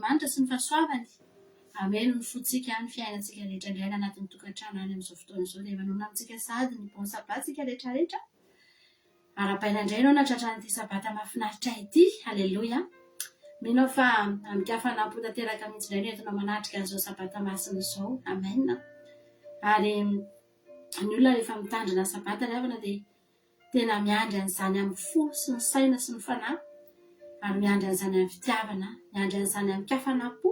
Andriamanitra sy ny fahasoavany hameno ny fontsika, ny fiainantsika rehetra indray any anatin'ny tokantrano any amin'izao fotoana izao dia manonona amintsika sahady ny bon sabbat tsika rehetra rehetra. Arahabaina indray ianao nahatratra an'ity sabata mahafinaritra ity. Aleloia. Mino aho fa amin-kafanam-po tanteraka mihitsy indray no entinao manatrika an'izao sabata masina izao. Amen. Ary ny olona rehefa mitandrina sabata ry havana dia Tena miandry an'izany amin'ny fo sy ny saina sy ny fanahy, ary miandry an'izany amin'ny fitiavana, miandry an'izany amin-kafanam-po.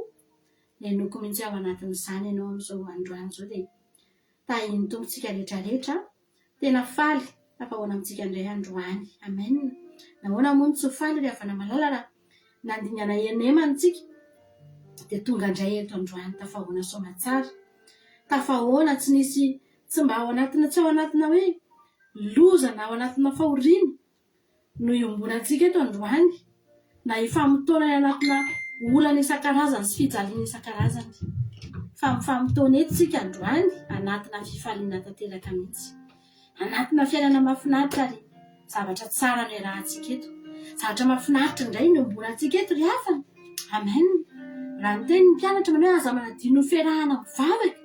Nenoko mihitsy ao anatin'izany ianao amin'izao androany izao dia tahin'ny Tompo tsika rehetra rehetra. Tena faly tafahoana amintsika indray androany. Amen. Nahoana moa no tsy ho faly ry havana malala raha nandingana henemana tsika dia tonga indray eto androany tafahoana soamatsara. Tafahoana tsy nisy tsy mba ao anatina tsy ao anatina hoe Loza na ao anatina fahoriana no iombonantsika eto androany, na hifamotoana any anatina olana isan-karazany sy fijaliana isan-karazany. Fa mifamotoana eto isika androany anatina fifaliana tanteraka mihitsy. Anatina fiainana mahafinaritra ary zavatra tsara no iarahantsika eto. Zavatra mahafinaritra indray no iombonantsika eto ry havana. Amen. Raha niteny ny mpianatra manao hoe aza manadino ny fiarahana mivavaka.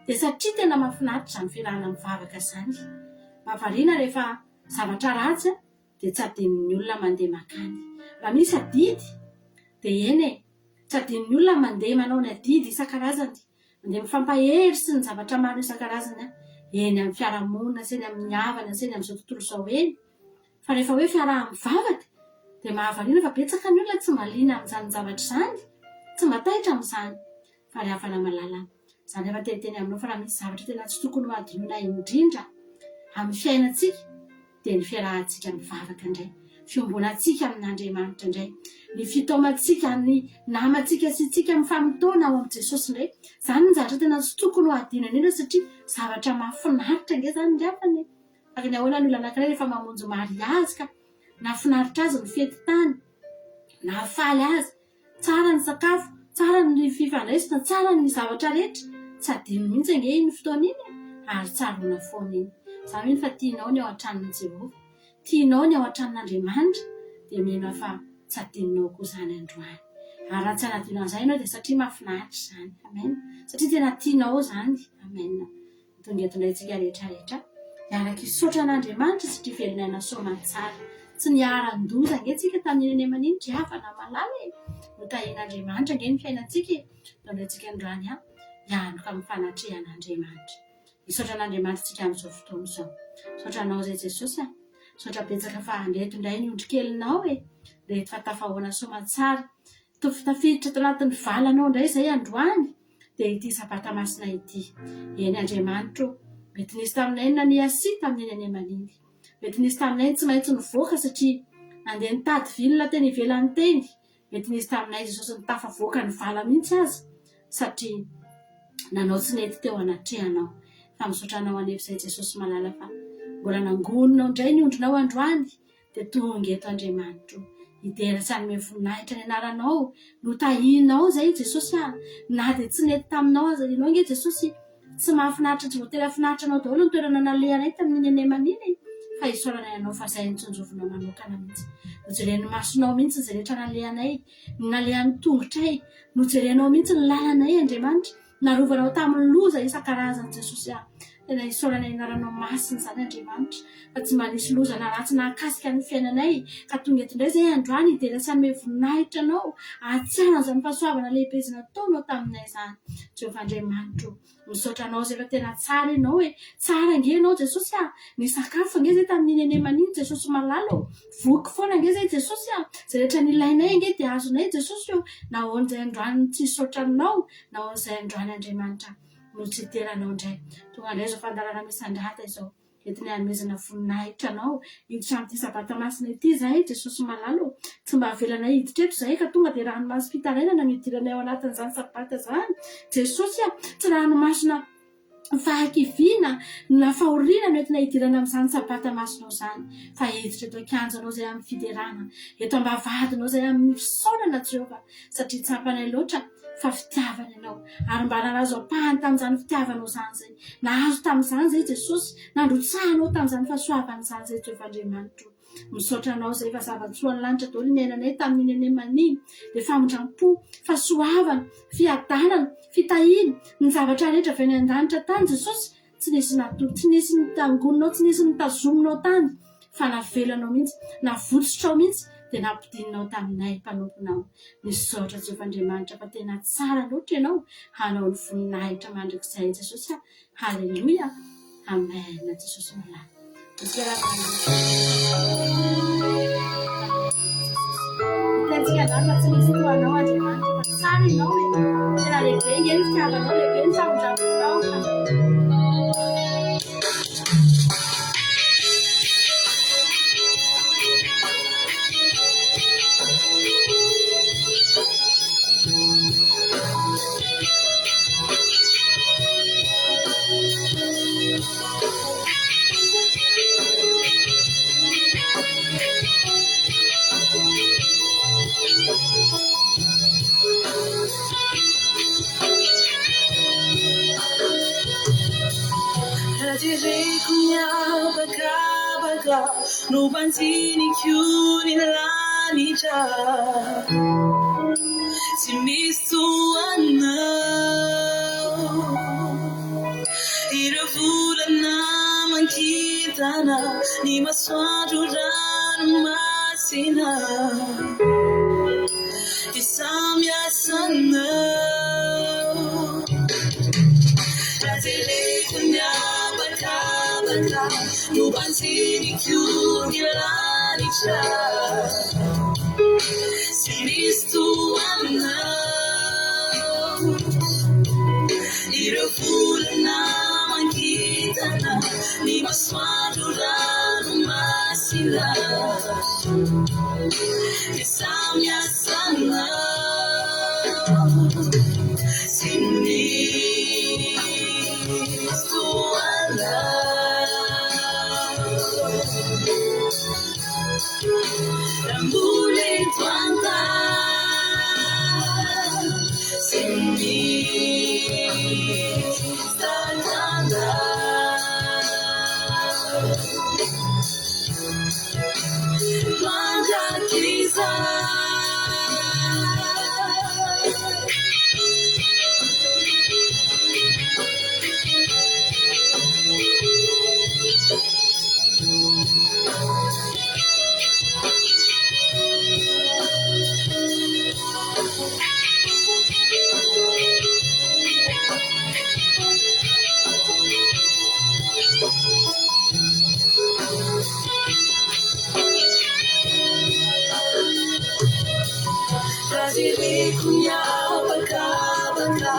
Dia satria tena mahafinaritra izany fiarahana mivavaka izany. Mahavariana rehefa zavatra ratsy dia tsy adinon'ny olona mandeha mankany. Raha misy adidy dia eny e, tsy adinon'ny olona mandeha manao ny adidy isan-karazany, mandeha mifampahery sy ny zavatra maro isan-karazany eny amin'ny fiarahamonina sy eny amin'ny havana sy eny amin'izao tontolo izao eny. Fa rehefa hoe fiaraha-mivavaka dia mahavariana fa betsaka ny olona tsy mba liana amin'izany zavatra izany, tsy mba taitra amin'izany. Fa ry havana malala, izaho nefa te hiteny aminao fa raha misy zavatra tena tsy tokony ho hadinoina indrindra amin'ny fiainantsika dia ny fiarahantsika mivavaka indray, fiombonantsika amin'Andriamanitra indray, ny fitaomantsika ny namantsika sy isika mifamotoana ao amin'i Jesosy indray. Izany ny zavatra tena tsy tokony ho hadino indrindra satria zavatra mahafinaritra ange izany ry havana e! Ary ny ahoana ny olona anankiray rehefa mamonjy mariazy ka nahafinaritra azy ny fety tany, nahafaly azy, Tsara ny sakafo, tsara ny fifandraisana, tsara ny zavatra rehetra. Tsy adino mihitsy ange iny fotoana iny e! Ary tsaroana foana iny. Izaho mino fa tianao ny ao an-tranon'i Jehovah. Tianao ny ao an-tranon'Andriamanitra, dia mino aho fa tsy adinonao koa izany androany. Ary raha tsy hanadino an'izay ianao dia satria mahafinaritra izany. Amen. Satria tena tianao izany. Amen. Tonga eto indray tsika rehetra rehetra hiaraka hisaotra an'Andriamanitra satria velon'aina soamantsara. Tsy niharan-doza ange tsika tamin'iny anemana iny ry havana malala e! Notahian'Andriamanitra ange ny fiainantsika e! Tonga indray tsika androany an, hianoka amin'ny fanatrehan'Andriamanitra. Misaotra an'Andriamanitra tsika amin'izao fotoana izao. Misaotra anao izay Jesosy a! Misaotra betsaka fa ndreto indray ny ondrikelinao e! Ndreto fa tafahoana soamantsara. Tafiditra tao anatin'ny valanao indray izay androany dia ity Sabata masina ity. Eny Andriamanitra o, mety nisy taminay ny naniasia tamin'iny anemana iny. Mety nisy taminay ny tsy maintsy nivoaka satria nandeha nitady vilona teny ivelany teny. Mety nisy taminay Jesosy ny tafavoaka ny vala mihitsy aza satria nanao tsy nety teo anatrehanao. Fa misaotra anao anefa izay Jesosy malala fa mbola nangoninao indray ny ondrinao androany Dia tonga eto Andriamanitro hidera sy hanome voninahitra ny anaranao. Notahianao izay Jesosy ah. Na dia tsy nety taminao aza ianao ange Jesosy tsy mahafinaritra tsy voatery hahafinaritra anao daholo ny toerana nalehanay tamin'iny anemana iny e. Fa isaoranay anao fa izay notsinjovinao manokana mihitsy. Nojeren'ny masonao mihitsy izay rehetra nalehanay, ny nalehan'ny tongotray. Nojerenao mihitsy ny lalanay Andriamanitra. Narovanao tamin'ny loza isan-karazany Jesosy ah. Tena isaorana ny anaranao masina izany Andriamanitra fa tsy mba nisy loza na ratsy nahakasika ny fiainanay ka tonga eto indray izay androany hidera sy hanome voninahitra anao hahatsiaro an'izany fahasoavana lehibe izay nataonao taminay izany Jehovah Andriamanitro Misaotra anao izay fa tena tsara ianao e Tsara ange ianao Jesosy ah Nisakafo ange izay tamin'iny anemana iny Jesosy malala ô Voky foana ange izay Jesosy ah Izay rehetra nilainay ange dia azonay Jesosy ô Nahoana izay androany no tsy hisaotra anao Nahoana izay androany Andriamanitra no tsy hidera anao indray? Tonga indray izao fandaharana misandrata izao, entinay hanomezana voninahitra anao. Hiditra amin'ity Sabata masina ity izahay, Jesosy malala ô. Tsy mba avelanay hiditra eto izahay ka tonga dia ranomasom-pitarainana no hidiranay ao anatin'izany Sabata izany. Jesosy a! Tsy ranomasona fahakiviana na fahoriana no entina hidirana amin'izany Sabata masinao izany, fa hiditra eto an-kianjanao izay amin'ny fiderana, eto am-bavahadinao izay amin'ny fisaorana, Jehovah, satria tsapanay loatra fa fitiavana ianao ary mba nalazo ampahany tamin'izany fitiavanao izany izay nahazo tamin'izany izay Jesosy nandrotsahanao tamin'izany fahasoavana izany izay Jehovah Andriamanitro. Misaotra Anao izay fa zava-tsoan'ny lanitra daholo ny niainanay tamin'iny anemana iny. Dia famindram-po, fahasoavana, fiadanana, fitahiana, ny zavatra rehetra avy any an-danitra tany Jesosy Tsy nisy natory, tsy nisy nitangoninao, tsy nisy nitazominao tany, fa navelanao mihitsy, navotsotrao mihitsy, dia nampidininao taminay mpanomponao. Misaotra Jehovah Andriamanitra fa tena tsara loatra Ianao, hanao ny voninahitra mandrakizay Jesosy a! Haleloia! Amen Jesosy malala. Hitantsika izany fa tsy misy toa anao Andriamanitra fa tsara ianao e. Tena lehibe ange ny fitiavanao, lehibe ny famindram-ponao. Raha jereko ny habakabaka nobanjiniko ny lanitra tsy misy toa anao. Ireo volana aman-kintana, ny masoandro ranomasina, dia samy asanao. Raha jereko ny habakabaka, nobanjiniko ny lanitra, tsy misy toa anao. Ireo volana aman-kintana, ny masoandro ranomasina, dia samy asanao. Tsy misy toa anao. Raha mbola eto an-tany, tsy misy tahaka anao. Mandrakizay. Raha jereko ny habakabaka,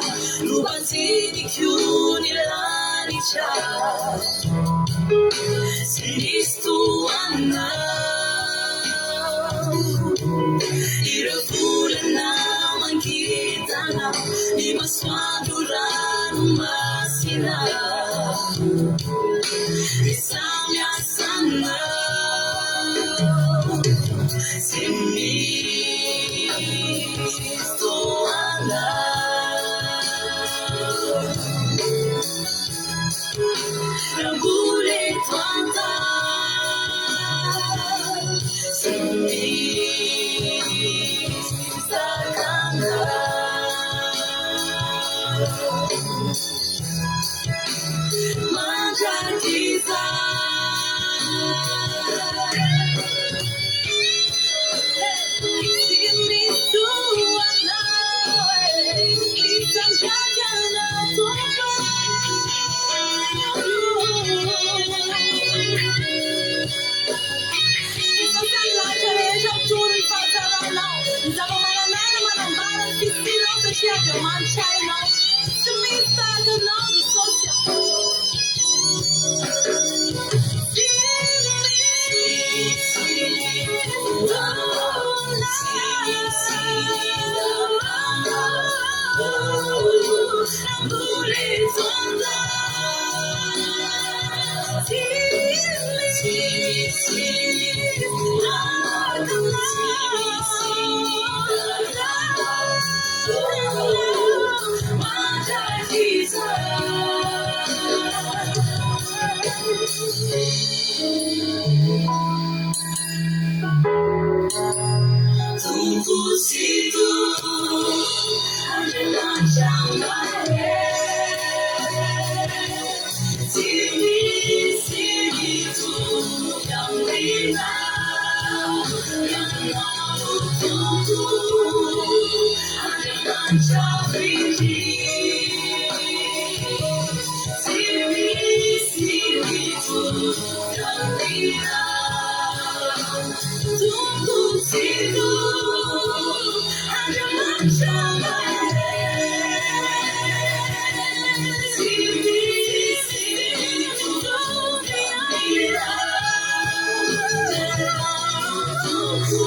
nobanjiniko ny lanitra. Tsy misy toa anao. Ireo volana aman-kintana, ny masoandro ranomasina, dia samy asanao. Tsy misy toa anao. Raha mbola eto an-tany, tsy misy tahaka anao. Mandrakizay. Tsy misy toa anao e, isandraikana Tompo. Jesosy ny lanitra rehetra mitory ny fahatsaranao, ny zava-manan'aina manambara ny fisianao satria Andriamanitra ianao. Tsy misy tahaka anao Jesosy a. Tsy misy. Andriamanitra mahery. Tsy misy mitovy aminao, Ianao no Tompo, Andriamanitra very. Tsy misy mitovy aminao, Tompo Tsitoha, Andriamanitra mahery. Tsy misy mitovy aminao, Ianao no Tompo,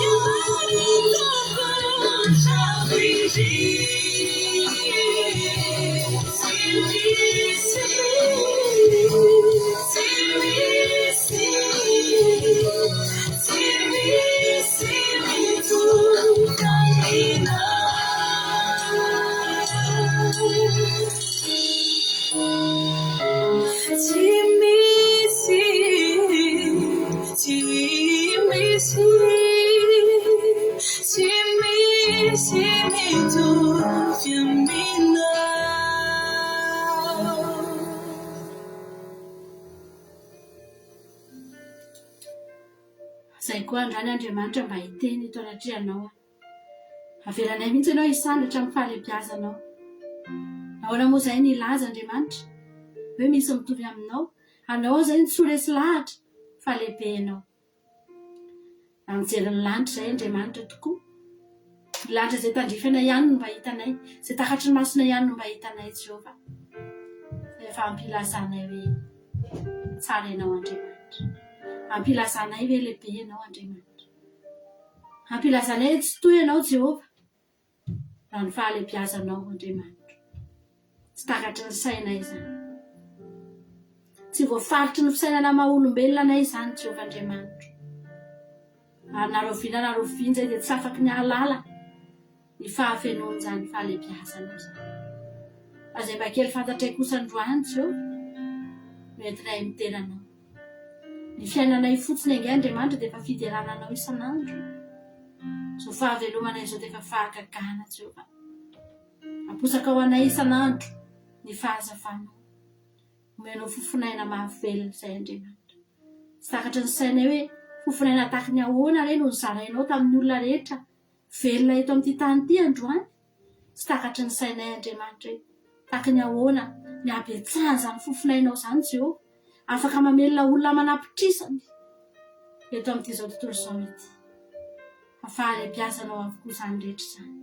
Andriamanitra very. Tsy misy, tsy misy, tsy misy mitovy aminao. Tsy misy, tsy misy, tsy misy mitovy aminao. Izay koa androany Andriamanitra mba hiteny eto anatrehanao aho. Avelanay mihitsy ianao hisandratra amin'ny fahalehibiazanao. Nahoana moa izahay no hilaza Andriamanitra hoe misy mitovy aminao? Anao aho izay no tsy ho resy lahatra fa lehibe ianao. Raha mijery ny lanitra izahay Andriamanitra tokoa, ny lanitra izay tandrify anay ihany no mba hitanay, izay takatry ny masonay ihany no mba hitanay Jehovah. Fa efa ampilazanay hoe tsara ianao Andriamanitra. Ampilazanay hoe lehibe ianao Andriamanitra. Ampilazanay hoe tsy toy ianao Jehovah. Raha ny fahalehibiazanao, Andriamanitro. Tsy takatry ny sainay izany. Tsy voafaritry ny fisainana maha olombelona anay izany, Jehovah Andriamanitro. Ary na rahoviana na rahoviana izay dia tsy afaky ny hahalala ny fahafenoan'izany fahalehibiazanao izany. Fa izay mba kely fantatray kosa androany, Jehovah, no entinay midera Anao. Ny fiainanay fotsiny ange Andriamanitra dia efa fiderana Anao isan'andro. Izao fahavelomanay izao dia efa fahagagana Jehovah. Aposaka ho anay isan'andro ny fahazavanao. Omenao fofon'aina mahavelona izay Andriamanitra. Tsy takatry ny sainay hoe fofon'aina tahaky ny ahoana re no nozarainao tamin'ny olona rehetra velona eto amin'ity tany ity androany. Tsy takatry ny sainay Andriamanitra hoe tahaky ny ahoana ny habetsahan'izany fofon'ainao izany Jehovah. Afaka mamelona olona aman'apitrisany eto amin'ity izao tontolo izao ity. Fa fahalebiazanao avokoa izany rehetra izany.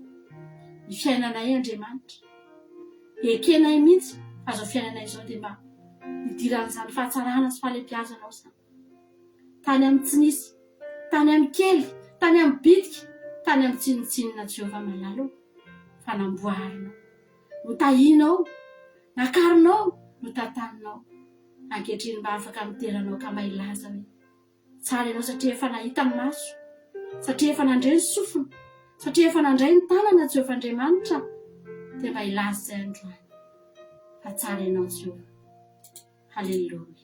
Ny fiainanay Andriamanitra. Ekenay mihitsy fa izao fiainanay izao dia mba nidiran'izany fahatsarana sy fahalebiazanao izany. Tany amin'ny tsy nisy, tany amin'ny kely, tany amin'ny bitika, tany amin'ny tsinontsinona Jehovah malala ô, fa namboarinao. Notahianao, nakarinao, notantaninao. Ankehitriny mba afaka midera anao ka mba hilaza hoe, Tsara ianao satria efa nahita ny maso, satria efa nandre ny sofina, satria efa nandray ny tanana Jehovah Andriamanitra, dia mba hilaza izay androany fa tsara ianao Jehovah. Haleloia.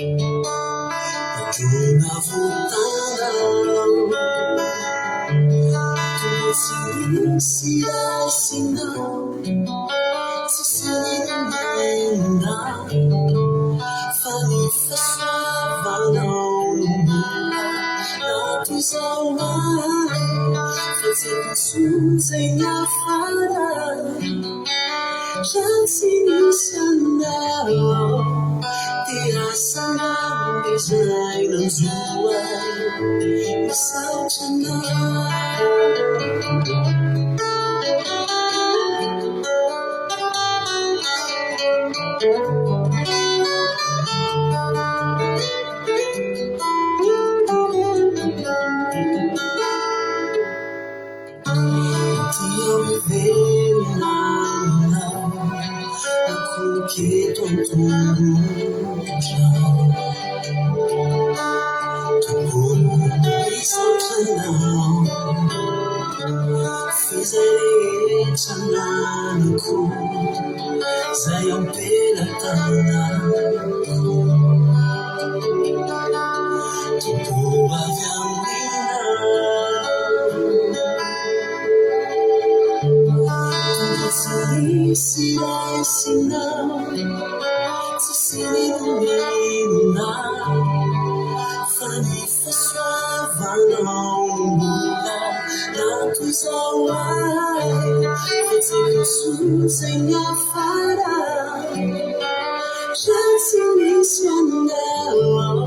Andro navotanao Tompo tsy misy raisinao Tsisy n'inon'inona Fa ny fahasoavanao no mbola Naha-toy izao ahy Fa tsy haiko intsony izay niafara Raha tsy nisy anao Dia asa angamba izay nanjo ahy Misaotra anao. Tia mivelona aminao Akohoka eto an-tongotrao Tompo misaotra anao F'izay rehetra ananako Izay am-pelatanako Tompo avy aminao Tompo tsy misy raisinao Tsisy n'inon'inona Fa ny fahasoavanao no mbola Naha-toy izao ahy Fa tsy haiko intsony izay niafara Raha tsy misy anao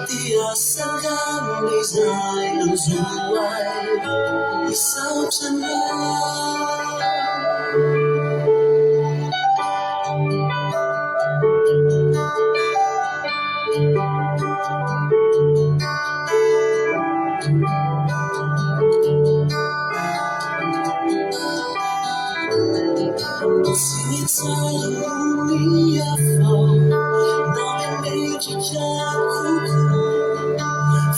Dia asa angamba izay nanjo ahy Misaotra anao. Tsy nitsara noho ny hafa na mendrika kokoa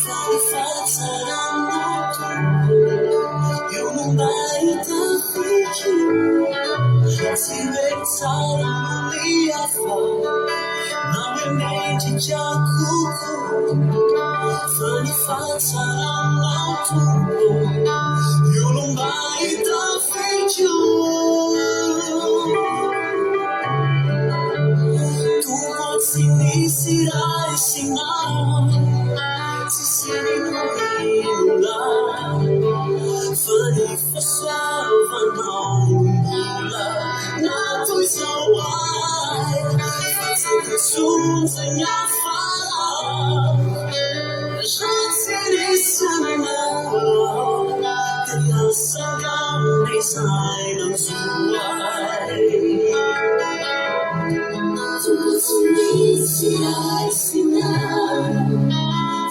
Fa ny fahatsaranao Tompo io no mba hitafiko Tsy hoe tsara noho ny hafa na mendrika kokoa Fa ny fahatsaranao Tompo io no mba hitafiko Tompo tsy misy raisinao Tsisy n'inon'inona Fa ny fahasoavanao no mbola Natoy izao ahy Fa tsy haiko intsony izay niafara Raha tsy nisy anao Dia asa angamba izay nanjo ahy Tompo tsy misy raisinao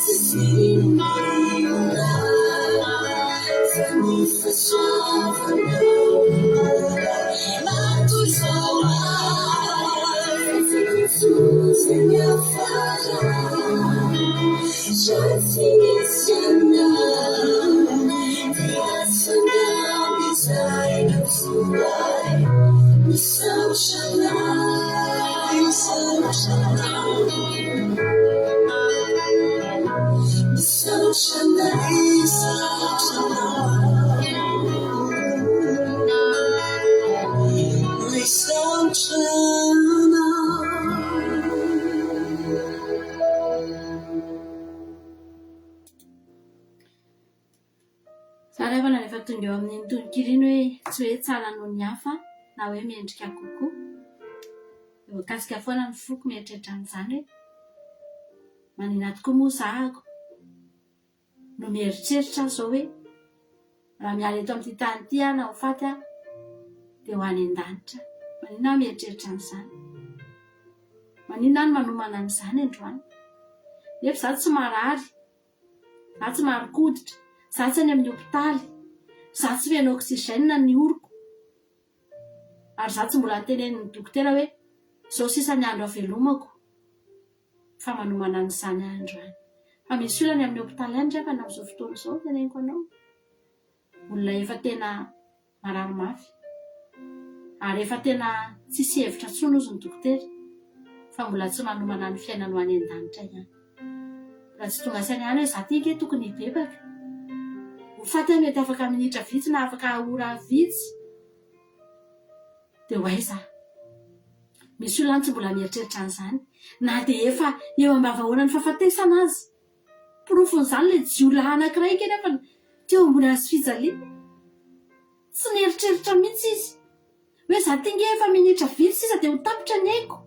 Tsisy n'inon'inona Fa ny fahasoavanao Natoy izao ahy Fa tsy haiko intsony izay niafara Raha tsy nisy anao Dia asa angamba izay nanjo ahy Misaotra anao Misaotra anao Misaotra anao Misaotra anao Misaotra anao. Za ry havana rehefa tonga eo amin'iny tononkira iny hoe tsy hoe tsara noho ny hafa na hoe mendrika kokoa. Dia voakasika foana ny foko mieritreritra an'izany hoe manina tokoa moa zahako no mieritreritra aho izao hoe raha miala eto amin'ity tany ity aho na ho faty aho dia ho any an-danitra. Manina aho mieritreritra an'izany? Maninona aho no manomana an'izany androany? Nefa izaho tsy marary. Za tsy marin-koditra, za tsy any amin'ny hopitaly, za tsy feno oxygène ny oroko, ary za tsy mbola notenenin'ny dokotera hoe izao sisa ny andro havelomako fa manomana an'izany aho androany. Fa misy olona any amin'ny hopitaly any ry havana amin'izao fotoana izao teneniko anao, olona efa tena marary mafy ary efa tena tsisy hevitra intsony hozy ny dokotera. Fa mbola tsy manomana ny fiainany ho any an-danitra ihany. Mbola tsy tonga saina ihany hoe za ty ange tokony hibebaka. Ho faty aho mety afaka minitra vitsy na afaka ora vitsy. Dia ho aiza aho? Misy olona any tsy mbola mieritreritra an'izany na dia efa eo ambavahoanan'ny fahafatesana aza. Porofon'izany ilay jiolahy anankiray ange nefa teo ambony hazo fijaliana. Tsy nieritreritra mihitsy izy hoe za ty nge efa minitra vitsy sisa dia ho tapitra ny aiko.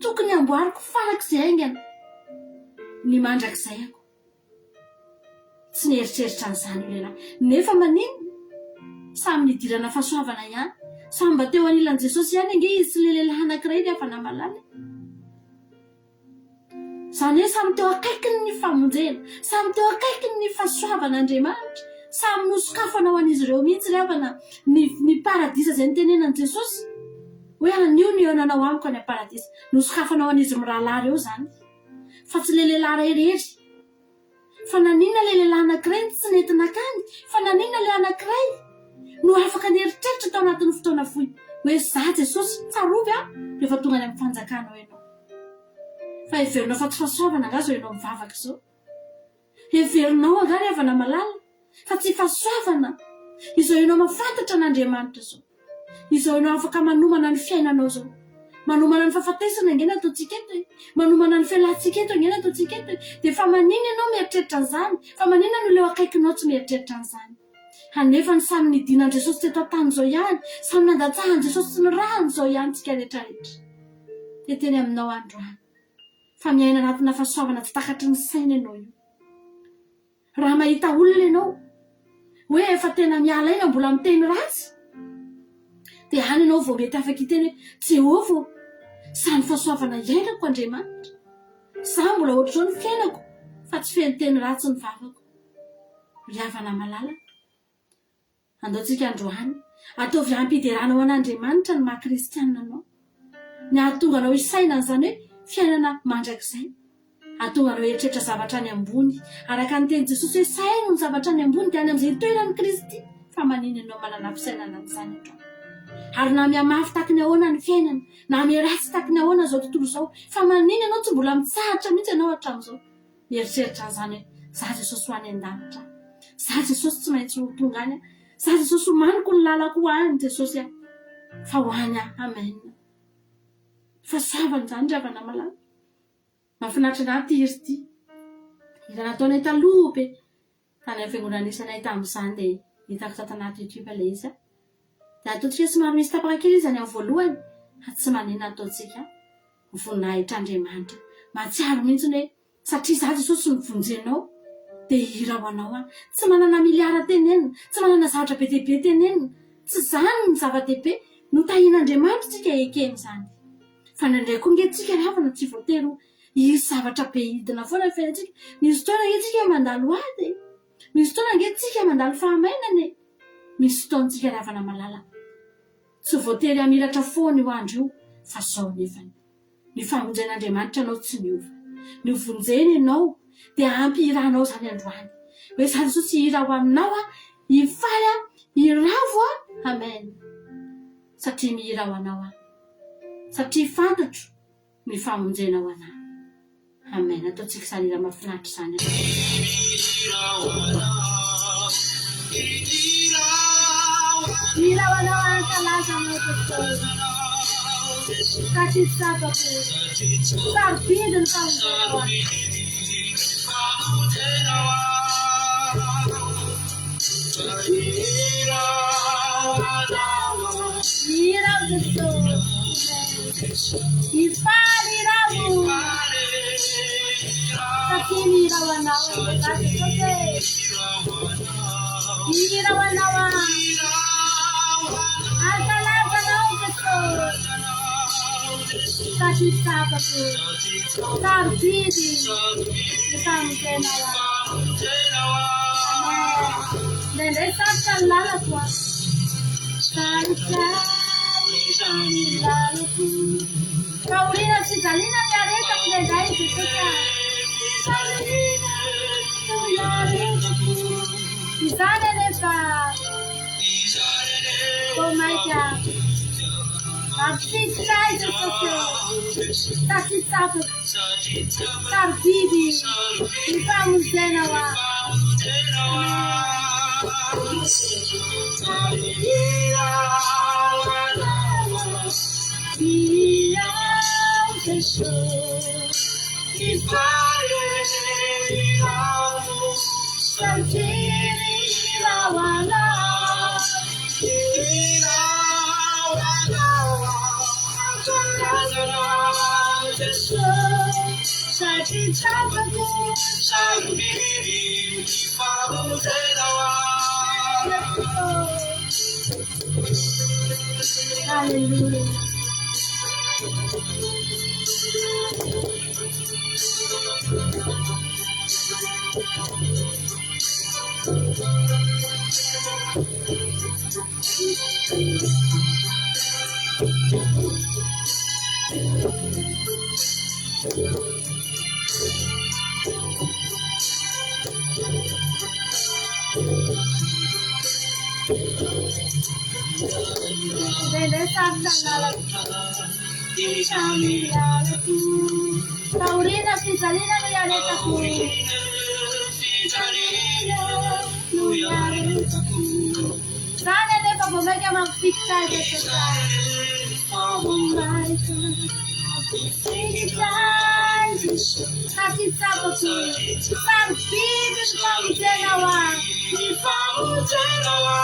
Tokony hamboariko farak'izay haingana ny mandrakizay ako. Tsy nieritreritra an'izany io lehilahy. Nefa maninona? Samy nidirana fahasoavana ihany. Samy mba teo anilan'i Jesosy ihany ange izy sy ilay lehilahy anankiray ry havana malala e. Izany hoe samy teo akaikin'ny famonjena, samy teo akaikin'ny fahasoavan'Andriamanitra, samy nosokafana ho an'izy ireo mihitsy ry havana ny ny paradisa izay nitenenan'i Jesosy hoe anio no hihaonanao amiko any am-paradisa. Nosokafana ho an'izy mirahalahy ireo izany. Fa tsy ilay lehilahy iray irery. Fa naninona ilay lehilahy anankiray no tsy nety nankany? Fa naninona ilay anankiray no afaka nieritreritra tao anatin'ny fotoana fohy hoe za Jesosy, tsarovy aho rehefa tonga any amin'ny fanjakanao ianao. Fa heverinao fa tsy fahasoavana angaha izao ianao mivavaka izao? Heverinao angaha ry havana malala fa tsy fahasoavana izao ianao mahafantatra an'Andriamanitra izao? Izao ianao afaka manomana ny fiainanao izao. Manomana ny fahafatesana ange ny ataontsika eto e. Manomana ny fialantsika eto ange ny ataontsika eto e. Dia fa maninona ianao mieritreritra an'izany? Fa maninona ny olona eo akaikinao tsy mieritreritra an'izany? Anefa ny samy nidinan'i Jesosy teto an-tany izao ihany, samy nandatsahan'i Jesosy sy ny rany izao ihany tsika rehetra rehetra. Te hiteny aminao aho androany fa miaina anatina fahasoavana tsy takatry ny saina ianao io. Raha mahita olona ianao hoe efa tena miala aina mbola miteny ratsy dia any ianao vao mety afaka hiteny hoe Jehovah ô, izany fahasoavana iainako Andriamanitra, izaho mbola ohatr'izao ny fiainako fa tsy feno teny ratsy ny vavako. Ry havana malala, Andao tsika androany, ataovy ampiderana ho an'Andriamanitra ny maha kristianina anao. Ny hahatonga anao hisaina an'izany hoe fiainana mandrakizay. Hahatonga anao hieritreritra zavatra any ambony. Araka ny tenin'i Jesosy hoe saino ny zavatra any ambony dia any amin'izay itoeran'i Kristy. Fa maninona ianao manana fisainana an'izany androany? Ary na mihamafy tahaky ny ahoana ny fiainana, na miharatsy tahaky ny ahoana izao tontolo izao, fa maninona ianao tsy mbola mitsahatra mihitsy ianao hatramin'izao? Mieritreritra an'izany hoe, Za Jesosy ho any an-danitra aho. Za Jesosy tsy maintsy ho tonga any aho. Za Jesosy homaniko ny lalako ho any Jesosy aho. Fa ho any aho. Amen. Fahasoavana izany ry havana malala. Mahafinaritra anah ity hira ity. Hira nataonay taloha be. Tany amin'ny fiangonana nisy anay tamin'izany dia hitako tato anaty youtube ilay izy. Dia ataontsika somary misy tapaka kely izy any amin'ny voalohany fa tsy maninona ataontsika voninahitr'Andriamanitra. Mahatsiaro mihitsy hoe satria izaho Jesosy novonjenao dia hihira ho anao aho. Tsy manana miliara tenenina, tsy manana zavatra be dia be tenenina. Tsy izany ny zava-dehibe. Notahian'Andriamanitra isika ekena izany. Fa indraindray koa ange tsika ry havana tsy voatery ho Hisy zavatra be hidina foana ny fiainantsika. Misy fotoana ange tsika mandalo ady e. Misy fotoana ange tsika mandalo fahamainana e. Misy fotoana tsika ry havana malala. Tsy voatery hamiratra foana io andro io fa zao nefany. Ny famonjen'Andriamanitra anao tsy miova. Ny hovonjeny ianao dia ampy hiranao izany androany. Hoe za Jesosy hihira ho aminao aho, hifaly aho, hiravo aho. Amen. Satria mihira ho anao aho. Satria fantatro ny famonjena ho anah. Amen ataontsika izany hira mahafinaritra izany. Hira ho anao hankalaza anao Jesosy. Satria tsapako sarobidy ny famonjena ho ahy. Hira ho Jesosy. Hifaly raho satria mihira ho anao za Jesosy e. Mihira ho anao aho. Hankalaza anao Jesosy satria tsapako sarobidy ny famonjenao ahy. Amen. Indraindray sarotra ny lalako an. Sarotra ny lalako. Fahoriana sy fijaliana ny aretako indraindray Jesosy a. Fahoriana no iaretako. Izany anefa vao mainka Mampifikitra ahy Jesosy ô. Sady tsapako. Sarobidy ny famonjenao ahy. Hallelujah. Indraindray sarotra ny lalako. Fahoriana fijaliana no iaretako. No iaretako. Izany anefa vao mainka mampifikitra ahy Jesosy ah. Vao mainka mampifikitra ahy Jesosy. Sady tsapako sarobidy ny famonjenao ahy. Ny famonjenao ahy.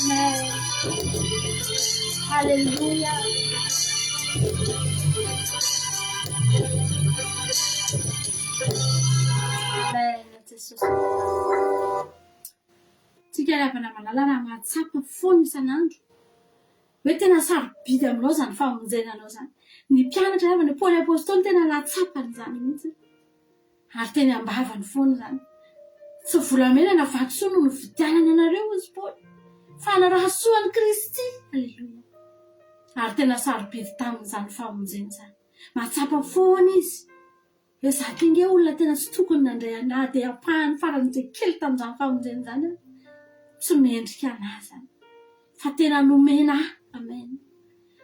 Amen. Hallelujah. Amen. Jesosy. Tsika ry havana malala raha mahatsapa foana isan'andro hoe tena sarobidy aminao izany famonjena anao izany. Ny mpianatra ry havana, Paoly Apostoly tena nahatsapa an'izany mihitsy. Ary teny am-bavany foana izany. Tsy volamena na vatosoa no nividianana anareo, hozy Paoly, fa ny ra soan'i Kristy. Aleloia. Ary tena sarobidy taminy izany famonjena izany. Mahatsapa foana izy hoe za ty nge olona tena tsy tokony nandray anah dia ampahany faran'izay kely tamin'izany famonjena izany aho. Tsy mendrika anah izany. Fa tena nomena ahy. Amen.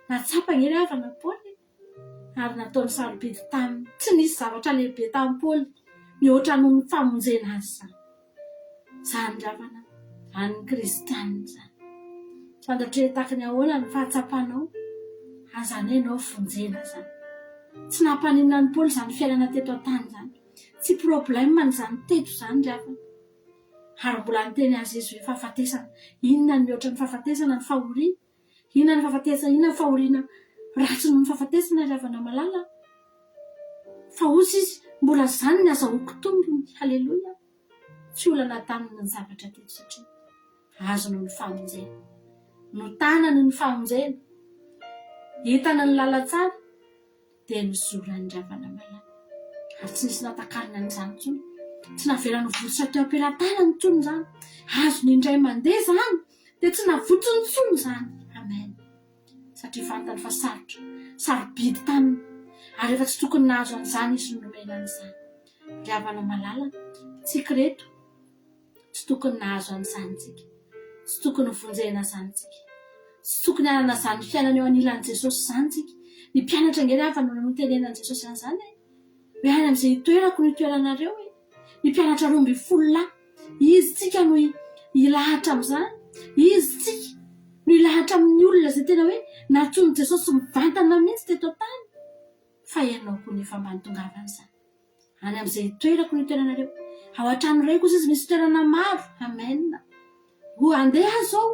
Nahatsapa nge ry havana Paoly e. ary nataony sarobidy taminy. Tsy nisy zavatra lehibe tamin'i Paoly mihoatra noho ny famonjena azy izany. Izany ry havana, an'ny kristianina izany. Fantatro hoe tahaky ny ahoana ny fahatsapanao an'izany hoe ianao vonjena izany. Tsy nampaninona an'i Paoly izany fiainana teto an-tany izany. Tsy problème-ny izany teto izany ry havana. Ary mbola niteny azy izy hoe fahafatesana. Inona no mihoatra ny fahafatesana? Ny fahoriana. Inona ny fahafatesana, inona ny fahoriana ratsy noho ny fahafatesana ry havana malala a! Fa hozy izy, mbola izany ny azahoako tombony, haleloia! Tsy olana taminy ny zavatra teto satria azony ny famonjena. Notanany ny famonjena, hitany ny lalantsara, dia nizorany Ravalamalala ary tsy nisy natakalina an'izany intsony. Tsy navelany ho votsotra teo am-pelatanany intsony izany. Azony indray mandeha izany dia tsy navotsony intsony izany. Amen. Satria fantany fa sarotra, sarobidy taminy ary efa tsy tokony nahazo an'izany izy no nomena an'izany. Ry havana malala, tsiky ireto. Tsy tokony nahazo an'izany tsika. Tsy tokony hovonjena izany tsika. Tsy tokony hanana izany fiainana eo anilan'i Jesosy izany tsika. Ny mpianatra ange ry havana no notenenan'i Jesosy an'izany e. Hoe any amin'izay itoerako no itoeranareo e. Ny mpianatra 12 lahy. Izy tsika no hilahatra amin'izany. Izy tsika no hilahatra amin'ny olona izay tena hoe nantsoin'i Jesosy mivantana mihitsy teto an-tany. Fa ianao koa nefa mba nitongavana izany. Any amin'izay itoerako no itoeranareo. Ao an-trano iray kosa izy misy toerana maro. Amen. Ho andeha aho izao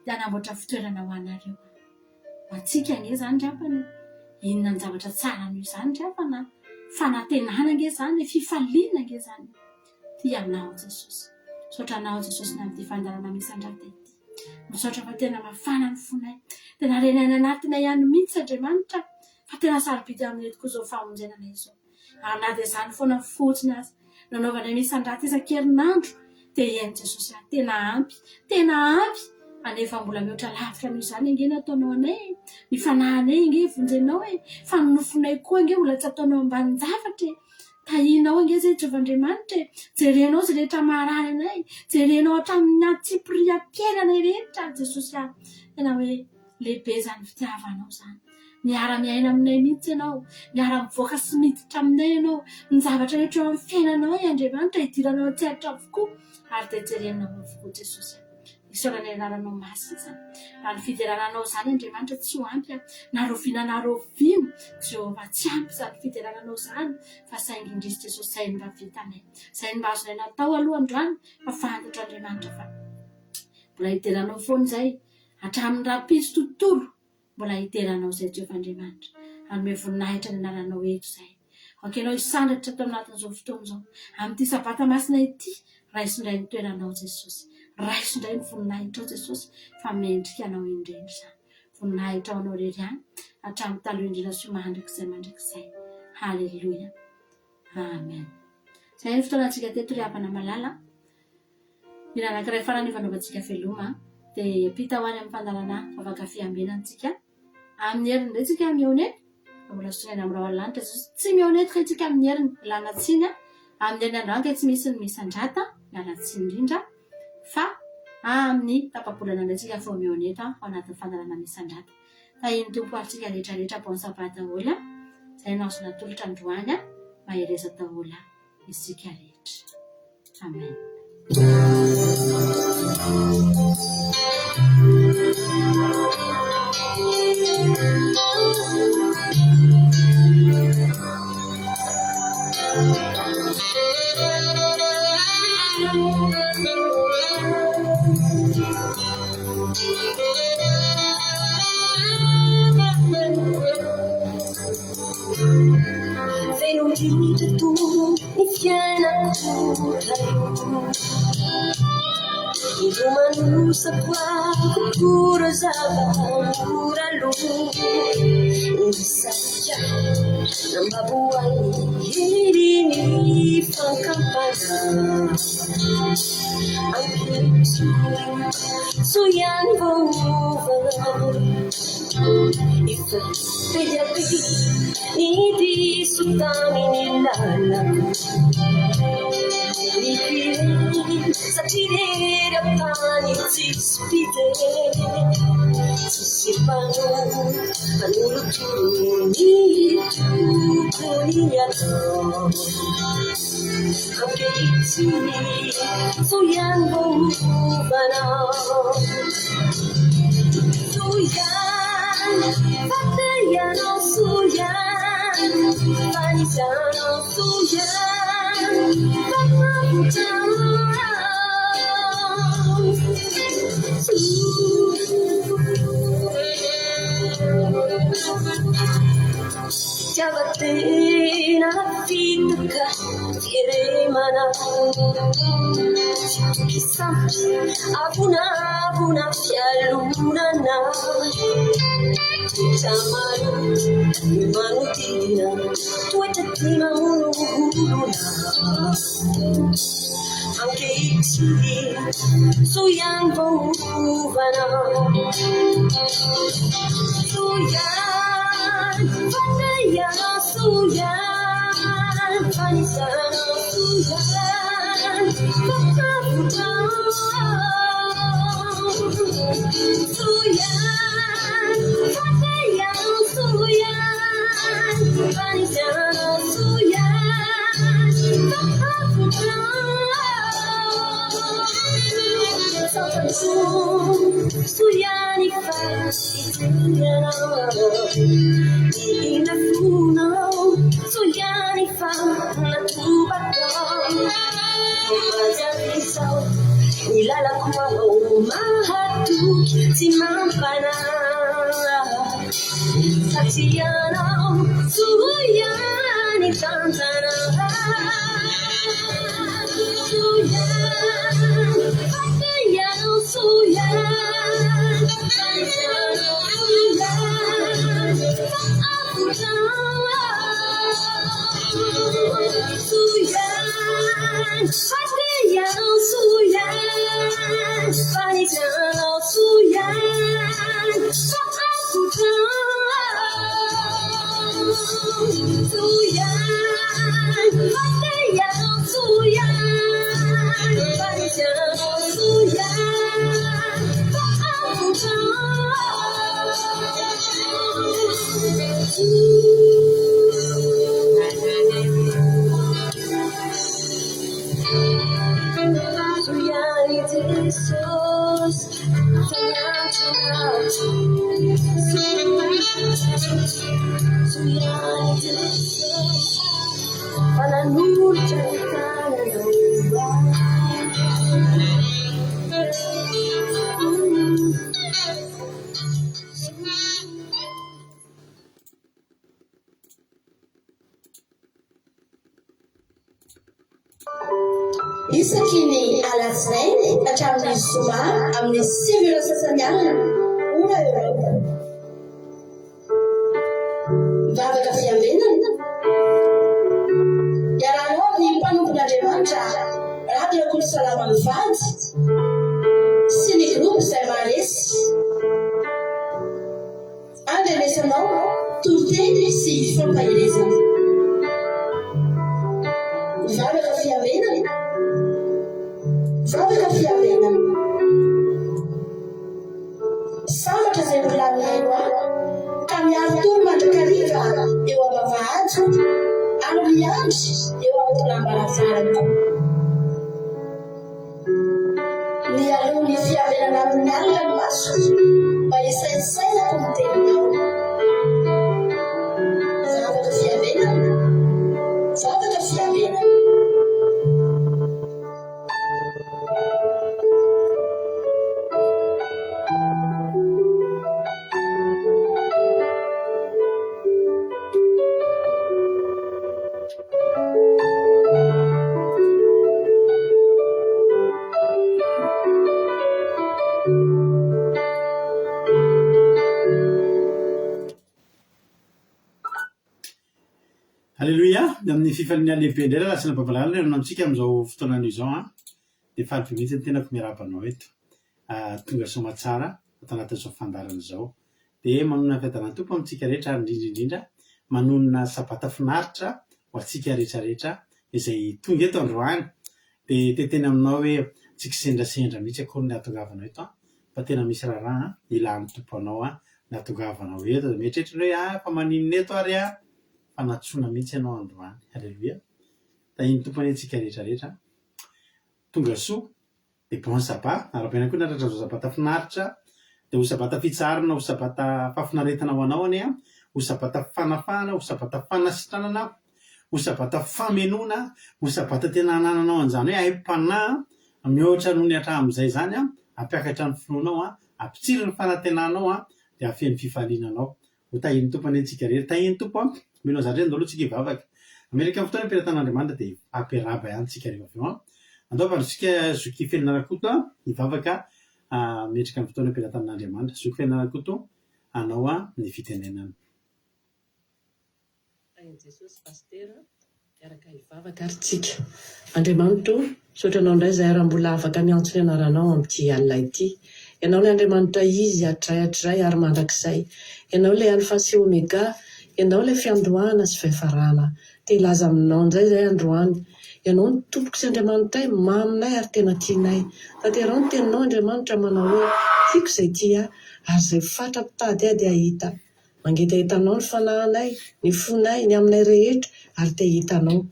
dia hanamboatra fitoerana ho anareo. Ho antsika ange izany ry havana e. Inona ny zavatra tsara noho izany ry havana? Fanantenana ange izany e, fifaliana ange izany e. Tia anao Jesosy. Misaotra anao Jesosy ny amin'ity fandaharana misandrata ity. Misaotra fa tena mafana ny fonay. Tena renay any anatinay any mihitsy Andriamanitra fa tena sarobidy aminay tokoa izao famonjena anay izao. Ary na dia izany foana fotsiny aza, nanaovanay misandrata isan-kerinandro dia eny Jesosy ah, tena ampy, tena ampy, anefa mbola mihoatra lavitra noho izany ange ny ataonao anay e, ny fanahinay ange vonjenao e, fa ny nofonay koa ange mbola tsy ataonao ambanin-javatra e, tahinao ange izay Jehovah Andriamanitra e, jerenao izay rehetra maharary anay, jerenao hatramin'ny antsipiriam-piainanay rehetra Jesosy ah, tena hoe lehibe izany fitiavanao izany. Miara-miaina aminay mihitsy Ianao, miara-mivoaka sy miditra aminay Ianao, ny zavatra rehetra eo amin'ny fiainanao i Andriamanitra idiranao an-tsehatra avokoa ary dia jerenao avokoa Jesosy a. Isaorana ny anaranao masina izany. Raha ny fiderana Anao izany Andriamanitra tsy ho ampy a, na rahoviana na rahoviana Jehovah tsy ampy izany fiderana Anao izany fa saingy indrisy Jesosy izay no mba vitanay, izay no mba azonay natao aloha androany fa fantatro Andriamanitra fa mbola hidera Anao foana izay hatramin'ny rahampitso tontolo. Mbola hidera Anao izay Jehovah Andriamanitra. Hanome voninahitra ny anaranao eto izahay. Aoka Ianao hisandratra ato anatin'izao fotoana izao. Amin'ity Sabata masina ity, raiso indray ny toeranao Jesosy. Raiso indray ny voninahitrao Jesosy fa mendrika Anao indrindra izany. Voninahitra ho Anao irery ihany, hatramin'ny taloha indrindra sy ho mandrakizay mandrakizay. Haleloia. Amen. Izay ny fotoanantsika teto ry havana malala. Hira anankiray farany ifanaovantsika veloma dia hiampita ho any amin'ny fandalana vavaka fiambenana tsika. Amin'ny heriny indray tsika mihaona eto. Fa mbola sotroina amin'ny rahona lanitra Jesosy. Tsy mihaona eto kay tsika amin'ny heriny. Ilana tsiny a. Amin'ny heriny androany kay tsy misy ny misandrata. Miala tsiny indrindra. Fa amin'ny tapa-bolana indray tsika vao mihaona eto ao anatin'ny fandalana misandrata. Tahian'ny Tompo ho antsika rehetra rehetra bon sabbat daholo a. Izay no azo natolotra androany a. Mahereza daholo a. Isika rehetra. Amen. Feno ritra toa ny fiainako taloha. Nilomanosako aho mora zava-mora loha. Nisaika nambabo ahy herin'ny fankampanahy. Ankehitriny soa ihany vao ovana. Efa be dia be ny diso tamin'ny lalako. Nikiry satria irery aho tany tsisy mpijery. Tsisy mpanolotoro ny tokony hatao. Ankehitriny soa ihany vao ovana. Soa ihany fa te ianao soa ihany fa nisy anao soa ihany fa avotra Fitiavan-tena fitaka fieremana Fitokisam-po avonavona fialonana Toetra maloto ny manodidina Toetra tia mamono olona Ankehitriny soa ihany vao ovana Soa ihany fa te ianao soa ihany Fa nisy anao soa ihany fa avotra Soa ihany fa te ianao soa ihany Fa nisy anao soa ihany fa avotra. Fantatro soa ihany fa hiteny ianao. Nihina fonao soa ihany fa natobakao. Mazava izao ny lalako aho mahatoky tsy mampanahy. Satria ianao soa ihany tantana Soa ihany fa ianao soa ihany Tantana soa ihany fa avotrao Soa ihany fa ianao soa ihany Fa nitranao soa ihany fa Isaky ny alatsinainy hatramin'ny zoma amin'ny 9 ora sasany alina, ora Eoropa. Vavaka fiambenana. Iarahanao amin'ny mpanompon'Andriamanitra Raby Rakotosalama mivady sy ny groupe Izay Maharesy. Andrenesanao toriteny sy fampaherezana. Vavaka fiambenana. Vavaka fiambenana. Sambatra izay mbola mihaino ahy, ka miari-tory mandrakariva eo am-bavahadiko, ary miandry eo am-tolam-baravarako. Mialoha ny fiarenana amin'ny alina ny masoko, mba hisaintsainako ny teninao. Vavaka fiarenana, vavaka fiarenana. Aleloia! Amin'ny fifaliana lehibe indray rahalahy sy anabavy malala no antsika amin'izao fotoana anio izao an! Dia faly be mihitsy ny tenako miarahaba anao eto. Tonga soamatsara ato anatin'izao fandaharana izao. Dia manonona ny fiadanan'ny Tompo amintsika rehetra ary indrindra indrindra manonona sabata finaritra ho antsika rehetra rehetra izay tonga eto androany. Dia te hiteny aminao hoe tsy kisendrasendra mihitsy akory ny hahatongavanao eto an, fa tena misy raharaha ilan'ny Tompo anao ny hahatongavanao eto. Dia mieritreritra ny hoe ah fa maninona eto ary aho? Fa nantsoina mihitsy ianao androany. Aleloia. Tahian'ny Tompo anie tsika rehetra rehetra. Tonga soa. Dia bon sabbat. Arahabaina koa naratra izao sabata finaritra. Dia ho sabata fitsaharana, ho sabata fahafinaretana ho anao anie an. Ho sabata fanafahana, ho sabata fanasitranana, ho sabata famenoana, ho sabata tena hanananao an'izany hoe aim-panahy mihoatra noho ny hatramin'izay izany an, hampiakatra ny finoanao an, hampitsiry ny fanantenanao an, dia hahafeno fifaliana anao. Ho tahian'ny Tompo anie tsika rehetra. Tahian'ny Tompo an! Mino an'izany indray andao aloha tsika hivavaka. Mametraka ny fotoana am-pelatan'Andriamanitra dia hampiarahaba ihany tsika rehefa avy eo an! Andao ampandrosotsika Zoky Felina Rakoto an! Hivavaka hametraka ny fotoana am-pelatanan'Andriamanitra. Zoky Felina Rakoto, anao an ny fitenenana. Tahin'i Jesosy Pasitera, hiaraka hivavaka ary tsika. Andriamanitra o, misaotra Anao indray izahay raha mbola afaka miantso ny anaranao amin'ity alina ity. Ianao ilay Andriamanitra Izy hatrizay hatrizay ary mandrakizay. Ianao ilay Alfa sy Omega, Ianao ilay fiandohana sy fiafarana. Te hilaza aminao indray izahay androany. Ianao no Tompoko sy Andriamanitray, maminay ary tena tianay. Tanteraho ny teninao Andriamanitra manao hoe, Tiako izay tia ahy, ary izay fatra mpitady ahy dia hahita. Mangetaheta Anao ny fanahinay, ny fonay, ny aminay rehetra ary te hahita Anao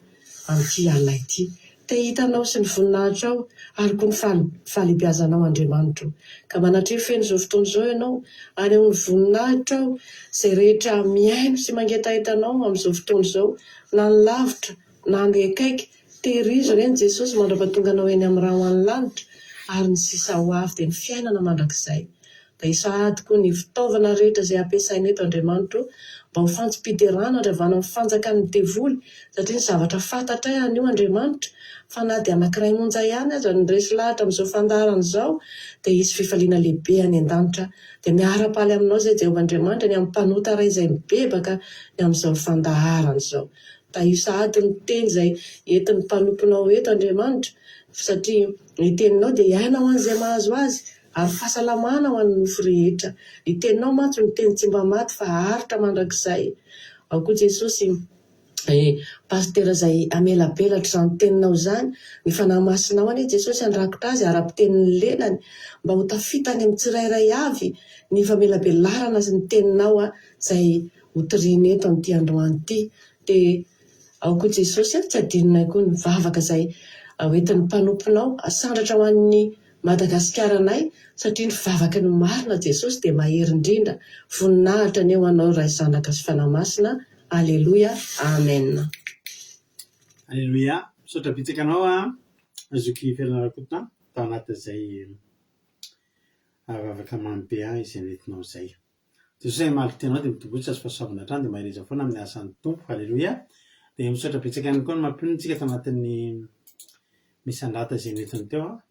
amin'ity alina ity. Te hahita Anao sy ny voninahitrao ary koa ny fahalehibiazanao Andriamanitro. Ka manatreha feno izao fotoana izao Ianao, aneho ny voninahitrao izay rehetra mihaino sy mangetaheta Anao amin'izao fotoana izao, na ny lavitra na ny akaiky, tehirizo re ny Jesosy mandrapatonga Anao eny amin'ny rahon'ny lanitra ary ny sisa ho avy dia ny fiainana mandrakizay. Dia sahady koa ny fitaovana rehetra izay ampiasaina eto Andriamanitro mba ho fantsom-piderana handravana ny fanjakan'ny devoly satria ny zavatra fantatray anio Andriamanitra fa na dia anankiray monja ihany aza no resy lahatra amin'izao fandaharana izao dia hisy fifaliana lehibe any an-danitra dia miara-paly aminao izay Jehovah Andriamanitra ny amin'ny mpanota iray izay mibebaka ny amin'izao fandaharana izao. Tahio sahady ny teny izay entin'ny mpanomponao eto Andriamanitra satria ny teninao dia aina ho an'izay mahazo azy Ary fahasalamana ho an'ny nofo rehetra. Ny teninao mantsy no teny tsy mba maty fa haharitra mandrakizay. Ao koa Jesosy eh Pasitera izay hamelabelatra izany teninao izany, ny Fanahy Masinao anie Jesosy handrakotra azy ara-pitenin'ny lelany mba ho tafita any amin'ny tsirairay avy ny famelabelarana sy ny teninao izay ho toriana eto amin'ity androany ity. Dia ao koa Jesosy tsy adinonay koa ny vavaka izay hoentin'ny mpanomponao asandratra ho an'ny Madagasikara anay satria ny vavaky ny marina Jesosy dia mahery indrindra voninahitra anie ho anao Ray Zanaka sy Fanahy Masina Aleloia Amen. Aleloia, misaotra betsaka anao an Zoky Ferdinand Rakoto an, tao anatin'izay vavaka mamy be an izay nentinao izay. Jesosy izay maloto tenanao dia mitomboa tsy azo fahasoavana hatrany dia mahereza foana amin'ny asan'ny Tompo. Aleloia. Dia misaotra betsaka ihany koa ny mampionona antsika tao anatin'ny misandrata izay nentiny teo an.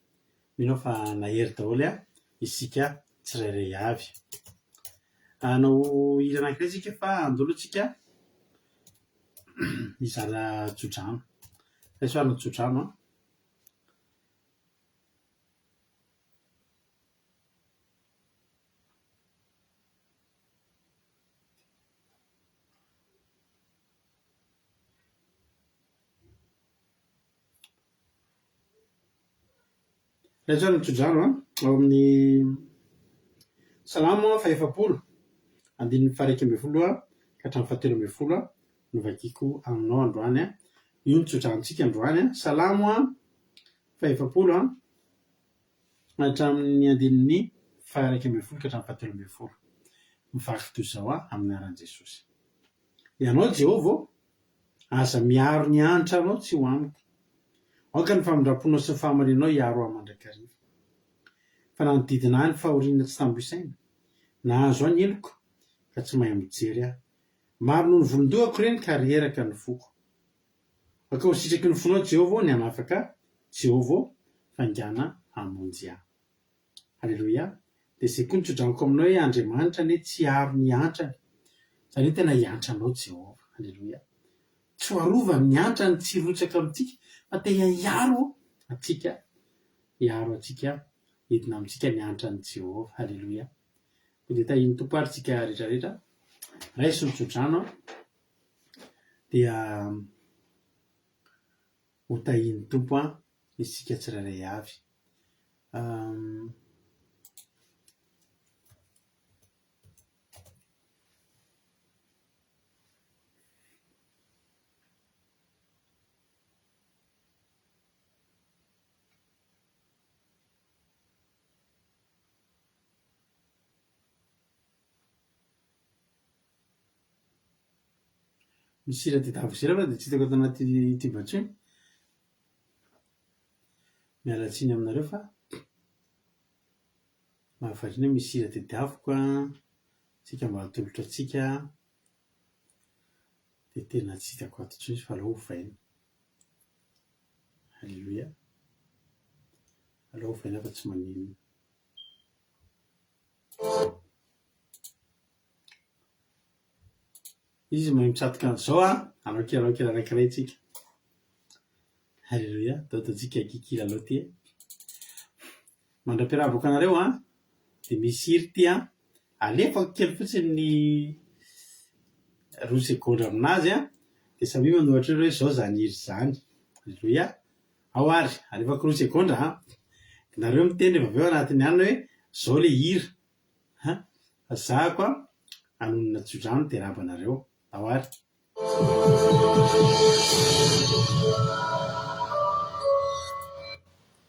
Mino aho fa nahery daholo an isika tsirairay avy. Hanao hira anankiray isika fa andolo tsika hizara tsodrano. Raiso ary ny tsodrano an. Raha ny tsodrano an, ao amin'ny Salamo fahefapolo, andininy faha-iraika ambin'ny folo ka hatramin'ny fahatelo ambin'ny folo no vakiko aminao androany an. Io no tsodranontsika androany an. Salamo fahefapolo an. Hatramin'ny andininy faha-11 ka hatramin'ny fahatelo ambin'ny folo. Mivaky toy izao aho amin'ny anaran'i Jesosy. Ianao, Jehovah ô, aza miaro ny antranao tsy ho amiko. Aoka ny famindram-ponao sy ny fahamarinanao hiaro ahy mandrakariva. Fa nanodidina ahy ny fahoriana tsy tambo isaina, nahazo ahy ny heloko, ka tsy mahay mijery aho. Maro noho ny volon-dohako ireny ka reraka ny foko. Aoka ho sitraky ny fonao, Jehovah ô, ny hanafaka ahy, Jehovah ô, faingàna hamonjy ahy. Aleloia. Dia izay koa no tso-dranoko aminao hoe Andriamanitra anie tsy hiaro ny antrany. Izany hoe tena hiantra anao Jehovah. Aleloia. Tsy ho arovany ny antrany tsy hirotsaka amintsika fa te hiaro antsika, hiaro antsika, hidina amintsika ny antran'i Jehovah. Aleloia. Koa dia tahian'ny Tompo ary tsika rehetra rehetra. Raiso ny tso-drano an. Dia ho tahian'ny Tompo an isika tsirairay avy. Misy hira tadiaviko izay fa dia tsy hitako ato anaty youtube intsony. Miala tsiny aminareo fa mahavariana hoe misy hira tadiaviko an, tsika mba atolotra antsika dia tena tsy hitako ato intsony izy fa aleo ovaina. Alléluia. Aleo ovaina fa tsy maninona. Izy mahay mitsatoka an'izao an, hanao kilalao anankiray tsika. Alléluia, ndao ataontsika kikilalao ty e. Mandra-piarahabako anareo an, dia misy hira ity an, alefako kely fotsiny ny roa segondra aminazy an, dia samia manoratra eo hoe zao zany hira izany. Alléluia. Ao ary, alefako roa segondra an. Dia nareo miteny rehefa avy eo anatin'ny alina hoe zao le hira. Ha? Fa zahako an, hanonona tsodrano dia rabanareo. Ao ary.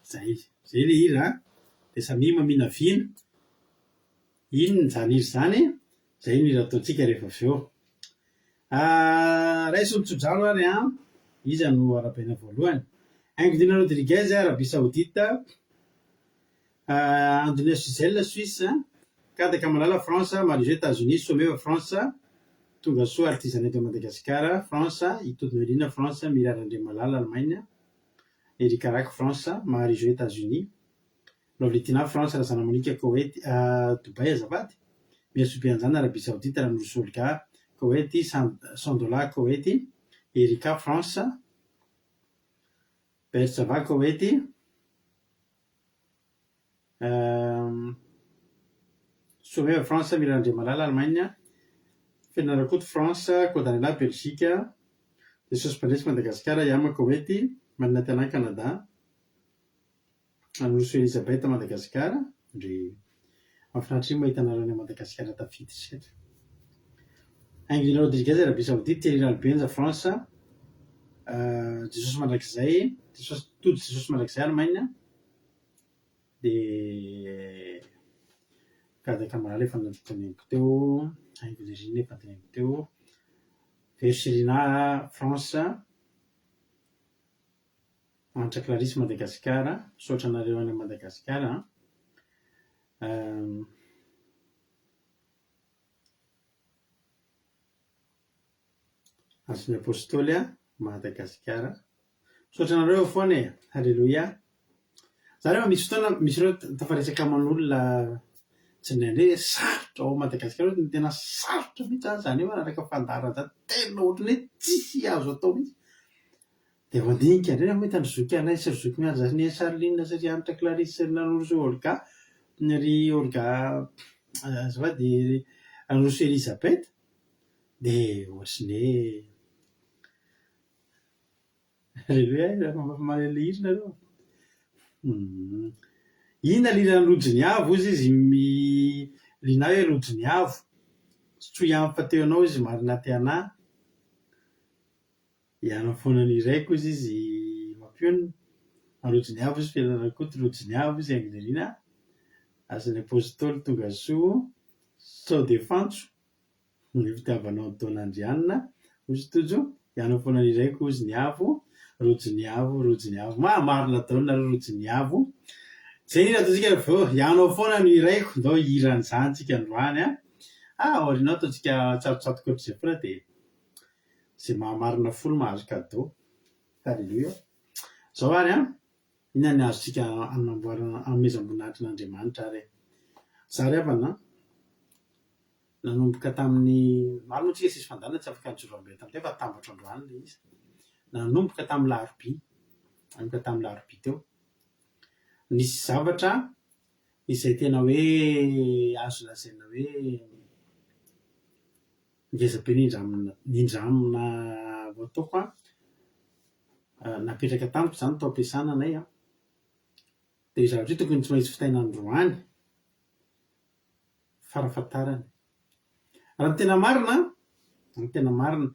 Zay, zay le hira an! Dia samia maminavina. Inona izany hira izany? Zay no hira ataontsika rehefa avy eo. Raiso ny tsodrano ary an! Iza no arahabaina voalohany? Ingudina Rodriguez, Arabie Saoudite. Andonia Gisèle, Suisse. Kadaka Malala, France. Marie-Jo, Etats-Unis. Someva, France. Tongasoa Artisanat de Madagascar, France. Itody Noeline, France. Mirary Andriamalala, Allemagne. Erika Rack, France. Marie-Jo, Etats-Unis. Lovely Tina, France. Razana Monica, Koweït, Dubaï azafady. Miasoa Beanjana, Arabie Saoudite. Ranorosoa Olga, Koweït. Sandola, Koweït. Erika, France. Bertsava, Koweït. Someva, France, Mila Andriamalala, Allemagne, Feno Rakoto, France, Kodanela, Belgique, Jesosy Mpandresy, Madagasikara, Yama, Koety, Marina Tana, Canada, Anorosoa Elisabeth, Madagasikara, ndry mahafinaritra ery mahita anareo any Madagasikara tafiditra eto. Ingrid Rodriguez, Arabie Saoudite, Thierry Ralibenja, France, Jesosy Mandrakizay, Jesosy Tody Jesosy Mandrakizay, Allemagne, dia Kada Kamalala efa noteneniko teo, Haingo Nirina efa noteneniko teo, Vero Serena, France, Hanitra Clarisse, Madagasikara, misaotra anareo any Madagasikara an. Azon'ny Apostoly Madagasikara. Misaotra anareo eo foana e! Haleloia! Za rehefa misy fotoana misy ireo tafaresaka aman'olona tsy indraindray hoe sarotra ao Madagasikara ao tena sarotra mihitsy zany zany hoe manaraka fandaharana zany tena ohatran'ny hoe tsisy azo atao mihitsy. Dia mandinika indray aho mahita ny zoky anay sy ry zoky mihaja sy ny Charline sy ry Hanitra Clarisse sy ry Nanorosoa Olga, ry Olga azafady ry Nanorosoa Elisabeth dia ohatry ny hoe Alléluia e, mahay le hira nareo. Inona le hiran'i Rojo ny Avo hozy izy Rinah hoe Rojo ny Avo. Tsoy aminy fa teo anao izy marina te anah. Ianao foana ny iraiko hozy izy mampionona. Rojo ny Avo hozy Felana Rakoto, Rojo ny Avo hozy Haingonirina. Asan'ny Apostoly Tongasoa. Sao dia fantso. Ny fitiavanao an'i Dona Andrianina, hozy Tojo, ianao foana ny iraiko hozy ny avo, rojo ny avo, rojo ny avo, ma marina daholo nareo rojo ny avo. Zay ny hira ataontsika avy eo, ianao foana no iraiko, ndao hihira an'izany tsika androany a. Ah aoriana ao ataontsika tsatotsatoka ohatr'izay foana dia izay mahamarina folo mahazo cadeau. Alléluia. Zao ary an, inona ny azontsika anamboarana, anomezam-boninahitra an'Andriamanitra ary e. Za ry havana an. Nanomboka tamin'ny, maro moa tsika tsisy fandaharana tsy afaka nijoro ambony tamin'izay fa atambatra androany ilay izy. Nanomboka tamin'ny larobia, nanomboka tamin'ny larobia teo. Nisy zavatra izay tena hoe azo lazaina hoe ngeza be nindramina nindramina ho ataoko an, napetraka tamiko izany tao am-piasana anay an, dia io zavatra io tokony tsy maintsy vitaina androany. farafahatarany. Raha ny tena marina, raha ny tena marina,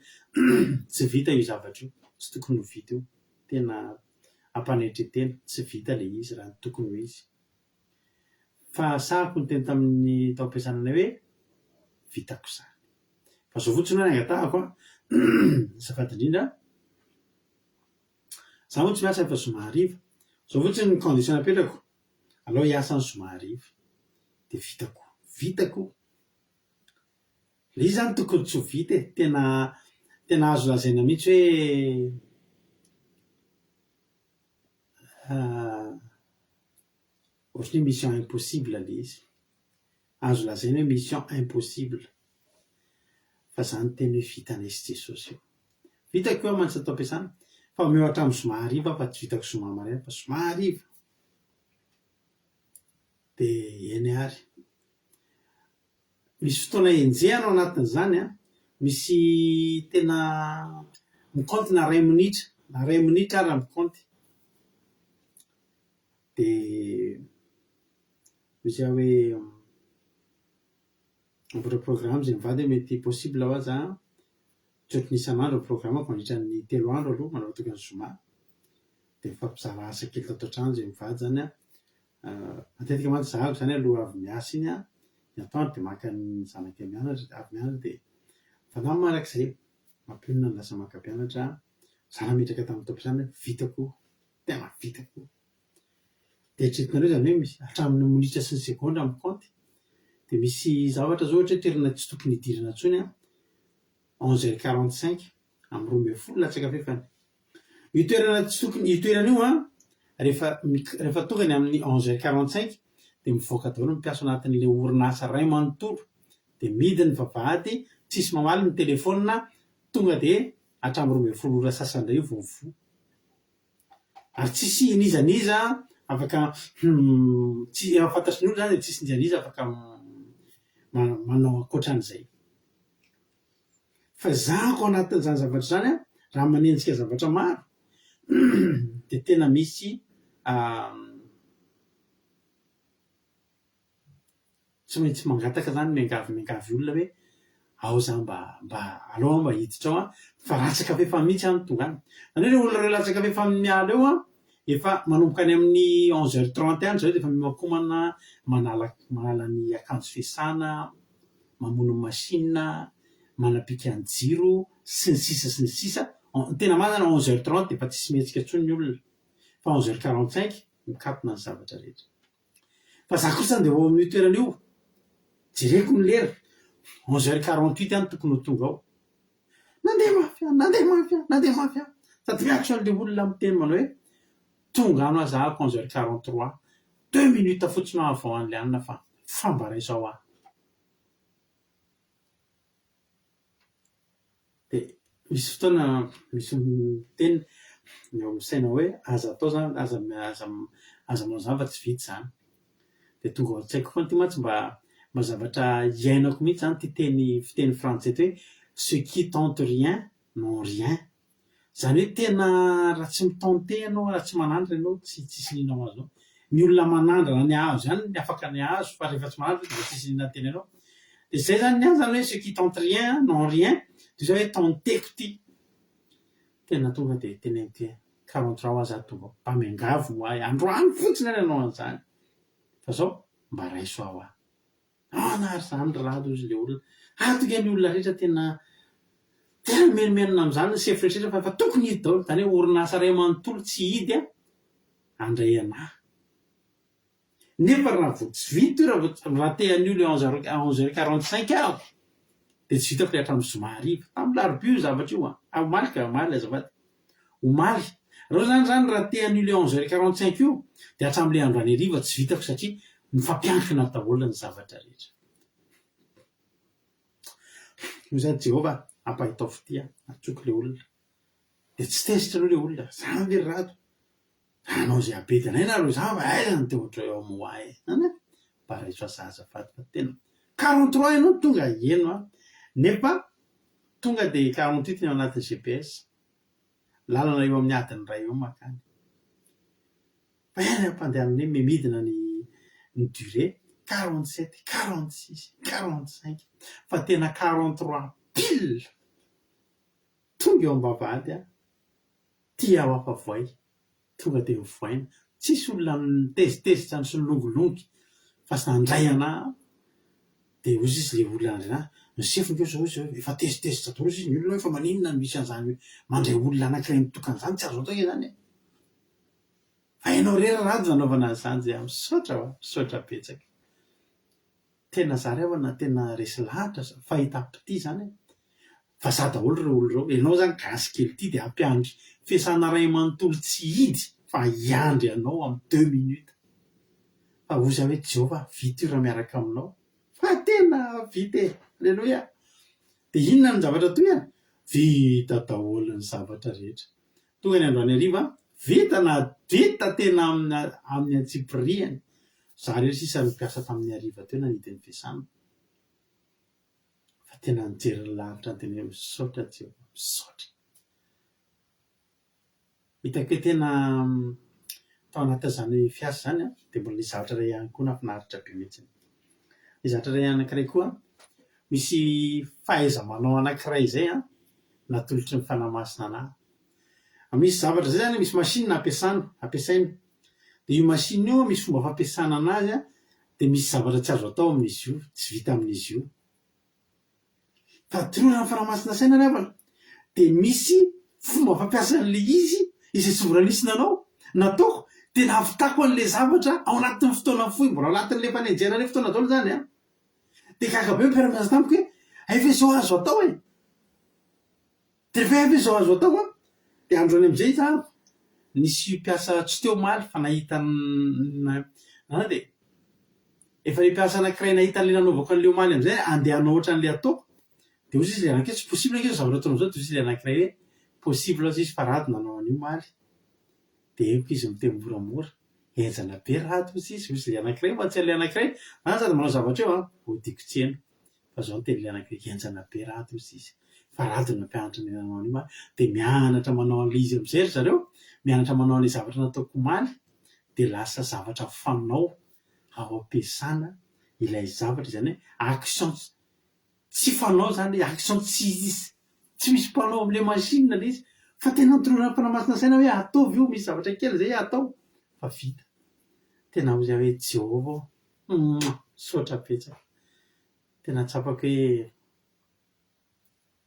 tsy vita io zavatra io, tsy tokony ho vita io, tena ampanetren-tena, tsy vita ilay izy raha ny tokony ho izy. Fa sahako niteny tamin'ny tao am-piasana anay hoe vitako izany. Fa izao fotsiny ho'a ny angatahako an, azafady indrindra, za moa tsy miasa rehefa zoma hariva, izao fotsiny ny condition napetrako, Alao hiasa ny zoma hariva dia vitako, vitako. Ilay izy izany tokony tsy ho vita e, tena tena azo lazaina mihitsy hoe ohatran'ny hoe mission impossible ilay izy. Azo lazaina hoe mission impossible. Fa za niteny hoe vitanay sy Jesosy io. Vitako io mantsy ato am-piasana fa omeo hatramin'ny zoma hariva aho fa tsy vitako zoma maraina fa zoma hariva. Dia eny ary. Misy fotoana enjehana ao anatin'izany an, misy tena mikaonty na iray minitra, na iray minitra ara mikaonty. Dia misy aho hoe mamboatra programme izay mivady hoe mety possible hoa za, tsy ohatran'ny isan'andro ny programme-ko mandritra ny telo andro aloha mandra-pahatonga ny zoma. Dia mifampizara asa kely tato an-trano izay mivady izany an. Matetika mantsy zahako izany aloha avy miasa iny an, ny atoandro dia maka ny zanakay mianatra, avy mianatra dia mifanamby mandrakizay. Mampionona ny lasa maka mpianatra. Za nametraka tamin'ny taom-piasana hoe vitako, tena vitako. Dia eritreretinareo izany hoe misy hatramin'ny minitra sy ny segondra mikaonty. Dia misy zavatra izao ohatra hoe toerana tsy tokony hidirana intsony an, onze heures quarante cinq, amin'ny 12 latsaka fahefany. Io toerana tsy tokony, io toerana io an, rehefa rehefa tonga ny amin'ny onze heures quarante cinq dia mivoaka daholo ny mpiasa ao anatin'ilay orinasa iray manontolo, dia mihidy ny vavahady, tsisy mamaly ny telefaonina, tonga dia hatramin'ny 12 ora sasany indray io vao mivoha. Ary tsisy n'iza n'iza afaka tsy efa fantatry ny olona izany e, tsisy n'iza n'iza afaka manao ankoatran'izay. Fa zahako anatin'izany zavatra izany an, raha manenjika zavatra maro dia tena misy Tsy maintsy mangataka zany miangavy miangavy olona hoe ao za mba mba aleo aho mba hiditra ao an, fa latsaka fahefany mihitsy aho no tonga any. Zany hoe ireo olona ireo latsaka fahefany miala eo an, efa manomboka any amin'ny onze heures trente any zareo dia efa miomankomana manala manala ny akanjo fiasana, mamono ny machine, manapika ny jiro, sy ny sisa sy ny sisa, ny tena marina zany onze heures trente dia efa tsisy mihetsika intsony ny olona, fa onze heures quarante cinq mikatona ny zavatra rehetra. Fa za kosa andeha ho ao amin'io toerana io, jereko ny lera, onze heures quarante huit aho no tokony ho tonga ao. Nandeha mafy aho, nandeha mafy aho, nandeha mafy aho, sady miantso an'ilay olona miteny manao hoe tonga any aho za onze heures quarante trois, deux minutes fotsiny aho avant an'ilay anona fa famba raisao aho. Dia misy fotoana misy miteny ny ao amin'ny saina hoe aza atao izany, aza aza aza manao izany fa tsy vita izany. Dia tonga ao an-tsaiko foana, ity mantsy mba mba zavatra iainako mihitsy izany ity teny fiteny frantsay ity hoe ceux qui tentent rien n'ont rien. Izany hoe tena raha tsy mi-tenter ianao, raha tsy manandrana ianao tsy tsisy n'inona ho azonao. Ny olona manandrana ny hahazo ihany ny afaka ny hahazo fa rehefa tsy manandrana dia tsisy n'inona antenainao. Dia izay izany ny ahy izany hoe ceux qui tentent rien n'ont rien, dia izay hoe tenter-ko ity. Tena tonga dia teneniko hoe 43 aho za tonga ao, mba miangavy ho ahy androany fotsiny ary ianao an'izany fa zao mba raiso aho aho. Ahoana ary izany ry rado hozy ilay olona. Ato nge ny olona rehetra tena tena mimenomenona amin'izany ny sefo rehetra fa efa tokony hidy daholo. Izany hoe orinasa iray manontolo tsy hidy an, handray anah. Nefa raha vao tsy vita io, raha vao raha te hanio le onze heures onze heures quarante cinq aho dia tsy vitako ilay hatramin'ny zoma hariva. Tamin'ny larobia io zavatra io an. Ah omaly ka, omaly azafady. Omaly. Reo zany zany raha te hanio le onze heures quarante cinq io dia hatramin'le androany hariva tsy vitako satria mifampiankina daholo ny zavatra rehetra. Hoy za Jehovah ampahitao fitia antsoiko le olona. Dia tsy tezitra aloha le olona, zany ve ry rado? Hanao izay habedy anay nareo zany fa aiza no te ohatra eo amoa e! Zany e! Mba raiso aza azafady fa tena 43 ianao no tonga heno an! Nefa tonga dia 48 ny ao anatin'ny GPS. Lalana eo amin'ny adiny iray eo mankany. Fa eny am-pandehanana eny miha-midina ny ny durée, 47, 46, 45, fa tena 43 pile! Tonga eo am-bavahady aho, tia aho afa-voay. Tonga dia mivoaina. Tsisy olona nitezitezitra sy nilongilongy fa sy nandray anah dia hozy izy le olona nandray anah, ny sefo nge zao izy efa tezitezitra daholo izy ny olona hoe fa maninona no misy an'izany mandray olona anakiray mitokana izany tsy azo atao nge zany e! Fa ianao irery rado nanaovana an'izany dia misaotra hoa, misaotra betsaka. Tena za ry havana tena resy lahatra fahitam-pitia zany e! Vazaha daholo ireo olona ireo, ianao zany gasy kely ity dia hampiandry fiasana ray manontolo tsy hidy fa hiandry anao amin'ny deux minutes fa hoy za hoe Jehovah vita io raha miaraka aminao fa tena vita e! Aleloia! Dia inona ny zavatra tohina? Vita daholo ny zavatra rehetra. Tonga ny androany hariva, vita na vita tena amin'ny antsipiriany. Za irery sisa no mpiasa tamin'ny hariva teo nanidy ny fiasana. Fa tena nijery ny lanitra ny tena hoe misaotra Jehovah, misaotra. Hitako hoe tena tao anatin'izany fiasa izany an, dia mbola nisy zavatra iray ihany koa nahafinaritra be mihitsy. Nisy zavatra iray anankiray koa, misy fahaiza-manao anankiray izay an, natolotry ny Fanahy Masina anah. Misy zavatra izay zany, misy machine ampiasana, ampiasaina. Dia io machine io misy fomba fampiasana anazy an, dia misy zavatra tsy azo atao amin'izy io, tsy vita amin'izy io. Fa toroana ny Fanahy Masina saina ry havana, dia misy fomba fampiasa an'ilay izy izay tsy mbola nisy nanao, nataoko, dia nahavitako an'ilay zavatra ao anatin'ny fotoana fohy, mbola ao anatin'ilay fanenjehana ilay fotoana daholo izany an. Dia gaga be ny mpiara-miasa tamiko hoe, hay ve izao azo atao e? Dia rehefa hay ve izao azo atao an, dia androany amin'izay izaho, nisy mpiasa tsy teo omaly fa nahita an dia efa ilay mpiasa anankiray nahita an'ilay nanaovako an'ilay omaly amin'izay andeha hanao ohatran'ilay ataoko, dia hoy izy ilay anankiray tsy possible ange izao zavatra ataonao izao, dia hoy izy ilay anankiray hoe possible hozy izy fa Rado nanao an'io omaly, dia henoko izy miteny moramora, henjana be Rado hozy izy, hoy izy ilay anankiray mantsy an'ilay anankiray, za sady manao zavatra eo an, hodiako tsy heno. Fa zao ny teny ilay anankiray henjana be Rado hozy izy. Fa Rado no nampianatra anay nanao an'io dia mianatra manao an'ilay izy amin'izay ry zareo, mianatra manao an'ilay zavatra nataoko omaly dia lasa zavatra fanao ao am-piasana ilay zavatra, izany hoe action tsy fanao izany ilay action tsy izy, tsy misy mpanao amin'ilay machine ilay izy fa tena notolorana Fanahy Masina saina hoe ataovy io, misy zavatra kely izay atao fa vita. Tena hoy aho hoe Jehovah ô! Mouah! Misaotra betsaka. Tena tsapako hoe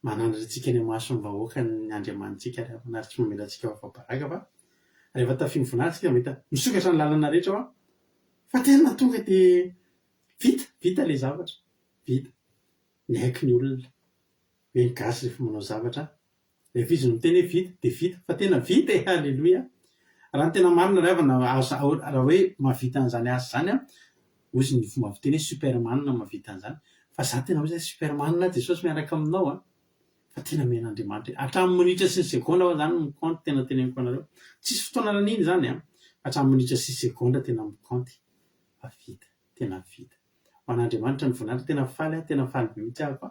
mananatra antsika eny imason'ny vahoaka ny Andriamanitsika ry havana ary tsy mamela antsika ho afa-baraka fa rehefa tafian'ny voninahitra isika mahita misokatra ny lalana rehetra hoa fa tena tonga dia vita, vita ilay zavatra, vita. Miaiky ny olona hoe ny gasy rehefa manao zavatra Rehefa izy no miteny hoe vita dia vita fa tena vita e! Haleloia! Raha ny tena marina ry havana asa raha hoe mahavita an'izany asa izany an, hozy ny fomba fiteny hoe superman no mahavita an'izany, fa za tena hoe superman aho Jesosy miaraka aminao an! Fa tena omen'Andriamanitra e! Hatramin'ny minitra sy ny segondra aho izany mi-compte tena teneniko anareo, tsisy fotoana laniana izany an, fa hatramin'ny minitra sy segondra tena mi-compte fa vita, tena vita. Ho an'Andriamanitra ny voninahitra, tena faly aho, tena faly be mihitsy aho fa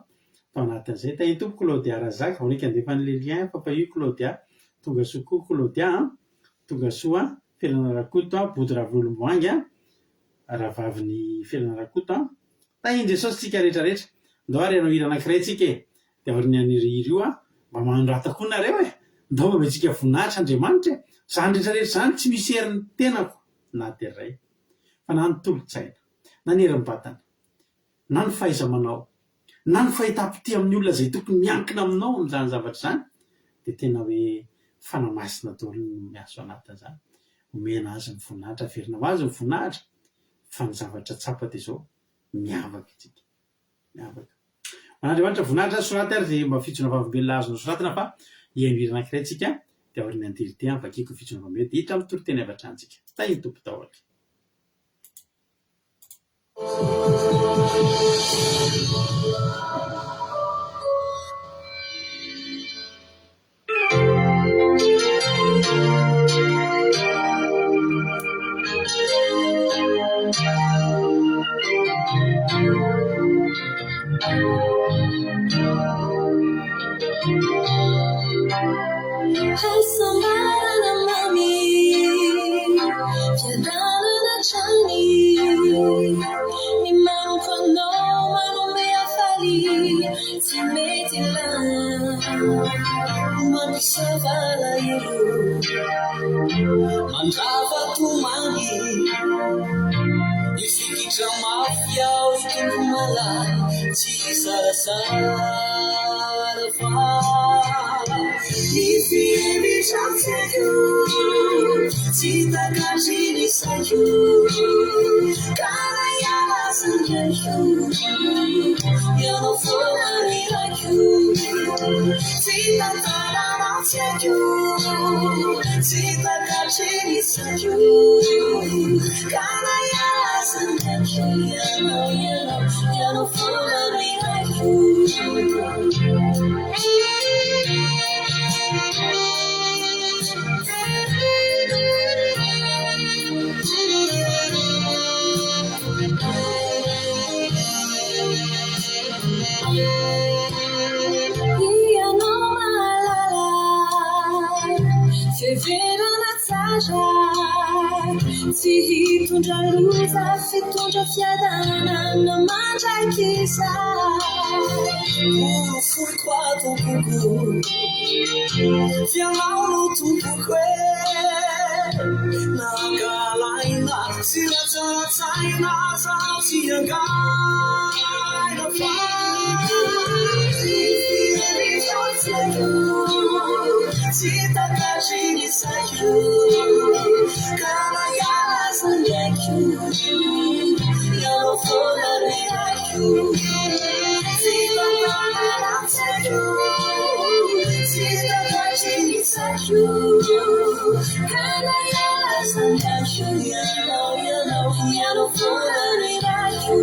tao anatin'izay. Tahian'ny Tompo Claudia Razaka, vao naika handefa an'ilay lien fa io Claudia, tonga soa koa Claudia an, tonga soa Felana Rakoto an, Bodo Ravololomboahangy an, rahavavin'i Felana Rakoto an. Tahian'i Jesosy tsika rehetra rehetra. Ndao ary hanao hira anankiray tsika e, dia aorian'ny hira io an, mba manorata koa nareo e, ndao mba omentsika voninahitra Andriamanitra e, izany rehetra rehetra izany tsy misy herin'ny tenako na dia iray, fa na ny tolo-tsaina. na ny herim-batana, na ny fahaiza-manao, na ny fahitam-pitia amin'ny olona izay tokony miankina aminao amin'izany zavatra izany, dia tena hoe Fanahy Masina daholo no miasa ao anatin'izany. Omena Azy ny voninahitra, averina ho Azy ny voninahitra, fa ny zavatra tsapa dia izao, miavaka isika. Miavaka. Ho an'Andriamanitra voninahitra, soraty ary izay mba fijoroana vavolombelona azonao soratana fa hihaino hira anankiray isika, dia aorian'ny andiry dia vakiko ny fijoroana vavolombelona dia hiditra amin'ny toriteny avy hatrany isika. Tahin'ny Tompo daholo. Hasambarana mamy, fiadanana hatrany. Ny manompo anao manome hafaliana tsy mety lany. Mampisava alahelo, mandrava tomany. Hifikitra mafy aho ry Tompo malala, tsy hizarazara fa ny fihevitra tsy haiko, tsy takatry ny saiko, ka na hiala aza ny aiko, ianao foana no ilaiko, tsy tantarana tsy haiko, tsy takatry ny saiko. Ka na hiala aza ny aiko, ianao, ianao, ianao foana no ilaiko. Ianao mahalala fiheverana tsara, tsy hitondra loza fitondra fiadanana mandrakizay. foiko ato am-poko F'ianao no tompoko e Na ankahalaina sy ratsaratsahina aza aho tsy angaina Fa tsy haiko Tsy takatry ny saiko Ka na hiala aza ny aiko Ianao foana no haiko Tsy tantara an-tsaiko Tsy takatry ny saiko Ka na hiala aza ny aiko Ianao, ianao, ianao foana no iraiko.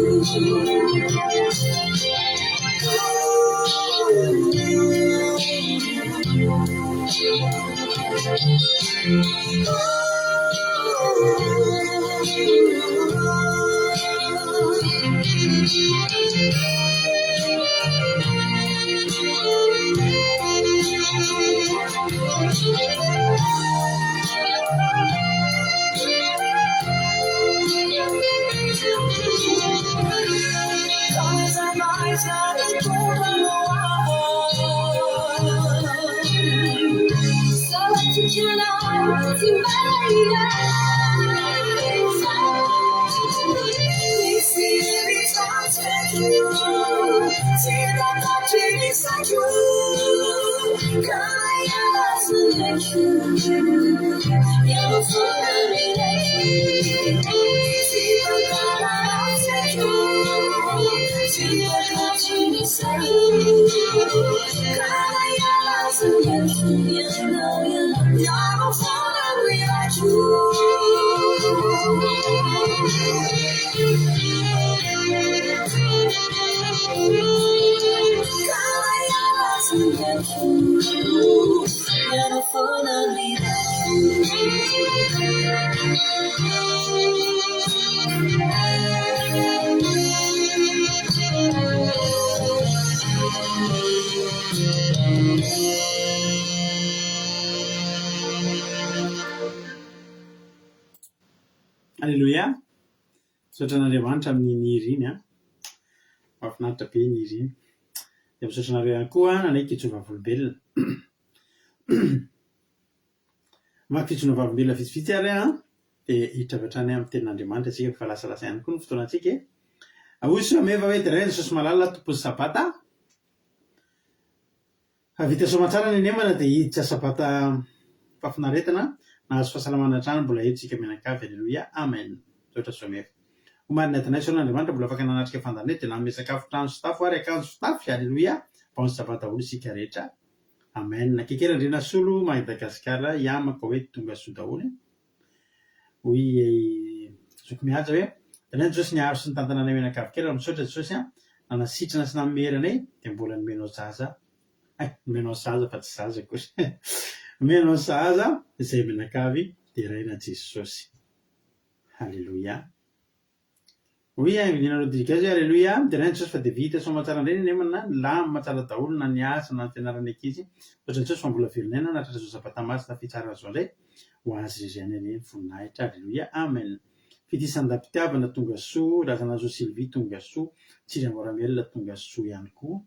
Aleloia! Misaotra an'Andriamanitra amin'iny hira iny an! Mahafinaritra be iny hira iny. Dia misaotra anareo ihany koa nanaiky hijoro vavolombelona. Maka fijoroana vavolombelona vitsivitsy ary aho an, dia hiditra avy hatrany amin'ny tenin'Andriamanitra isika fa lasalasa ihany koa ny fotoanantsika e. Hoy Soameva hoe, Deraina Jesosy malala tompon'ny sabata. Fa vita soamantsara ny anemana dia hiditra sabata fahafinaretana, nahazo fahasalamana hatrany mbola eto isika mianakavy Aleloia Amen Misaotra Soameva. Ho marina adinay isaorana Andriamanitra mbola afaka nanatrika fandaharana eto dia nanome sakafo trano sy tafo ary akanjo fitafy Aleloia Bon sabbat daholo isika rehetra Amen Keke Randrianasolo Madagascar Iamaka hoe tonga soa daholo Hoy i Zoky Mihaja hoe, Hitanay Jesosy niaro sy nitantana anay mianakavy kely ary misaotra Jesosy an, nanasitrana sy nanome hery anay dia mbola nomenao zaza, hay, nomenao zaza fa tsy zaza akory, nomenao zaza izay mianakavy deraina Jesosy. Haleloia. Hoy i Nina Rodriguez hoe, Aleloia, mideraina Jesosy fa dia vita soamantsara indray ny anemana, nilamina tsara daholo na ny asa na ny fianaran'ny ankizy. Misaotra an'i Jesosy fa mbola velon'aina nahatratra izao sabata masina fitsarana izao indray. Ho Azy irery ihany anie ny voninahitra. Aleloia, Amen. Fitisandam-pitiavana tonga soa, Razanazo Sylvie tonga soa, Tsiry Amboaramelona tonga soa ihany koa.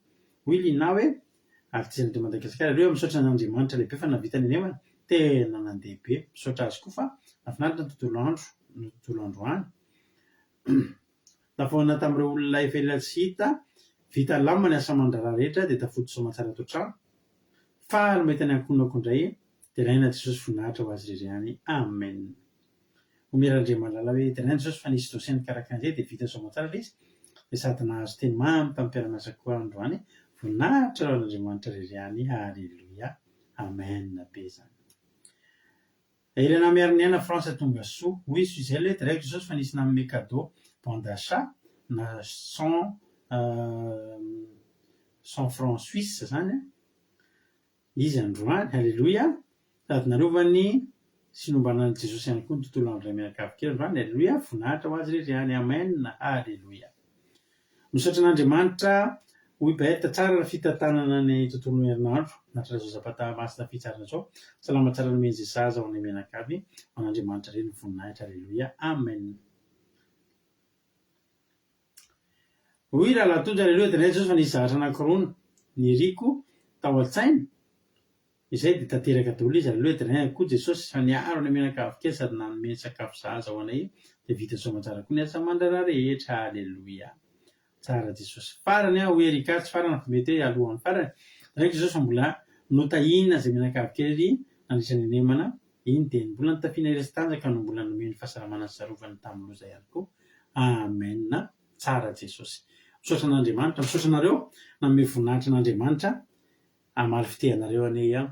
Hoy Lina hoe, Artiste de Madagascar, Aleloia, misaotra an'Andriamanitra lehibe fa nahavita ny anemana, tena nandeha be. Misaotra Azy koa fa nahafinaritra ny tontolo andro, ny tontolo androany. Tafahaona tamin'ireo olona efa ela tsy hita, vita lamina ny asa aman-draharaha rehetra dia tafody soamantsara ato an-trano. Faly mahita ny ankohonako indray, deraina Jesosy voninahitra ho Azy irery ihany. Amen. Hoy Randriamalala hoe deraina Jesosy fa nisy dossier nikarakara an'izay dia vita soamantsara ilay izy dia sady nahazo teny mamy tamin'ny mpiara-miasa koa aho androany, voninahitra ho an'Andriamanitra irery ihany, Haleloia. Amen be izany. Elena Miariniaina France tonga soa. Hoy i Suzelle hoe direct Jesosy fa nisy nanome cadeau bon d'achat na 100 100 francs suisse zany izy androany. Alléluia. Sady narovany sy nombanan'i Jesosy ihany koa ny tontolo andro iray mianakavy kely androany. Alléluia. Voninahitra ho azy irery ihany. Amen. Alléluia. Misaotra an'Andriamanitra hoy Beth, tsara ny fitantanana ny tontolon'ny herinandro, nahatratra izao Sabata masina fitsarana izao, salama tsara nomen'i Jesaja ho anay mianakavy, ho an'Andriamanitra re ny voninahitra Aleloia Amen. Hoy Rahalahy Tojo Aleloia dia nahita Jesosy fa nisy zavatra anankiroa. niriko tao an-tsaina, izay dia tanteraka daholo izy, aleloia, deraina koa Jesosy fa niaro anay mianakavy kely sady nanome ny sakafo sahaza ho anay dia vita soamantsara koa ny asa aman-draharaha rehetra, aleloia. Tsara Jesosy. Farany aho hoy Erika, tsy farany fa mety hoe alohan'ny farany, deraina Jesosy fa mbola notahina izay mianakavy kely ery nandritra ny anemana iny dia mbola nitafiana hery sy tanjaka no mbola nomeny fahasalamana sy sarovany tamin'ny loza ihany koa. Amen. Tsara Jesosy. Misaotra an'Andriamanitra, misaotra anareo nanome voninahitra an'Andriamanitra hamaly fitia anareo anie i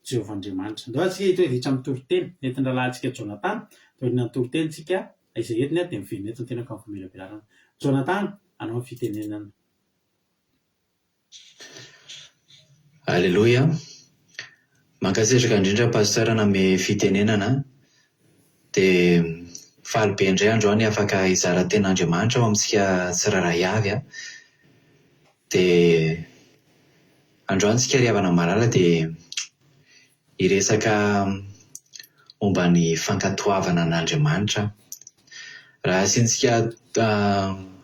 Jehovah Andriamanitra. Ndao isika hitohy hiditra amin'ny toriteny nentin'ny rahalahintsika Jonathan. Taorian'ny toriteny tsika izay entiny dia miverina eto ny tenako amin'ny famelabelarana. Jonathan, anao ny fitenenana. Aleloia! Mankasitraka indrindra Pasteur nanome fitenenana dia faly be indray androany afaka hizara tenin'Andriamanitra ao amintsika tsirairay avy a! Dia androany tsika ry havana malala dia hiresaka momba ny fankatoavana an'Andriamanitra. Raha asiantsika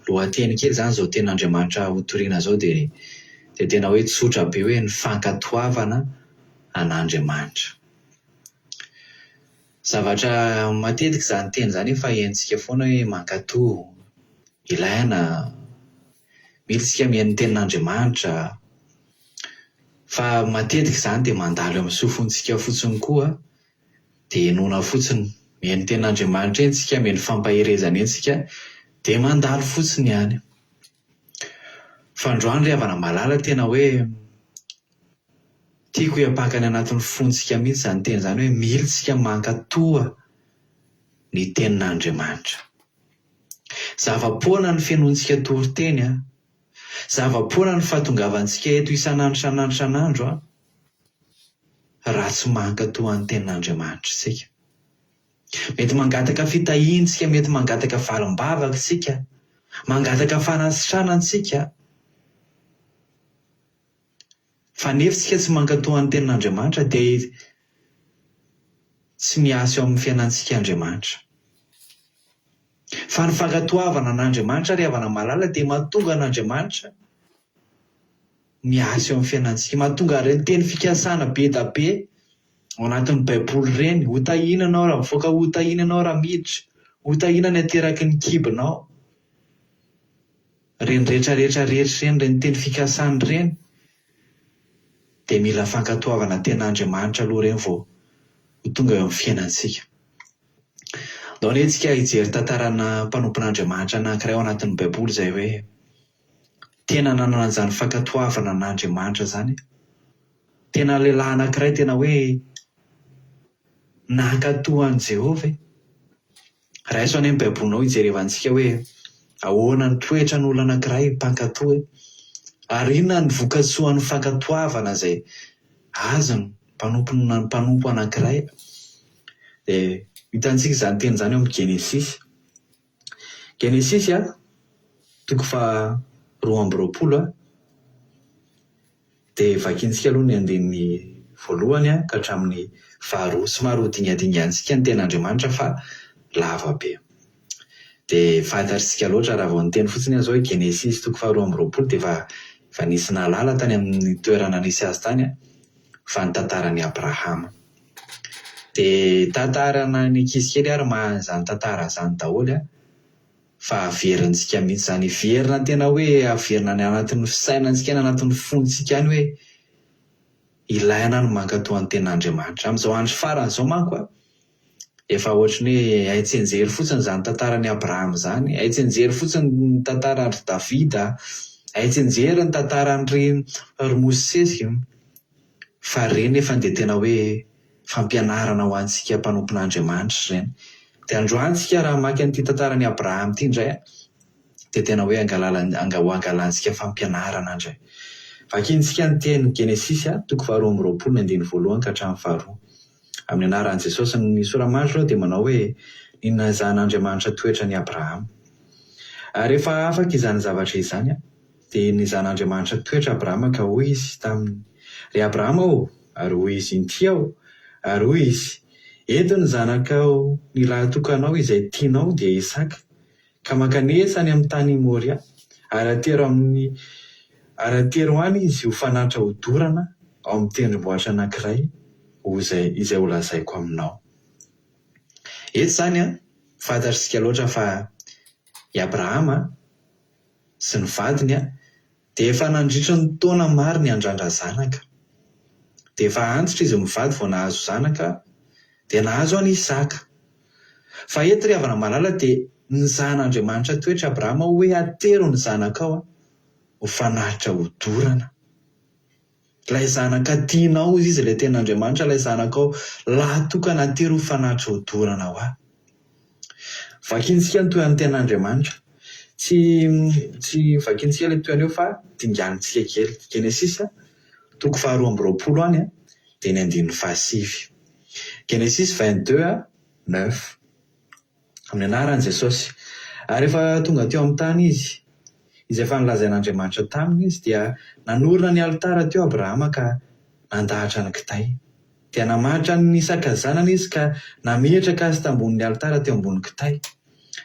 lohateny kely izany izao tenin'Andriamanitra hotorina izao dia dia tena hoe tsotra be hoe ny fankatoavana an'Andriamanitra. Zavatra matetika izany teny izany efa henontsika foana hoe mankatò, ilaina, Mila isika mihaino ny tenin'Andriamanitra fa matetika izany dia mandalo eo amin'ny sofintsika fotsiny koa dia henoina fotsiny. Mihaino ny tenin'Andriamanitra eny isika, mihaino fampaherezana eny isika dia mandalo fotsiny ihany. Fa androany ry havana malala tena hoe tiako hiampaka any anatin'ny fontsika mihitsy izany teny izany hoe mila isika mankatoa ny tenin'Andriamanitra. Zava-poana ny fenointsika toriteny an! Zava-poana ny fahatongavantsika eto isan'andro isan'andro isan'andro an! Raha tsy mankatoa ny tenin'Andriamanitra isika. Mety mangataka fitahiana isika, mety mangataka valim-bavaka isika, mangataka fanasitranana isika, fa nefa isika tsy mankatoa ny tenin'Andriamanitra dia tsy miasa eo amin'ny fiainantsika Andriamanitra. Fa ny fankatoavana an'Andriamanitra ry havana malala dia mahatonga an'Andriamanitra miasa eo amin'ny fiainantsika. Mahatonga ireny teny fikasana be da be ao anatin'ny Baiboly ireny, ho tahiana ianao raha mivoaka, ho tahiana ianao raha miditra, ho tahiana ny ateraky ny kibonao. Ireny rehetra rehetra rehetra ireny, ireny teny fikasana ireny dia mila fankatoavana tena Andriamanitra aloha ireny vao ho tonga eo amin'ny fiainantsika. Ndao anie tsika hijery tantarana mpanompon'Andriamanitra anankiray ao anatin'ny Baiboly izay hoe tena nanana an'izany fankatoavana an'Andriamanitra izany. Tena lehilahy anankiray tena hoe nankatò an'i Jehovah e. Raiso anie ny Baibolinao hijerevantsika hoe ahoana ny toetran'olona anankiray mpankatò e. Ary inona ny vokatsoan'ny fankatoavana izay azony mpanompona mpanompo anankiray. Dia hitantsika izany teny izany ao amin'ny Genesisy. Genesisy a, toko faha 22 a, dia vakintsika aloha ny andininy voalohany ka hatramin'ny faharoa. Somary ho dingadingantsika ny tenin'Andriamanitra fa lava be. Dia fantatr'isika loatra raha vao niteny fotsiny aho izao hoe Genesisy toko faha 22 dia efa efa nisy nahalala tany amin'ny toerana nisy azy tany fa ny tantaran'i Abrahama. Dia tantarana ny ankizy kely ary mahay an'izany tantara izany daholo an, fa averintsika mihitsy izany, hiverina tena hoe averina any anatin'ny fisainantsika any anatin'ny fontsika any hoe ilaina ny mankatò ny tenin'Andriamanitra. Amin'izao andro farany izao manko an, efa ohatry ny hoe hay tsianjery fotsiny izany tantaran'i Abrahama izany, hay tsianjery fotsiny ny tantaran-dry Davida, hay tsianjery ny tantaran-dry ry Mosesy. Fa ireny nefa dia tena hoe fampianarana ho antsika mpanompon'Andriamanitra ireny. Dia androany isika raha hamaky an'ity tantaran'i Abrahama ity indray dia tena hoe ho angalantsika fampianarana indray. Vakintsika ny teny Genesisy toko faharoa amby roapolo ny andininy voalohany ka hatramin'ny faharoa. Amin'ny anaran'i Jesosy ny sora-masina aloha dia manao hoe ny nazahan'Andriamanitra toetra an'i Abrahama. Ary rehefa afaka izany zavatra izany, dia nizahan'Andriamanitra toetra Abrahama ka hoy Izy taminy, Ry Abrahama ô! Ary hoy Izy, Inty aho. Ary hoy Izy, Ento ny zanakao ny lahitokanao izay tianao, dia Isaka, ka mankanesa any amin'ny tany Moria, ary atero amin'ny. Ary atero any izy ho fanatitra hodorana ao amin'ny tendrombohitra anankiray ho izay izay holazaiko aminao. Eto izany an, fantatr'isika loatra fa i Abrahama sy ny vadiny an, dia efa nandritry ny taona maro niandrandra zanaka. Dia efa antitra izy mivady vao nahazo zanaka, dia nahazo an'i Isaka. Fa eto ry havana malala dia nizahan'Andriamanitra toetra Abrahama hoe atero ny zanakao ho fanatitra hodorana. Ilay zanaka tianao hozy izy ilay tenin'Andriamanitra ilay zanakao lahy tokana atero ho fanatitra hodorana ho ahy. Vakintsika ny tohan'ny tenin'Andriamanitra. Tsy tsy vakintsika ilay tohiny eo fa dinganintsika kely. Genesisy toko faharoa 22 any dia ny andininy fahasivy. Genesisy 22 neuf. Amin'ny anaran'i Jesosy. Ary rehefa tonga teo amin'ny tany izy, izay efa nolazain'Andriamanitra taminy izy, dia nanorina ny alitara teo Abrahama ka nandahatra ny kitay. Dia namaritra an'i Isaka zanany izy ka nametraka azy tambonin'ny alitara teo ambonin'ny kitay.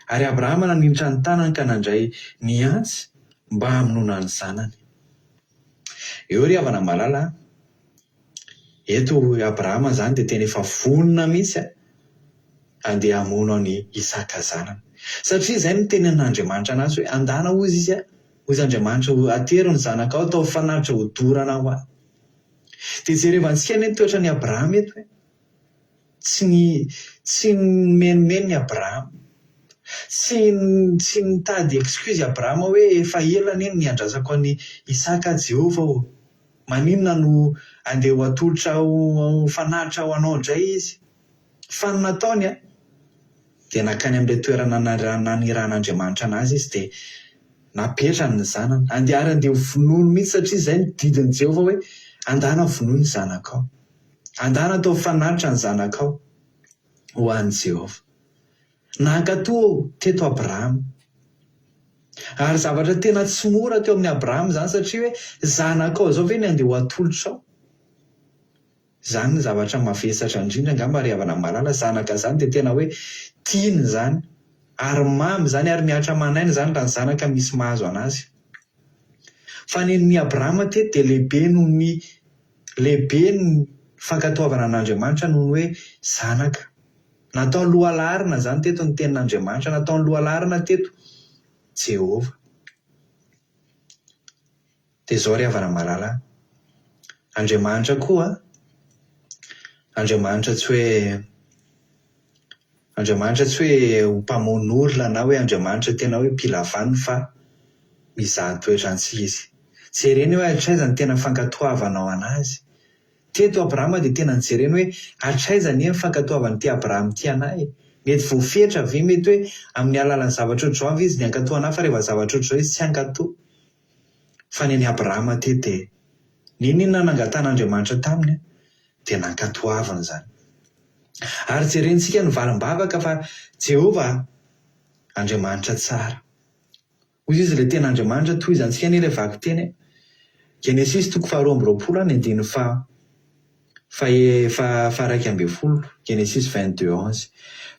Ary Abrahama naninitra ny tanany ka nandray ny antsy mba hamonoana ny zanany. Eo ry havana malala a! Eto i Abrahama izany dia tena efa vonona mihitsy handeha hamono an'i Isaka zanany. Satria izay no tenin'Andriamanitra anazy hoe andana hozy izy, hozy Andriamanitra atero ny zanakao ataovy fanatitra hodorana ho ahy. Dia jerevantsika anie ny toetran'i Abrahama eto e. Tsy ny tsy nimenomenona i Abrahama. Tsy tsy nitady excuse i Abrahama hoe efa ela anie no niandrasako an'i Isaka Jehovah ô. Maninona no andeha ho atolotra ho fanatitra ho anao indray izy? Fa ny nataony dia nankany amin'ilay toerana naniran'Andriamanitra anazy izy dia napetrany ny zanany. Andeha ary andeha ho vonoiny mihitsy satria izay no didin'i Jehovah hoe andana vonoy ny zanakao. Andana ataovy fanatitra ny zanakao ho an'i Jehovah. Nankatò teto Abrahama. Ary zavatra tena tsy mora teo amin'i Abrahama izany satria hoe zanakao izao ve ny andeha ho atolotrao? Izany ny zavatra mavesatra indrindra angamba ry havana malala, zanaka izany dia tena hoe tiana izany ary mamy izany ary mihatra aman'aina izany raha ny zanaka misy mahazo an'azy. Fa ny an'i Abrahama teto dia lehibe noho ny lehibe ny fankatoavana an'Andriamanitra noho ny hoe zanaka. Nataony lohalaharana izany teto ny Tenin'Andriamanitra, nataony lohalaharana teto Jehovah. Dia izao ry havana malala a, Andriamanitra koa, Andriamanitra tsy hoe, Andriamanitra tsy hoe ho mpamono olona na hoe Andriamanitra tena hoe mpila vaniny fa mizaha toetra antsika Izy. Jereny hoe hatraiza ny tena fankatoavanao an'Azy. Teto Abrahama dia tena nojereny hoe hatraiza anie ny fankatoavan'ity Abrahama ity anah e? Mety voafetra ve? Mety hoe amin'ny alalan'ny zavatra ohatr'izao ve izy ny hankatoa anah fa rehefa zavatra ohatr'izao izy tsy hankatoa? Fa ny an'i Abrahama teto dia n'inon'inona nangatahan'Andriamanitra taminy dia nankatoaviny izany. Ary jerentsika ny valim-bavaka fa Jehovah Andriamanitra tsara. Hoy izy, Ilay tena Andriamanitra, tohizantsika anie ilay vakiteny e. Genesisy toko faharoa 22 any andininy faha faha faha-11, Genesisy 22 11.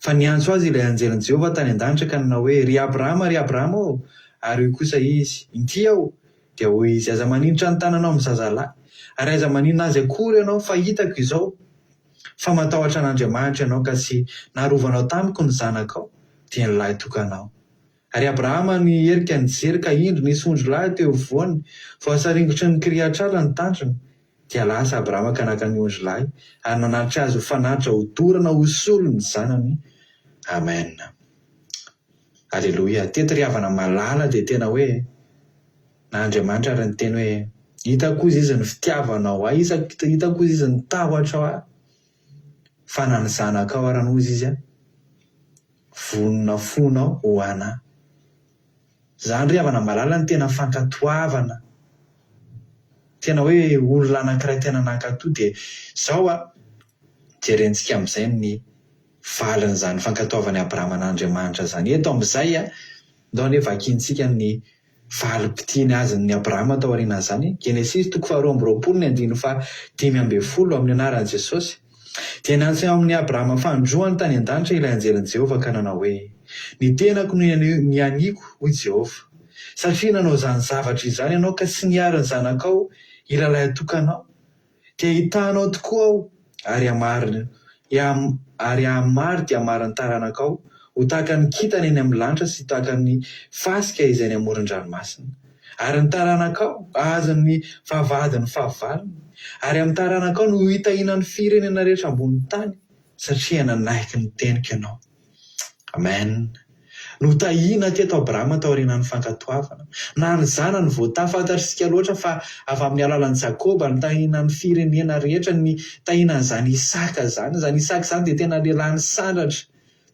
Fa niantso azy ilay anjelin'i Jehovah tany an-danitra ka nanao hoe, Ry Abrahama, ry Abrahama ô! Ary hoy kosa izy, Inty aho! Dia hoy izy, Aza maninitra ny tananao amin'ny zazalahy, ary aza maninona azy akory ianao, fa hitako izao, fa matahotra an'Andriamanitra ianao ka tsy narovanao tamiko ny zanakao, dia ny lahitokanao. Ary Abrahama niherika nijery, ka indro, nisy ondrilahy teo ivoany, voasaringotry ny kirihatr'ala ny tandrony. Dia lasa Abrahama ka naka ny ondrilahy, ary nanatitra azy ho fanatitra hodorana ho solon'ny zanany. Amen. Aleloia. Teto ry havana malala dia tena hoe, na Andriamanitra ary niteny hoe, Hitako hozy izy ny fitiavanao ahy, hitako hozy izy ny tahotrao ahy, fa na ny zanakao ary hozy izy an, vonona fonao ho ana. Zany ry havana malala ny tena fankatoavana. Tena hoe olona anankiray tena nankatoa dia zao a, jerentsika amin'izay ny valin'izany fankatoavan'i Abrahama an'Andriamanitra zany. Eto amin'izay a, ndao anie vakintsika ny Valim-pitia azon'i Abrahama taorianan'izany, Genesisy toko faharoa amby 20 ny andininy faha-15, Amin'ny anaran'i Jesosy. Dia niantso amin'i Abrahama fanindroany tany an-danitra ilay anjelin'i Jehovah ka nanao hoe, Ny tenako no nianiako, hoy Jehovah. Satria nanao izany zavatra izany ianao ka tsy niaro ny zanakao ilay atokanao, dia hitahanao tokoa aho ary hamary ary hahamaro dia hamaro ny taranakao ho tahaka ny kintana eny amin'ny lanitra sy tahaka ny fasika izay eny amoron-dranomasina. Ary ny taranakao hahazo ny vavahadin'ny fahavalony, ary amin'ny taranakao no hitahiana ny firenena rehetra ambonin'ny tany, satria nanaiky ny teniko ianao. Amen. Notahiana teto Abrahama taorianan'ny fankatoavana. Na ny zanany voatahy, fantatr'isika loatra fa avy amin'ny alalan'i Jakoba nitahiana ny firenena rehetra ny tahiana an'izany Isaka izany. Izany Isaka izany dia tena lehilahy nisandratra,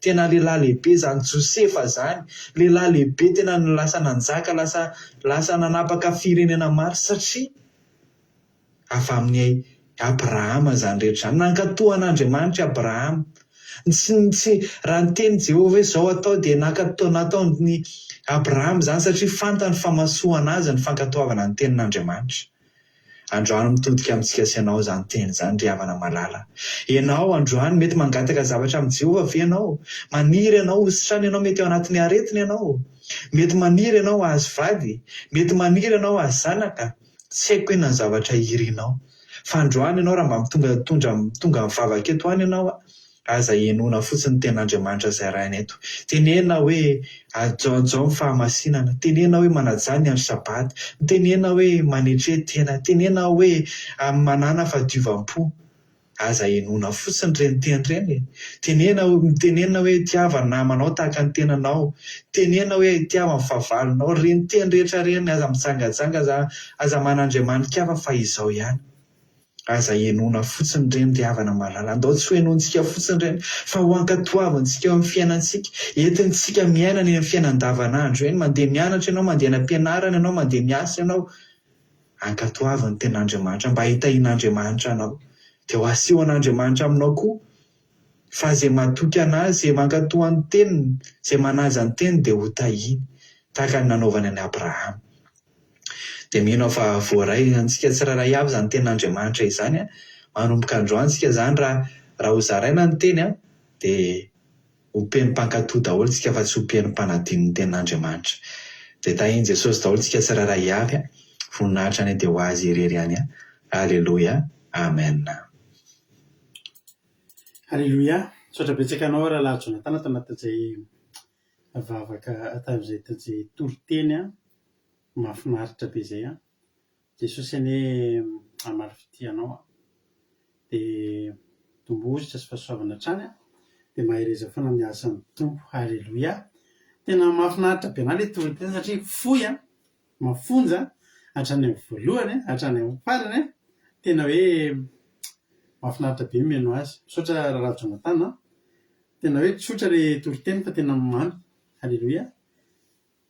tena lehilahy lehibe izany Josefa izany, lehilahy lehibe tena lasa nanjaka, lasa lasa nanapaka firenena maro satria Avy amin'i Abrahama izany rehetra izany. Nankatò an'Andriamanitra i Abrahama. Tsy, tsy, raha niteny Jehovah hoe izao atao dia nankatò, nataon'i Abrahama izany satria fantany fa mahasoa an'azy ny fankatoavana ny tenin'Andriamanitra. Androany mitodika amintsika sy ianao izany teny izany ry havana malala. Ianao androany mety mangataka zavatra amin'i Jehovah ve ianao? Maniry ianao ho sitrana ianao, mety ao anatin'ny aretina ianao. Mety maniry ianao hahazo vady. Mety maniry ianao hahazo zanaka. Tsy haiko inona ny zavatra irinao. Fa androany ianao raha mba mitonga tondra tonga mivavaka eto any ianao a, aza henoina fotsiny ny tenin'Andriamanitra izay arahina eto. Tenena hoe ajaojao ny fahamasinana, tenena hoe manajà ny andro sabata, tenena hoe manetre tena, tenena hoe manàna fahadiovam-po. Aza henoina fotsiny ireny teny ireny e! Tenena tenenina hoe tiava ny namanao tahaka ny tenanao, tenena hoe tiava ny fahavalonao, ireny teny rehetra ireny, aza mijangajanga, aza aza manandriamani-kafa fa izao ihany. Aza henoina fotsiny ireny ry havana malala, andao tsy ho henointsika fotsiny ireny fa ho ankatoavintsika eo amin'ny fiainantsika, entintsika miaina any amin'ny fiainana andavanandro eny, mandeha mianatra ianao, mandeha any am-pianarana ianao, mandeha miasa ianao, Ankatoavy ny tenin'Andriamanitra mba hitahian'Andriamanitra anao. Dia ho asehon'Andriamanitra aminao koa fa izay matoky an'Azy, izay mankatò ny teniny, izay manaja ny teniny dia hotahiany, tahaka ny nanaovany an'i Abrahama. Dia mino aho fa voaray antsika tsirairay avy izany tenin'Andriamanitra izany. Manomboka androany isika izany raha raha hozaraina ny teny dia Ho mpino mpankatò daholo tsika fa tsy ho mpino mpanadino ny tenin'Andriamanitra. Dia tahin'i Jesosy daholo tsika tsirairay avy a! Voninahitra anie dia ho Azy irery ihany a! Aleloia! Amen! Aleloia! Misaotra betsaka anao Rahalahy Jonathan tao anatin'izay vavaka tamin'izay tamin'izay toriteny an! Mahafinaritra be izay an! Jesosy anie hamaly fitia anao an! Dia tombohozotra sy fahasoavana hatrany an! Dia mahereza foana amin'ny asan'ny Tompo. Haleloia! Tena mahafinaritra be anah ilay toriteny satria fohy an! Mafonja hatrany amin'ny voalohany hatrany amin'ny farany an! Tena hoe mahafinaritra be ny mihaino azy. Misaotra Rahalahy Jonathan an! Tena hoe tsotra ilay toriteny fa tena mamy. Haleloia!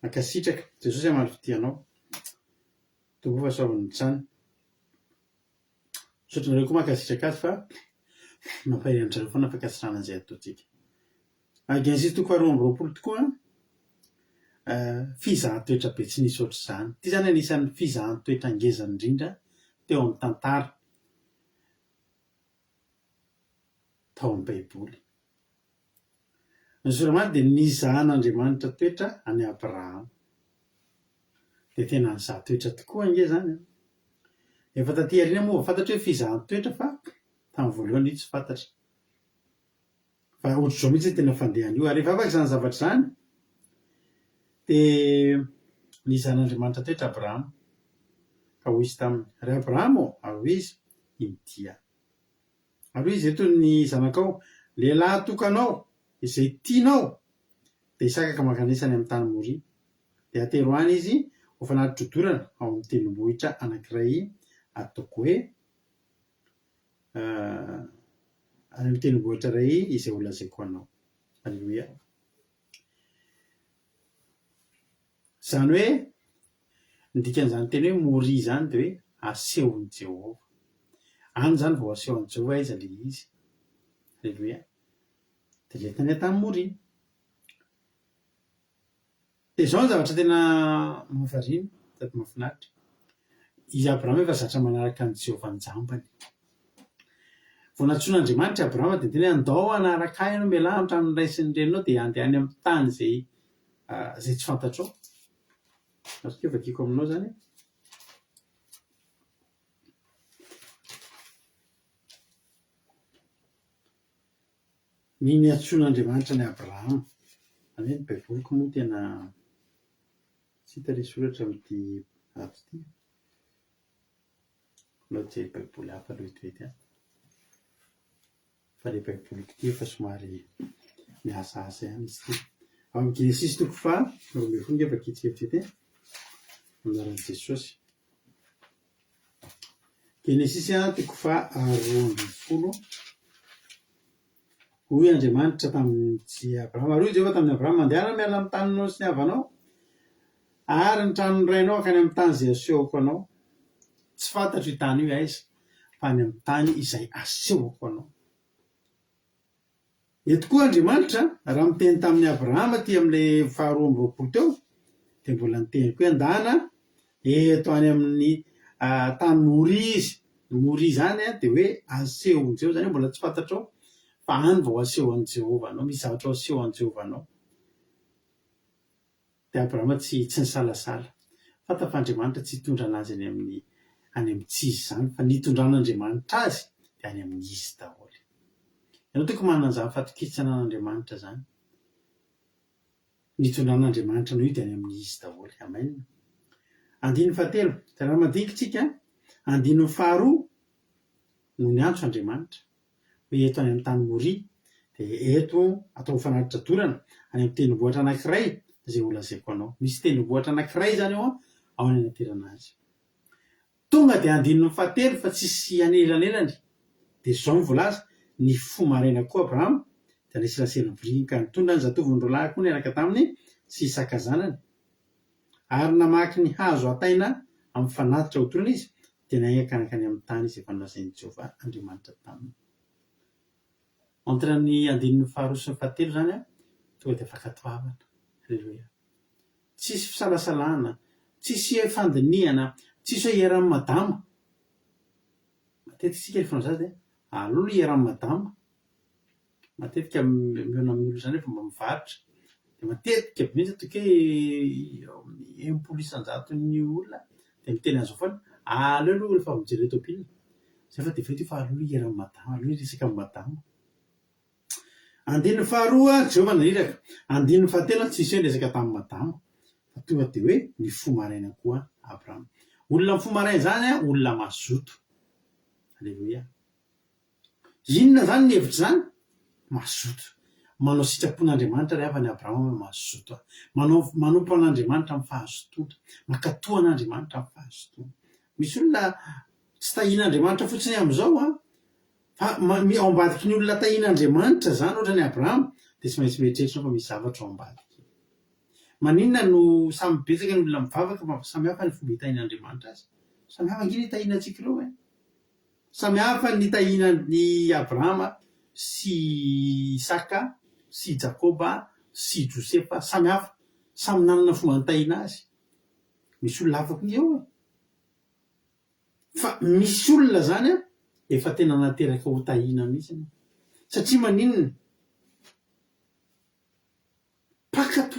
Mankasitraka. Jesosy hamaly fitia anao. Tompo fahasoavana hatrany. Misaotra anareo koa mankasitraka azy fa mampahery an-dry zareo foana ny fankasitrahana izay ataontsika. Genesisy toko faharoa amby roapolo tokoa an, fizahan-toetra be tsy nisy ohatr'izany. Ity izany anisan'ny fizahan-toetra ngeza indrindra teo amin'ny tantara tao amin'ny Baiboly. Ny Soratra dia nizahan'Andriamanitra toetra an'i Abrahama. Dia tena nizaha toetra tokoa ange izany an! Efa taty aoriana moa vao fantatra hoe fizahan-toetra fa tamin'ny voalohany io tsy fantatra. Fa ohatr'izao mihitsy ny tena fandehan'io. Ary rehefa afaka izany zavatra izany dia nizahan'Andriamanitra toetra Abrahama. Ka hoy izy taminy, Ry Abrahama ô! Ary hoy izy, Inty aho. Ary hoy izy, Eto ny zanakao, lehilahy tokanao, izay tianao, dia Isaka ka mankanesa any amin'ny tany Moria. Dia atero any izy ho fanatitr-dodorana ao amin'ny tendrombohitra anankiray ataoko hoe, any amin'ny tendrombohitra iray izay holazaiko anao. Aleloia. Izany hoe, ny dikan'izany teny hoe Moria izany dia hoe asehon'i Jehovah. Any izany vao asehon'i Jehovah aiza ilay izy. Aleloia. Dia ilay tany an-tany Moria. Dia izao ny zavatra tena mahavariana sady mahafinaritra. I Abrahama efa zatra manaraka an'i Jehovah an-jambany. Vao nantsoin'Andriamanitra i Abrahama dia niteny hoe andao hanaraka ahy ianao, mialà amin'ny tranon'ny ray sy ny reninao dia handeha any amin'ny tany izay izay tsy fantatrao. Azoko vakiako aminao izany. Ny niantsoan'Andriamanitra an'i Abrahama. Izany hoe ny Baiboliko moa tena tsy hita ilay soratra amin'ity ato ity. Aleo hijery Baiboly hafa aloha vetivety an. Fa ilay Baiboliko ity efa somary mihasaasa ihany izy ity. Ao amin'ny Genesisy toko faha 12 ange vakintsika vetivety e. Amin'ny anaran'i Jesosy. Genesisy toko faha 12. Hoy Andriamanitra tamin'i Abrahama, ary hoy Jehovah tamin'i Abrahama, Mandehana miala amin'ny taninao sy ny havanao, ary ny tranon'ny rainao hankany amin'ny tany izay asehoko anao. Tsy fantatro io tany io aiza, fa any amin'ny tany izay asehoko anao. Eto koa Andriamanitra, raha miteny tamin'i Abrahama aty amin'ilay faharoa 22 teo, dia mbola niteny koa hoe andana eto any amin'ny tany Moria izy. Ny Moria izany dia hoe asehon'i Jehovah, izany hoe mbola tsy fantatrao fa any vao asehon'i Jehovah anao, misy zavatra ho asehon'i Jehovah anao. Dia Abrahama tsy tsy nisalasala. Fantany fa Andriamanitra tsy hitondra anazy any amin'ny any amin'ny tsy izy izany, fa ny hitondran'Andriamanitra azy dia any amin'ny izy daholo. Ianao tokony manana an'izany fatokisana an'Andriamanitra izany. Ny hitondran'Andriamanitra anao io dia any amin'ny izy daholo. Amen. Andininy fahatelo. Dia raha mandinika isika, andininy faharoa no niantso Andriamanitra. Hoe eto any amin'ny tany Moria, dia eto atao ho fanatitra dorana, any amin'ny tendrombohitra anankiray izay holazaiko anao. Misy tendrombohitra anankiray izany ao, ao ny anaterana azy. Tonga dia andininy fahatelo fa tsisy anelanelany dia izao no voalaza, Nifoha maraina koa Abrahama, dia nisy lasely biriky ka nitondra ny zatovony roalahy koa niaraka taminy sy Isaka zanany. Ary namaky ny hazo hataina amin'ny fanatitra hodorana izy, dia niainga nankany amin'ny tany izay efa nolazain'i Jehovah Andriamanitra taminy. Entre ny andininy faharoa sy ny fahatelo izany tonga dia fankatoavana. Aleloia. Tsisy fisalasalana, tsisy fandinihana, tsisy hoe hiera amin'i madama. Matetika isika rehefa mizaha dia aleo aloha hiera amin'i madama. Matetika mihaona amin'ny olona izany rehefa mba mivarotra dia matetika be mihitsy ataoko hoe eo amin'ny 60 isan-jaton'ny olona dia miteny an'izao foana, aleo aloha rehefa mijery tômôbila, zay fa dia vetivety fa aleo aloha hiera amin'i madama, aleo hiresaka amin'i madama. Andininy faharoa, Jehovah naniraka. Andininy fahatelo, tsisy hoe niresaka tamin'i madama, fa tonga dia hoe nifoha maraina koa Abrahama. Olona mifoha maraina izany, olona mazoto. Aleloia. Inona izany ny hevitr'izany? Mazoto. Manao sitrapon'Andriamanitra ry havana i Abrahama hoe mazoto aho. Manao, manompo an'Andriamanitra amin'ny fahazotoana. Mankatò an'Andriamanitra amin'ny fahazotoana. Misy olona tsy tahian'Andriamanitra fotsiny amin'izao an, Fa ao ambadiky ny olona tahian'Andriamanitra izany ohatran'i Abrahama dia tsy maintsy mieritreritra fa misy zavatra ao ambadika. Maninona no samy betsaka ny olona mivavaka fa samy hafa ny fomba itahian'Andriamanitra azy? Samy hafa ange ny itahiana antsika ireo e! Samy hafa ny nitahiana an'i Abrahama sy Isaka sy Jakoba sy Josefa, samy hafa, samy nanana fomba nitahiana azy. Misy olona hafa koa eo e! Fa misy olona zany an, efa tena nateraka ho tahiana mihitsy an! Satria maninona? Mpankatò!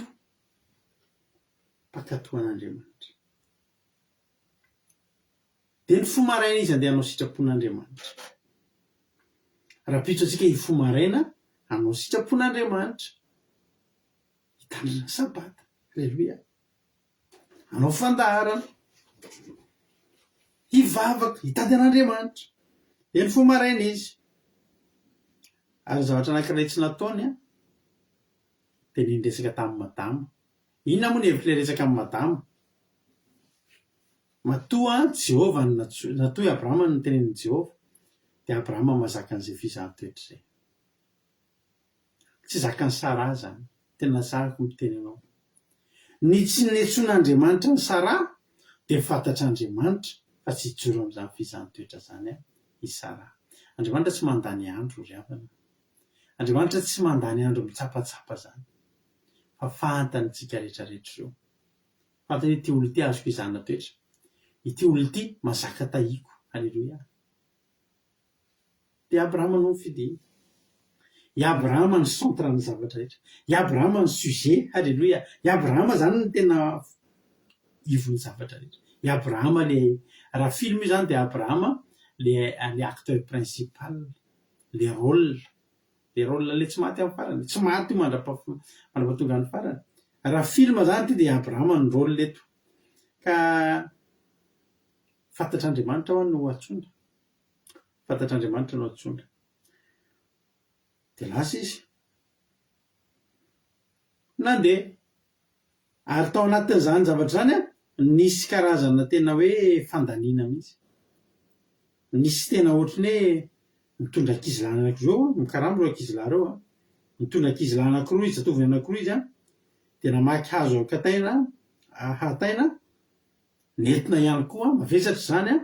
Mpankatò an'Andriamanitra. Dia nifoha maraina izy handeha hanao sitrapon'Andriamanitra. Rahampitso antsika hifoha maraina hanao sitrapon'Andriamanitra. Hitandrina ny sabata. Aleloia. Hanao fandaharana, hivavaka, hitady an'Andriamanitra. Dia nifoha maraina izy. Ary ny zavatra anankiray tsy nataony an, dia ny niresaka tamin'i madama. Inona moa ny hevitr'ilay resaka amin'i madama? Matoa Jehovah no nantsoina, matoa i Abrahama no notenenin'i Jehovah, dia Abrahama mahazaka an'izay fizahan-toetra izay. Tsy zakan'i Sarah izany. Tena zahako miteny anao. Ny tsy niantsoan'Andriamanitra an'i Sarah dia fantatr'Andriamanitra fa tsy hijoro amin'izany fizahan-toetra izany i Sarah. Andriamanitra tsy mandany andro ry havana. Andriamanitra tsy mandany andro mitsapatsapa izany. Fa fantany tsika rehetra rehetra ireo. Fantany hoe ity olona ity azoko izahana toetra. Ity olona ity mazaka tahiko. Aleloia. Dia Abrahama no nofidiny. I Abrahama no centre ny zavatra rehetra. I Abrahama no sujet, haleloia. I Abrahama izany no tena. ivon'ny zavatra rehetra. I Abrahama le, raha film io zany dia Abrahama le le acteur principal, le rôle, le rôle le tsy maty amin'ny farany, tsy maty io mandra-pahafa- mandra-pahatonga ny farany. Raha film zany ity dia i Abrahama no rôle eto. Ka fantatr'Andriamanitra hoa no antsoina, fantatr'Andriamanitra no antsoina. Dia lasa izy. Nandeha. Ary tao anatin'izany zavatra izany an, nisy karazana tena hoe fandaniana mihitsy. Nisy tena ohatry ny hoe mitondra ankizilahy anankiroa eo, mikarama ireo ankizilahy ireo an, mitondra ankizilahy anankiroa izy, zatovony anankiroa izy an, dia namaky hazo kataina, hataina, nentina ihany koa, mavesatra izany an,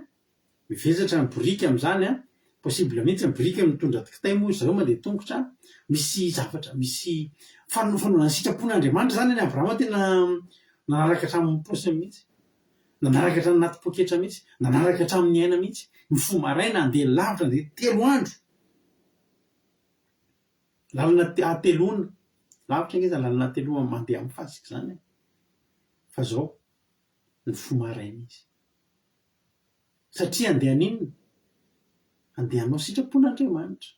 Mivesatra ny biriky amin'izany an, possible mihitsy ny biriky mitondra kitay moa zareo mandeha tongotra, misy zavatra misy fanaovana ny sitrapon'Andriamanitra izany any Abrahama tena nanaraka hatramin'ny paosiny mihitsy, nanaraka hatramin'ny anaty poketra mihitsy, nanaraka hatramin'ny aina mihitsy, mifoha maraina handeha lavitra handeha telo andro, lalana hateloana, lavitra ange izany lalana hateloana mandeha amin'ny fasika izany e, fa izao nifoha maraina izy. Satria handeha haninona? Handeha hanao sitrapon'Andriamanitra.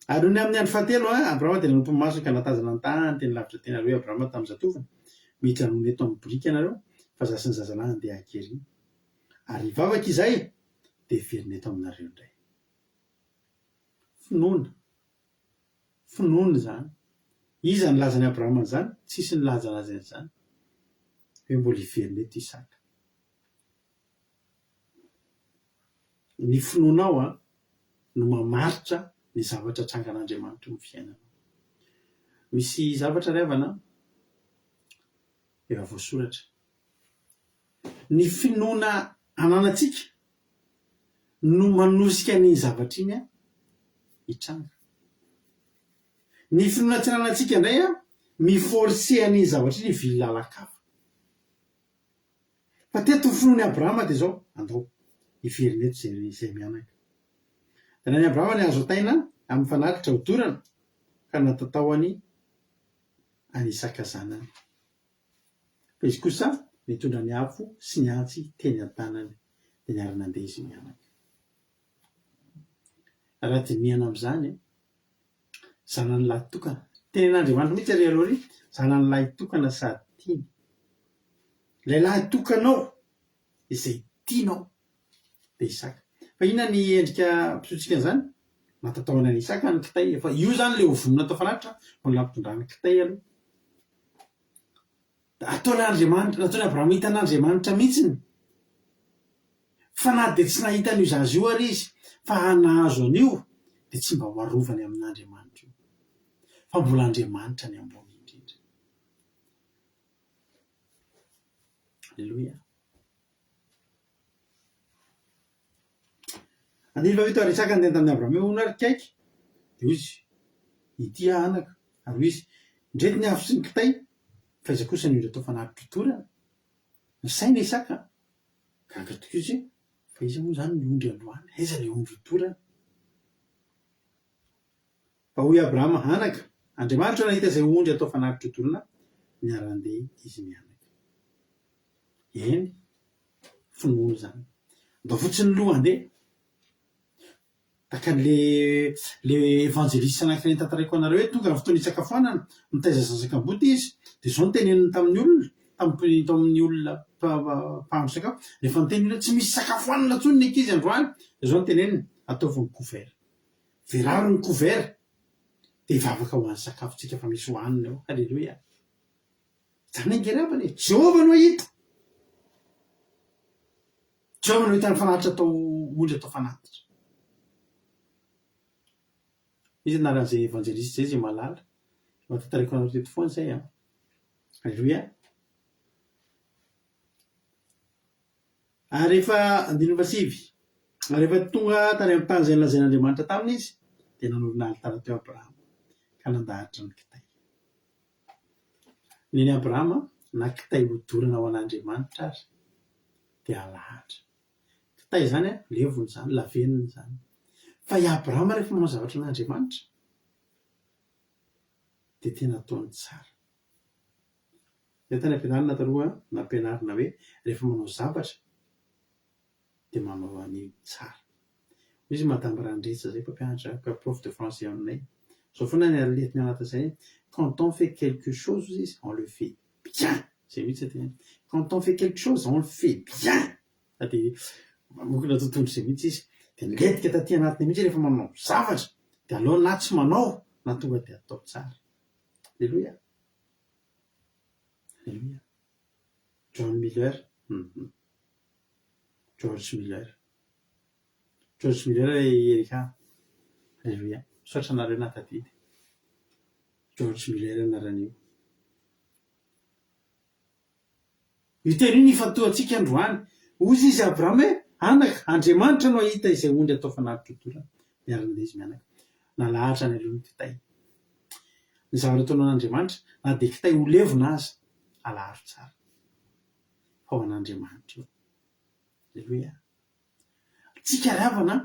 Ary nony amin'ny andro fahatelo, Abrahama dia nanompo ny masony ka nahatazana ny tany teny lavitra teny. Ary hoy Abrahama tamin'ny zatovony, Mijanòna eto amin'ny biriky ianareo, fa izaho sy ny zazalahy handeha hakery. Ary hivavaka izahay, dia hiverina eto aminareo indray. Finoana. Finoana izany. Iza nilazan'i Abrahama an'izany? Tsisy nilazana azy an'izany. Hoe mbola hiverina eto Isaka. Ny finoanao an, no mamaritra ny zavatra atrangan'Andriamanitra eo amin'ny fiainanao. Misy zavatra ry havana an, efa voasoratra. Ny finoana ananantsika no manosika an'iny zavatra iny hitranga. Ny finoana tsy ananantsika indray mi-forcer an'iny zavatra iny hivily lalan-kafa. Fa teto ny finoan'i Abrahama dia izao, andao hiverina eto izay izay mianaka. Dia nalain'i Abrahama ny hazo hataina amin'ny fanatitra hodorana ka natataoany an'i Isaka zanany. Fa izy kosa nitondra ny afo sy ny antsy teny an-tanany, dia niara-nandeha izy mianaka. Raha dinihana amin'izany, zanany lahy tokana, tenin'Andriamanitra mihitsy ary aloha ery, zanany lahy tokana sady tiany. Ilay lahy tokanao izay tianao dia Isaka. Fa inona ny endrika ampisotsika an'izany? Nahatataoana an'i Isaka ny kitay. Efa io izany ilay ho vonona atao fanatitra, mbola nampitondrany kitay aloha. Ataon'Andriamanitra, nataon'i Abrahama hitan'Andriamanitra mihitsiny fa na dia tsy nahita an'io zaza io ary izy fa nahazo an'io dia tsy mba ho arovany amin'Andriamanitra io fa mbola Andriamanitra ny ambony indrindra. Aleloia. Andininy fahafito Ary Isaka niteny tamin'i Abrahama hoe, Hono ary kaiky? Dia hoy izy, Ity aho anaka. Ary hoy izy, Ndreto ny afo sy ny kitay, fa iza kosa ny ondry atao fanatitra-dorana? Nisaina Isaka, gaga tokoa izy hoe, Fa iza moa izany ny ondry androany? Aiza ilay ondry hodorana? Fa hoy Abrahama, Anaka, Andriamanitra nahita izay ondry atao fanatitra-dorana, niara-nandeha izy mianaka. Eny, finoana izany. Ndao fotsiny loha handeha. Tahaka an'le le evanjeliste anankiray notantaraiko anareo hoe tonga ny fotoana hisakafoanana, mitaiza zaza kamboty izy, dia izao no teneniny tamin'ny olona, tamin'ny tamin'ny olona mpahandro sakafo, rehefa niteny olona hoe tsy misy sakafo hanina intsony ny ankizy androany, dia izao no teneniny, ataovy ny couvert. Velaro ny couvert, dia hivavaka ho an'ny sakafontsika fa misy hohanina eo. Haleloia. Izany ange ry havana e! Jehovah no hahita! Jehovah no hahita ny fanatitra atao ondry atao fanatitra. Iza anaran'izay evanjelista izay izay mahalala? Efa tantaraiko anareo teto foana izay an! Aleloia! Ary rehefa, andininy fahasivy, ary rehefa tonga tany amin'ny tany izay nolazain'Andriamanitra taminy izy, dia nanorina alitara teo Abrahama ka nandahatra ny kitay. Nen'i Abrahama na kitay hodorana ho an'Andriamanitra ary dia alahatra. Kitay izany an, levona izany, lavenona izany. Fa i Abrahama rehefa manao zavatra an'Andriamanitra dia tena ataony tsara. Izay tany am-pianarana taloha nampianarina hoe rehefa manao zavatra dia manao an'io tsara. Hoy izy Madame Randrietsa izay mpampianatra prof de français aminay. Izao foana ny aletiny anatin'izay quand on fait quelque chose hozy izy on le fait bien. Izay mihitsy ny teneniny. Quand on fait quelque chose on le fait bien. Fa dia manokana tontolo izay mihitsy izy. Dia nilentika taty anatiny mihitsy rehefa manao zavatra dia aleo na tsy manao na tonga dia atao tsara. Aleloia. Aleloia. John Miller. Hum. George Miller. George Miller i Erika. Aleloia. Misaotra anareo nahatadidy. George Miller anaran'io. Io teny io no ifantohantsika androany. Hozy izy Abrahama hoe, Anaka, Andriamanitra no hahita izay ondry atao fanatitra hodorana. Niara-nandeha izy mianaka. Nalahatra any aloha ny kitay. Ny zavatra ataonao an'Andriamanitra, na dia kitay ho levona aza, alaharo tsara. Fa ho an'Andriamanitra io. Aleloia. Tsika ry havana an,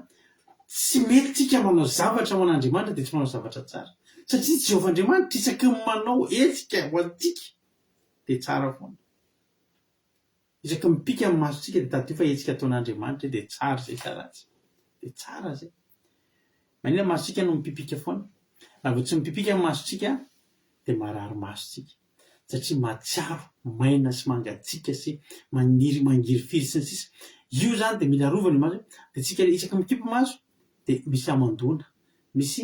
tsy mety tsika manao zavatra ho an'Andriamanitra dia tsy manao zavatra tsara. Satria Jehovah Andriamanitra isaky ny manao hetsika ho antsika dia tsara foana. Isaky ny mipika ny masontsika dia tadidio fa hetsika ataon'Andriamanitra io dia tsara izay sa ratsy. Dia tsara izay. Maninona ny masontsika no mipipika foana? Raha vao tsy mipipika ny masontsika dia marary maso tsika. Satria mahatsiaro maina sy mangatsiaka sy maniry mangirifiry sy ny sisa. Io izany dia mila arovana io maso io. Dia tsika isaky ny mikipy maso dia misy hamandoana, misy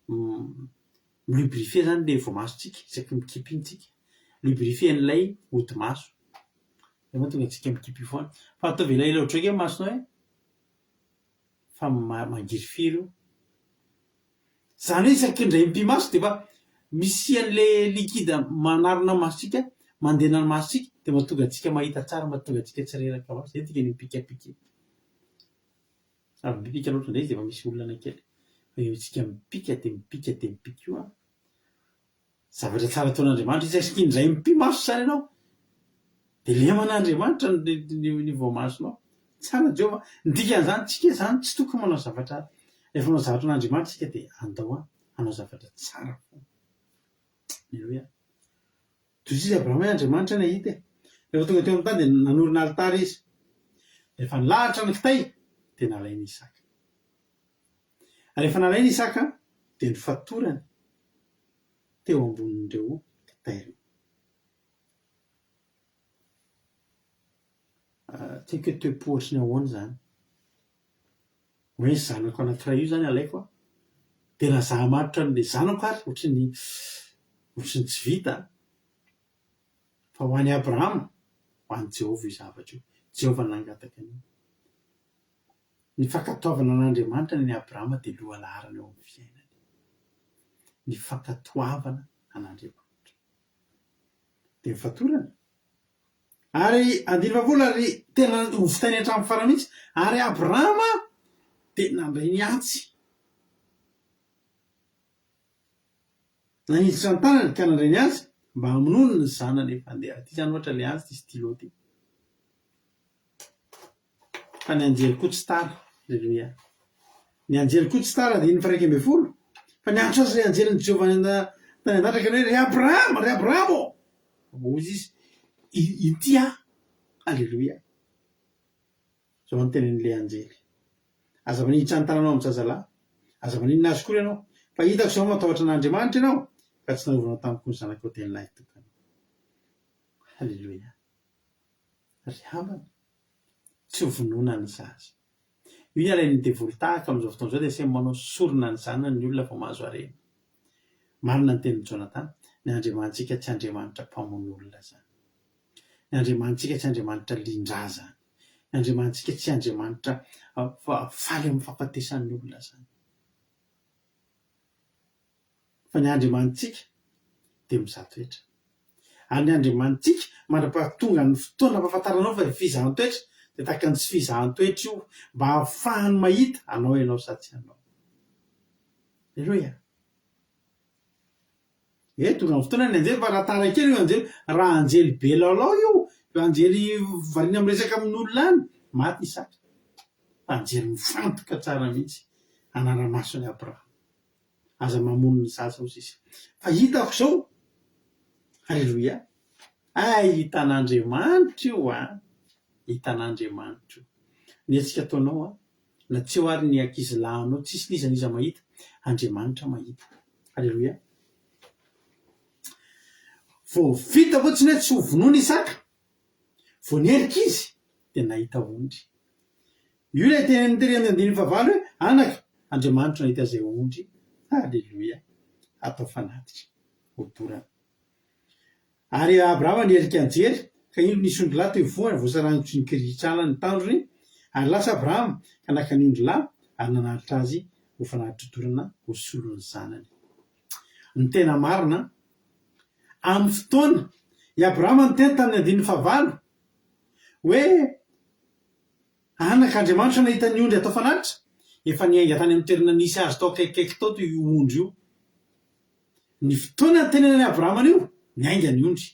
mi-lubrifier izany ilay voamasontsika isaky ny mikipy iny tsika. Lubrifier an'ilay hodi-maso. Izay mahatonga antsika mikipy io foana. Fa ataovy elaela ohatr'izao ange ny masonao e! Fa mangirifiry io. Izany hoe isaky ny indray mipi-maso dia efa misy an'ilay liquide manarona ny masontsika, mandena ny masontsika dia mahatonga antsika mahita tsara, mahatonga antsika tsy reraka maso. Izay dikan'io mipikapika io. Avy mipika loatra indray izy dia efa misy olana kely. Fa io isika mipika dia mipika dia mipika io an, Zavatra tsara ataon'Andriamanitra izy isaky indray mipi-maso izany ianao dia leman'Andriamanitra ny ny voamasonao. Tsara Jehovah. Ny dikan'izany tsika izany tsy tokony manao zavatra rehefa manao zavatra an'Andriamanitra isika dia andao hanao zavatra tsara foana. Aleloia. Toy izy Abrahama hoe Andriamanitra nahita e. Rehefa tonga teo amin'ny tany dia nanorina alitara izy. Rehefa nilahatra ny kitay dia nalainy Isaka. Rehefa nalainy Isaka dia nofatorany teo ambonin'ireo kitay ireo. Tsy haiko hoe toe-po ohatry ny ahoana izany. Hoe ny zanako anankiray io izany alaiko an, dia na za hamatotra an'ilay zanako ary ohatry ny ohatry ny tsy vita an. Fa ho an'i Abrahama, ho an'i Jehovah io zavatra io. Jehovah nangataka an'io. Ny fankatoavana an'Andriamanitra ny an'i Abrahama dia lohalaharana eo amin'ny fiainany. Ny fankatoavana an'Andriamanitra. Dia ny fatorana. Ary andininy fahafolo ary tena novitainy hatramin'ny farany mihitsy, ary Abrahama dia nandray ny antsy. Naniditra ny tanany ka nandray ny antsy mba hamonoany ny zanany efa handeha. Ity izany ohatra ilay antsy, ity stylo ity. Fa ny anjely koa tsy tara. Aleloia. Ny anjely koa tsy tara, andininy faha-11. Fa niantso azy ilay anjelin'i Jehovah any tany an-danitra ka hoe, Ry Abrahama, ry Abrahama ô! Hoy izy, Ity aho. Aleloia. Izao no tenenin'ilay anjely, Aza maniditra ny tananao amin'ny zazalahy, aza maninona azy akory ianao, fa hitako izao matahotra an'Andriamanitra ianao, ka tsy narovanao tamiko ny zanakao teny lahitokana. Aleloia. Ry havana, tsy ho vonoina ny zaza. Io ny alain'ny devoly tahaka amin'izao fotoana izao dia samy manao sorona ny zanany ny olona vao mahazo harena. Marina ny tenin'i Jonathan, ny Andriamanitsika tsy Andriamanitra mpamono olona izany. Ny Andriamanitsika tsy Andriamanitra lindra izany. Ny Andriamanitsika tsy Andriamanitra faly amin'ny fahafatesan'ny olona izany. Fa ny Andriamanitsika dia mizaha toetra. Ary ny Andriamanitsika, mandra-pahatongan'ny fotoana ampahafantaranao fa fizahan-toetra, dia tahaka ny tsy fizahan-toetra io, mba hahafahany mahita anao ianao sa tsy anao. Aleloia! E, tonga ny fotoana ny anjely, fa raha tara kely io anjely, raha anjely be lalao io, anjely variana miresaka amin'olona any, maty Isaka. Fa anjely mifantoka tsara mihitsy, hanara-maso an'i Abrahama. Aza mamono ny zaza hozy izy. Fa hitako izao, Aleloia! Hay hitan'Andriamanitra io an! Hitan'Andriamanitra io. Ny hetsika ataonao an, na tsy eo ary ny ankizilahinao, tsisy n'iza n'iza mahita, Andriamanitra mahita. Aleloia. Vao vita fotsiny hoe tsy ho vonoina Isaka, vao niherika izy dia nahita ondry. Io ilay teneniny tery amin'ny andininy fahavalo hoe, Anaka, Andriamanitra nahita izay ondry, Aleloia, hatao fanatitra, hodorana. Ary Abrahama niherika nijery, ka indro nisy ondrilahy teo ivohony, voasarangotry ny kirihitrala ny tandrony, ary lasa Abrahama ka naka ny ondrilahy ary nanatitra azy ho fanatitra dorana ho solon'ny zanany. Ny tena marina, amin'ny fotoana, i Abrahama niteny tamin'ny andininy fahavalo hoe, Anaka, Andriamanitra nahita ny ondry atao fanatitra, efa niainga tany amin'ny toerana nisy azy tao akaikikaiky tao io ondry io. Ny fotoana nitenenan'i Abrahama an'io, niainga ny ondry.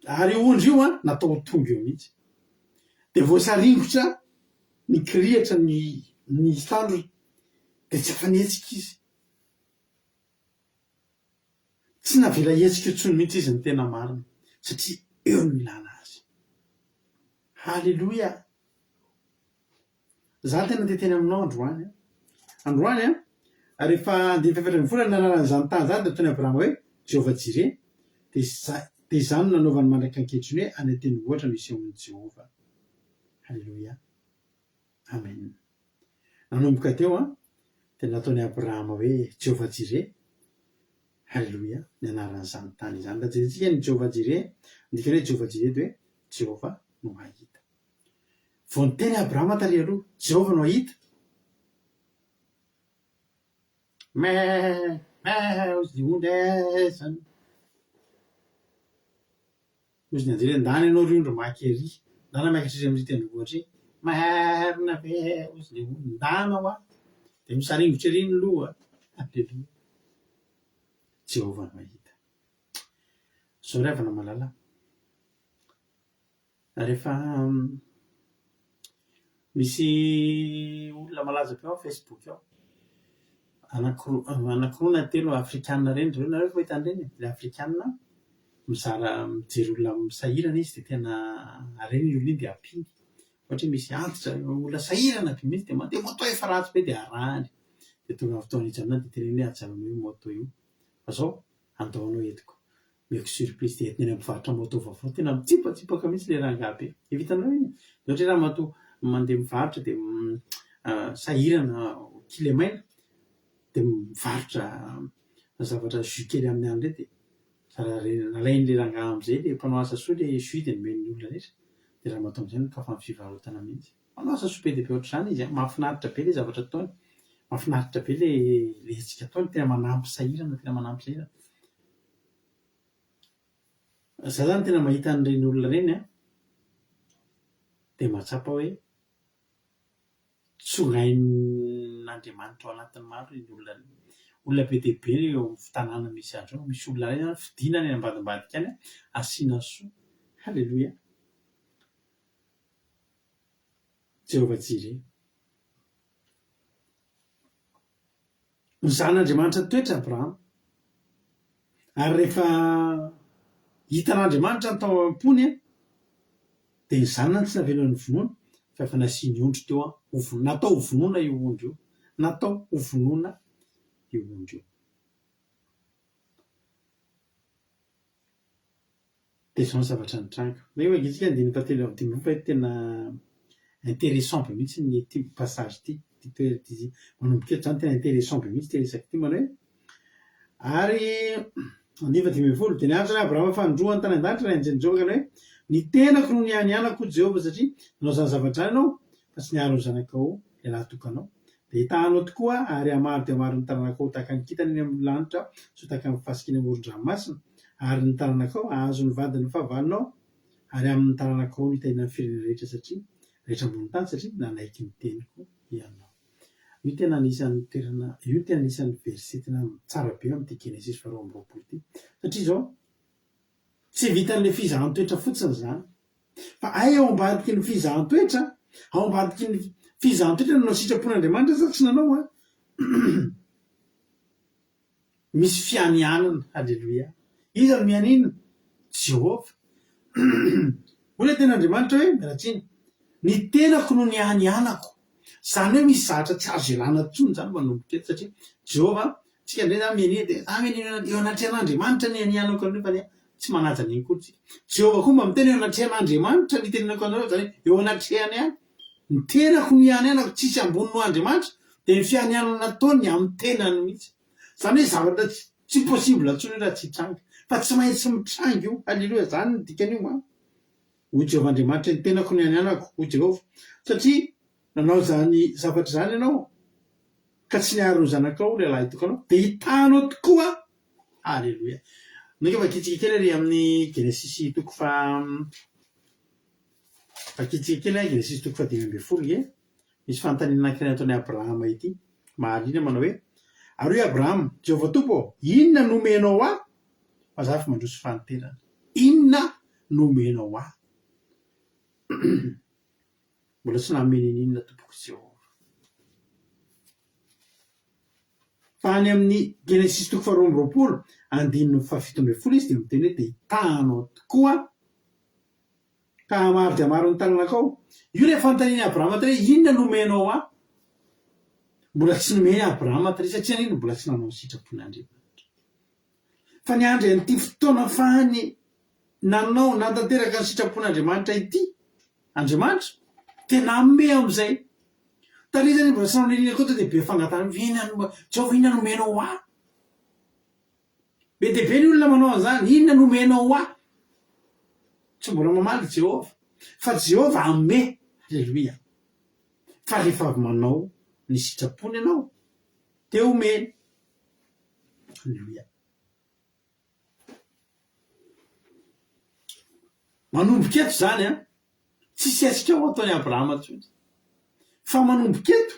Ary io ondry io an, natao ho tonga eo mihitsy. Dia voasaringotra ny kirihitra ny ny tandrony, dia tsy afa-nihetsika izy. Tsy navela hihetsika intsony mihitsy izy ny tena marina, satria eo no ilana azy. Haleloia! Za tena te hiteny aminao androany an. Androany an, rehefa andininy faha-14 ny anaran'izany tany izany dia nataon'i Abrahama hoe Jehovah Jireh, dia dia izany no nanaovany mandraka ankehitriny hoe any an-tendrombohitra no isehoan'i Jehovah. Haleloia. Amen. Nanomboka teo an, dia nataon'i Abrahama hoe Jehovah Jireh, Haleloia, ny anaran'izany tany izany. Raha jerentsika ny Jehovah Jireh, ny dikany hoe Jehovah Jireh dia hoe Jehovah no mahita. Vao niteny Abrahama tary aloha, Jehovah no hahita. Meh, meh, hozy ny ondry, eh, zany. Hozy ny anjely, ndana ianao ry ondry maka ery, ndana miakatra ery amin'ity tendrombohitra iny. Marina ve, hozy ny ondry, ndana hoa. Dia misaringotra ery ny loha. Aleloia. Jehovah no hahita. Zao ry havana malala. Rehefa misy olona malaza be ao Facebook ao, anankiroa anankiroa na telo afrikana ireny zareo, nareo efa mahita an'ireny e? Ilay afrikana mizara mijery olona sahirana izy dia tena alainy iny olona iny dia ampiany. Ohatra hoe misy antitra, olona sahirana be mihitsy dia mandeha moto efa ratsy be dia arahany. Dia tonga amin'ny fotoana hijanonany dia teneniny hoe ajanony eo io moto io fa izao andao anao entiko. Omeko surprise dia entiny any amin'ny mpivarotra moto vaovao, tena mitsipatsipaka mihitsy ilay rangahy be. Efa hitanareo iny? Dia ohatra hoe ramatoa mandeha mivarotra dia sahirana kilemaina dia mivarotra zavatra jus kely amin'ny alina ireny dia nalain'ilay rangahy amin'izay ilay mpanao asa soa ilay jus dia nomeny ny olona rehetra dia ramatoa amin'izay nikafa ny fivarotana mihitsy. Manao asa soa be dia be ohatr'izany izy an, mahafinaritra be ilay zavatra ataony, mahafinaritra be ilay ilay hetsika ataony, tena manampy sahirana, tena manampy sahirana. Za zany tena mahita an'ireny olona ireny an, dia mahatsapa hoe tsongain'Andriamanitra ao anatin'ny maro ireny olona ireny. Olona be dia be eo amin'ny tanàna misy azy eo, misy olona iray zany fidina any ambadimbadika any an, asiana soa. Haleloia. Jehovah Jireh. Nozahan'Andriamanitra toetra Abrahama. Ary rehefa hitan'Andriamanitra ny tao am-pony, dia ny zanany tsy navelany hovonoina, fa efa nasiany ondry teo ho vonoina. Natao ho vonoina io ondry io. Natao ho vonoina io ondry io. Dia izao ny zavatra nitranga. Nefa ange tsika andininy fahatelo amby dimampolo fa eto tena intéressant be mihitsy ny ity passage ity, ity toerana ity. Manomboka eto izany tena intéressant be mihitsy ity resaka ity manao hoe ary andininy faha-15 dia niantso an'i Abrahama fanindroany tany an-danitra ilay anjelin'i Jehovah ka nanao hoe ny tenako no nianianako hoy Jehovah satria nanao izany zavatra izany ianao fa tsy niaro ny zanakao lehilahy tokanao. Dia hitahanao tokoa aho ary hamaro dia hamaro ny taranakao ho tahaka ny kintana eny amin'ny lanitra sy ho tahaka ny fasika eny amoron-dranomasina, ary ny taranakao hahazo ny vadin'ny fahavalonao, ary amin'ny taranakao no hitahiana ny firenena rehetra satria rehetra ambonin'ny tany satria nanaiky ny teniko ianao. Io tena anisan'ny toerana, io tena anisan'ny verset tena tsara be amin'ity Genesisy faharoa 22 ity. Satria izao, Tsy vitan'ilay fizahan-toetra fotsiny izany. Fa hay ao ambadiky ny fizahan-toetra, ao ambadiky ny fizahan-toetra nanao sitrapon'Andriamanitra sa tsy nanao an? Misy fianianana, haleloia. Iza no mianiana? Jehovah. Hoy ilay tenin'Andriamanitra hoe, miala tsiny, ny tenako no nianianako. Izany hoe misy zavatra tsy azo ialana intsony izany manomboka eto satria Jehovah, tsika indray izany mianiana dia za mianiana eo anatrehan'Andriamanitra ny anianako anareo fa nefa tsy manaja an'iny koa tsika. Jehovah koa mba miteny eo anatrehan'Andriamanitra ny itenenako anareo izany hoe eo anatrehany ihany. Ny tenako no ianianako, tsisy ambony noho Andriamanitra, dia ny fianianana nataony amin'ny tenany mihitsy. Izany hoe zavatra tsy possible intsony io raha tsy hitranga. Fa tsy maintsy mitranga io. Haleloia, izany no dikan'io an. Hoy Jehovah Andriamanitra, Ny tenako no ianianako, hoy Jehovah, satria nanao izany zavatra izany ianao, ka tsy niaro ny zanakao, ilay lahitokanao, dia hitahanao tokoa aho. Haleloia. Mainka vakintsika kely ary amin'ny Genesisy toko faha Vakintsika kely an, Genesisy toko faha 15 nge. Misy fanontaniana anankiray nataon'i Abrahama ity. Mahaliana manao hoe, Ary hoy Abrahama, Jehovah Tompo ô, inona no omenao ahy? Fa za efa mandroso fahanterana. Inona no omenao ahy? Mbola tsy nanome n'inon'inona tompoko Jehovah. Fa any amin'ny Genesisy toko faharoa amby roapolo, andininy fahafito ambin'ny folo izy dia miteny hoe dia hitahanao tokoa ka hahamaro dia hamaro ny taranakao. Io ilay fanontanian'i Abrahama tary hoe inona no omenao ahy? Mbola tsy nomeny Abrahama tary satria anie mbola tsy nanao ny sitrapon'Andriamanitra. Fa niandry an'ity fotoana fahany nanao nanatanteraka ny sitrapon'Andriamanitra ity Andriamanitra dia nanome amin'izay. Tary izy anie mbola tsy nanao n'inona koa dia be fangatahana inona no Jehovah inona no omenao ahy? Be dia be ny olona manao an'izany, Inona no omenao ahy? Tsy mbola mamaly i Jehovah. Fa Jehovah hanome. Aleloia! Fa rehefa avy manao ny sitrapony ianao, dia omeny. Aleloia! Manomboka eto izany an, tsisy hetsika ho ataon'i Abrahama intsony. Fa manomboka eto,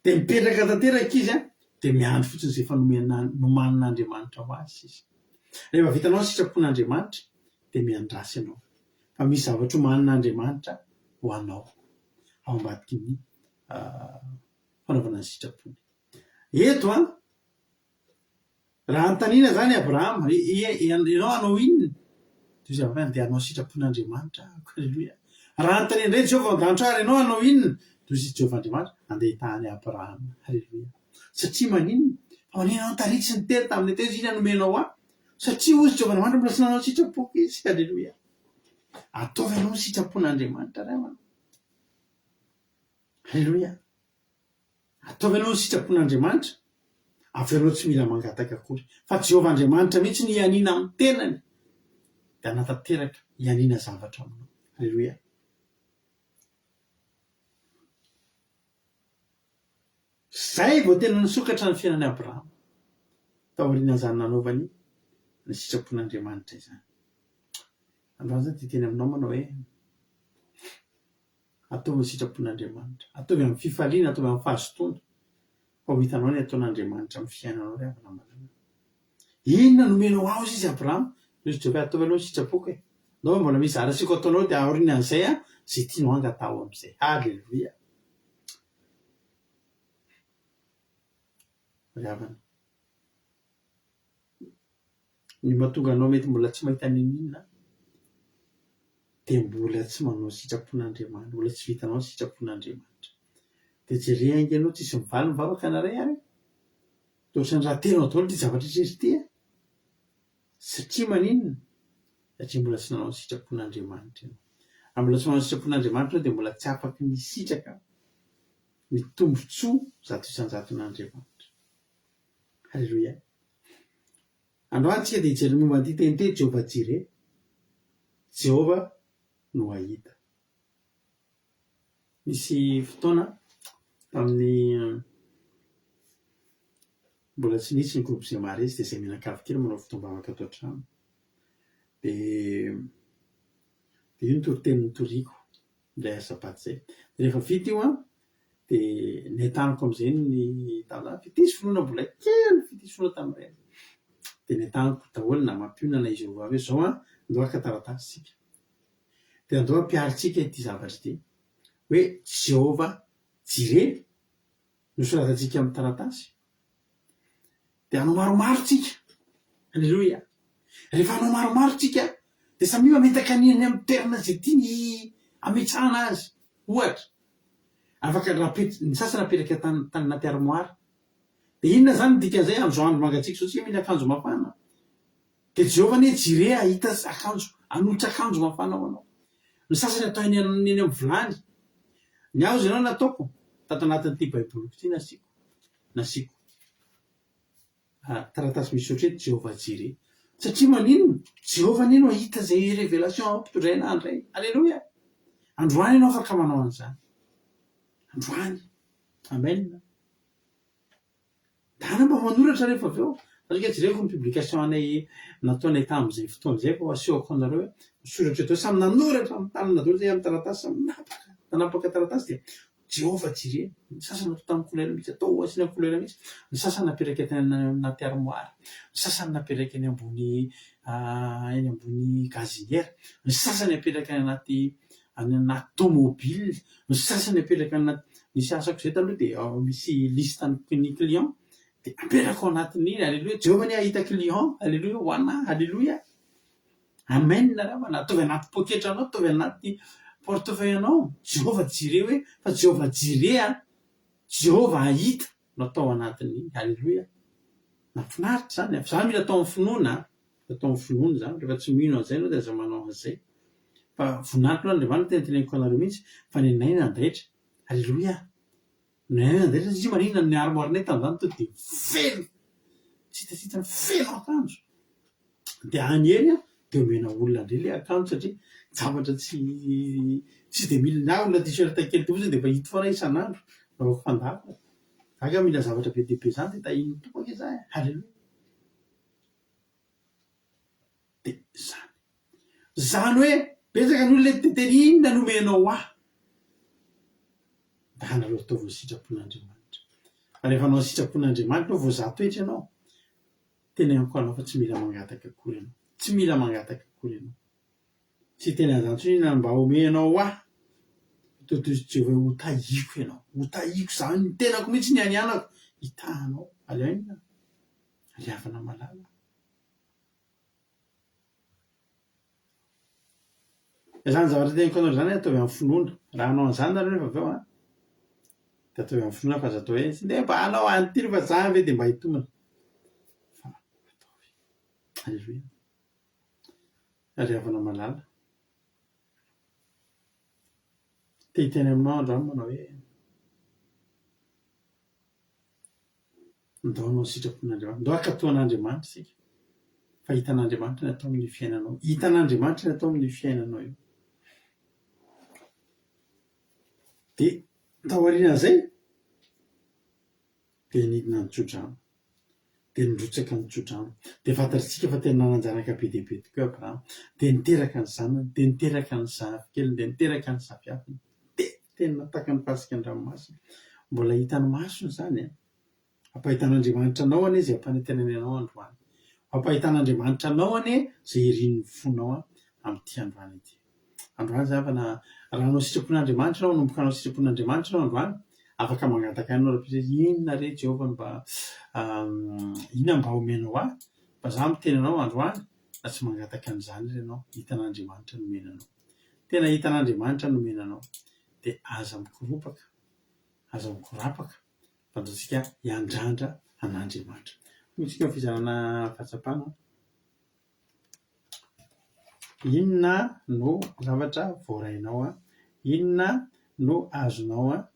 Dia mipetraka tanteraka izy an, dia miandry fotsiny izay efa nomena nomanin'Andriamanitra ho azy sisa. Rehefa vitanao ny sitrapon'Andriamanitra dia miandrasa ianao fa misy zavatra omanin'Andriamanitra ho anao ao ambadiky ny fanaovana ny sitrapony. Eto an, Raha anontaniana izany Abrahama, ianao hanao inona? Dia hoy Abrahama, Dia hanao sitrapon'Andriamanitra aho. Haleloia. Raha anontaniana indray Jehovah ao an-danitra ary ianao hanao inona? Dia hoy Jehovah Andriamanitra, Handeha hitaha an'i Abrahama. Haleloia. Satria maninona? Fa maninona ianao tary tsy niteny tamin'ny teny izy, inona no omenao ahy? Satria hoy Jehovah Andriamanitra, mbola tsy nanao sitrapoko izy. Haleloia. Ataovy ianao ny sitrapon'Andriamanitra ry havana. Haleloia. Ataovy aloha ny sitrapon'Andriamanitra, avy eo ianao tsy mila mangataka akory. Fa Jehovah Andriamanitra mihitsy no hianiana amin'ny tenany, dia hanatanteraka hianiana zavatra aminao. Aleloia. Izay vao tena nisokatra ny fiainan'i Abrahama, taorian'izany nanaovany ny sitrapon'Andriamanitra izany. Androany izany dia hiteny aminao manao hoe, Ataovy ny sitrapon'Andriamanitra. Ataovy amin'ny fifaliana, ataovy amin'ny fahazotoana, fa ho hitanao ny ataon'Andriamanitra amin'ny fiainanao ry havana malala. Inona no omenao ahy hozy izy Abrahama? Hoy izy Jehovah, ataovy aloha ny sitrapoko e. Ndao fa mbola misy zara asiako ataonao dia aorianan'izay an, izay tianao angataho amin'izay. Haleloia. Ry havana. Ny mahatonga anao mety mbola tsy mahita n'inon'inona dia mbola tsy manao ny sitrapon'Andriamanitra, mbola tsy vitanao ny sitrapon'Andriamanitra. Dia jereo ange ianao tsisy mivaly ny vavaka anareo ary e! Dia ohatran'ny raha-tenao daholo ity zavatra rehetra ity e! Satria maninona? Satria mbola tsy nanao ny sitrapon'Andriamanitra ianao. Raha mbola tsy manao ny sitrapon'Andriamanitra ianao dia mbola tsy afaky ny hisitraka ny tombontsoa 100%-n'Andriamanitra. Haleloia. Androany tsika dia hijery ny momba an'ity teny ity hoe Jehovah Jireh. Jehovah no hahita. Nisy fotoana tamin'ny mbola tsy nisy ny groupe Zemares dia izay mianakavy kely manao fotoam-bavaka ato an-trano. Dia dia io ny toriteny notoriko indray asabatsy izay. Dia rehefa vita io an, Dia nentaniko amin'izay ny tamin'izany, fitia sy finoana mbola kely, fitia sy finoana tamin'ireny. Dia nentaniko daholo na mampionona na izy roa vavy hoe izao an, andao haka taratasy isika. Dia andao hampiharintsika ity zavatra ity, hoe Jehovah Jireh no soratantsika amin'ny taratasy. Dia hanao maromaro tsika. Aleloia. Rehefa hanao maromaro tsika dia samia mametaka ny any amin'ny toerana izay tiany hametrahana azy. Ohatra, afaka raha apet- ny sasany apetraka tany tany anaty armoire. Dia inona izany ny dikan'izay amin'izao andro mangatsiaka izao tsika mila akanjo mafana. Dia Jehovah anie Jireh hahita akanjo, hanolotra akanjo mafana ho anao. Ny sasany atao eny amin'ny eny amin'ny vilany. Ny ahy hozy ianao nataoko, tato anatin'ity baiboliko ity nasiako, nasiako taratasy misy soratra hoe Jehovah Jireh. Satria maninona? Jehovah anie no hahita izay révélation ampitondraina ahy indray. Alléluia! Androany ianao afaka manao an'izany. Androany. Amen. Dana mba manoratra rehefa avy eo. Alika jereko ny publication anay nataonay tamin'izay fotoana izay vao asehoko anareo hoe misoratra eto. Samy nanoratra amin'ny tanana daholo izay amin'ny taratasy, samy nanapaka, nanapaka taratasy dia Jehovah Jireh. Ny sasany natao tamin'ny couleur mihitsy, atao asiana couleur mihitsy. Ny sasany napetraka tany anaty armoire, ny sasany napetraka eny ambony eny ambony gazinière, ny sasany apetraka any anaty any anaty tomobile, ny sasany apetraka any anaty, nisy asako izay taloha dia misy liste ny client dia apetraka ao anatin'iny, aleloia, Jehovah anie hahita client, aleloia, ho anah, aleloia, amen ravana, ataovy anaty poketranao, ataovy anaty portefeuille anao, Jehovah Jireh hoe, fa Jehovah Jireh an, Jehovah hahita no atao anatin'iny, aleloia, mahafinaritra izany an, fa izany mila atao amin'ny finoana an. Atao amin'ny finoana izany, rehefa tsy mino an'izay ianao dia aza manao an'izay. Fa voninahitro aloha Andriamanitra tena teneniko anareo mihitsy fa nenay nandaitra. Aleloia! Nenay nandaitra satria maninona ny armoire-nay tamin'izany tonga dia feno, tsy hita tsy hita, feno akanjo. Dia any hery an, dia omena olona indray ilay akanjo satria zavatra tsy tsy dia mila, na olona t-shirt kely fotsiny dia efa hita foana isan'andro, anaovako fandavana. Za nga mila zavatra be dia be izany dia tahian'ny Tompo ange za e! Aleloia! Dia izany. Izany hoe betsaka ny olona eto dia teny inona no omenao ahy? Mba hanareo ataovy ny sitrapon'Andriamanitra. Fa rehefa hanao ny sitrapon'Andriamanitra ianao, voazaha toetra ianao, teneniko anao fa tsy mila mangataka akory ianao. Tsy mila mangataka akory ianao. Tsy hiteny an'izany intsony inona no mba omenao ahy? Totozy Jehovah hoe hotahiako ianao. Hotahiako izany, ny tenako mihitsy ny anianako. Hitahanao. Aleo inona? Ry havana malala. Izany zavatra teneniko anareo izany ataovy amin'ny finoana. Raha hanao an'izany nareo rehefa avy eo an, dia ataovy amin'ny finoana fa aza atao hoe ndeha mba hanao an'ity fa za ve dia mba hitomany. Fa ataovy. Aleloia. Ry havana malala. Te hiteny aminao androany manao hoe Ndao hanao ny sitrapon'Andriamanitra. Ndao hankatò an'Andriamanitra isika. Fa hitan'Andriamanitra ny atao amin'ny fiainanao. Hitan'Andriamanitra ny atao amin'ny fiainanao io. Dia taorian'izay dia nidina ny tsodrano. Dia nirotsaka ny tsodrano. Dia fantatr'isika fa tena nanan-janaka be dia be tokoa i Abrahama. Dia niteraka ny zanany, dia niteraka ny zafikeliny, dia niteraka ny zafiafiny. Dia tena tahaka ny fasika an-dranomasina. Mbola hitan'ny masony izany an! Ampahitan'Andriamanitra anao anie izay ampanantenany anao androany. Ampahitan'Andriamanitra anao anie izay irin'ny fonao amin'ity androany ity. Androany izany fa na raha hanao sitrapon'Andriamanitra ianao, hanomboka hanao sitrapon'Andriamanitra ianao androany, afaka mangataka ihany ianao rahampitso hoe inona re Jehovah no mba inona mba omenao ahy? Fa izaho miteny anao androany fa tsy mangataka an'izany ary ianao, hitan'Andriamanitra ny omena anao. Tena hitan'Andriamanitra ny omena anao. Dia aza mikoropaka, aza mikorapaka fa ataontsika hiandrandra an'Andriamanitra. Hoy isika amin'ny fizarana fahatsapana, Inona no zavatra voarainao? Inona no azonao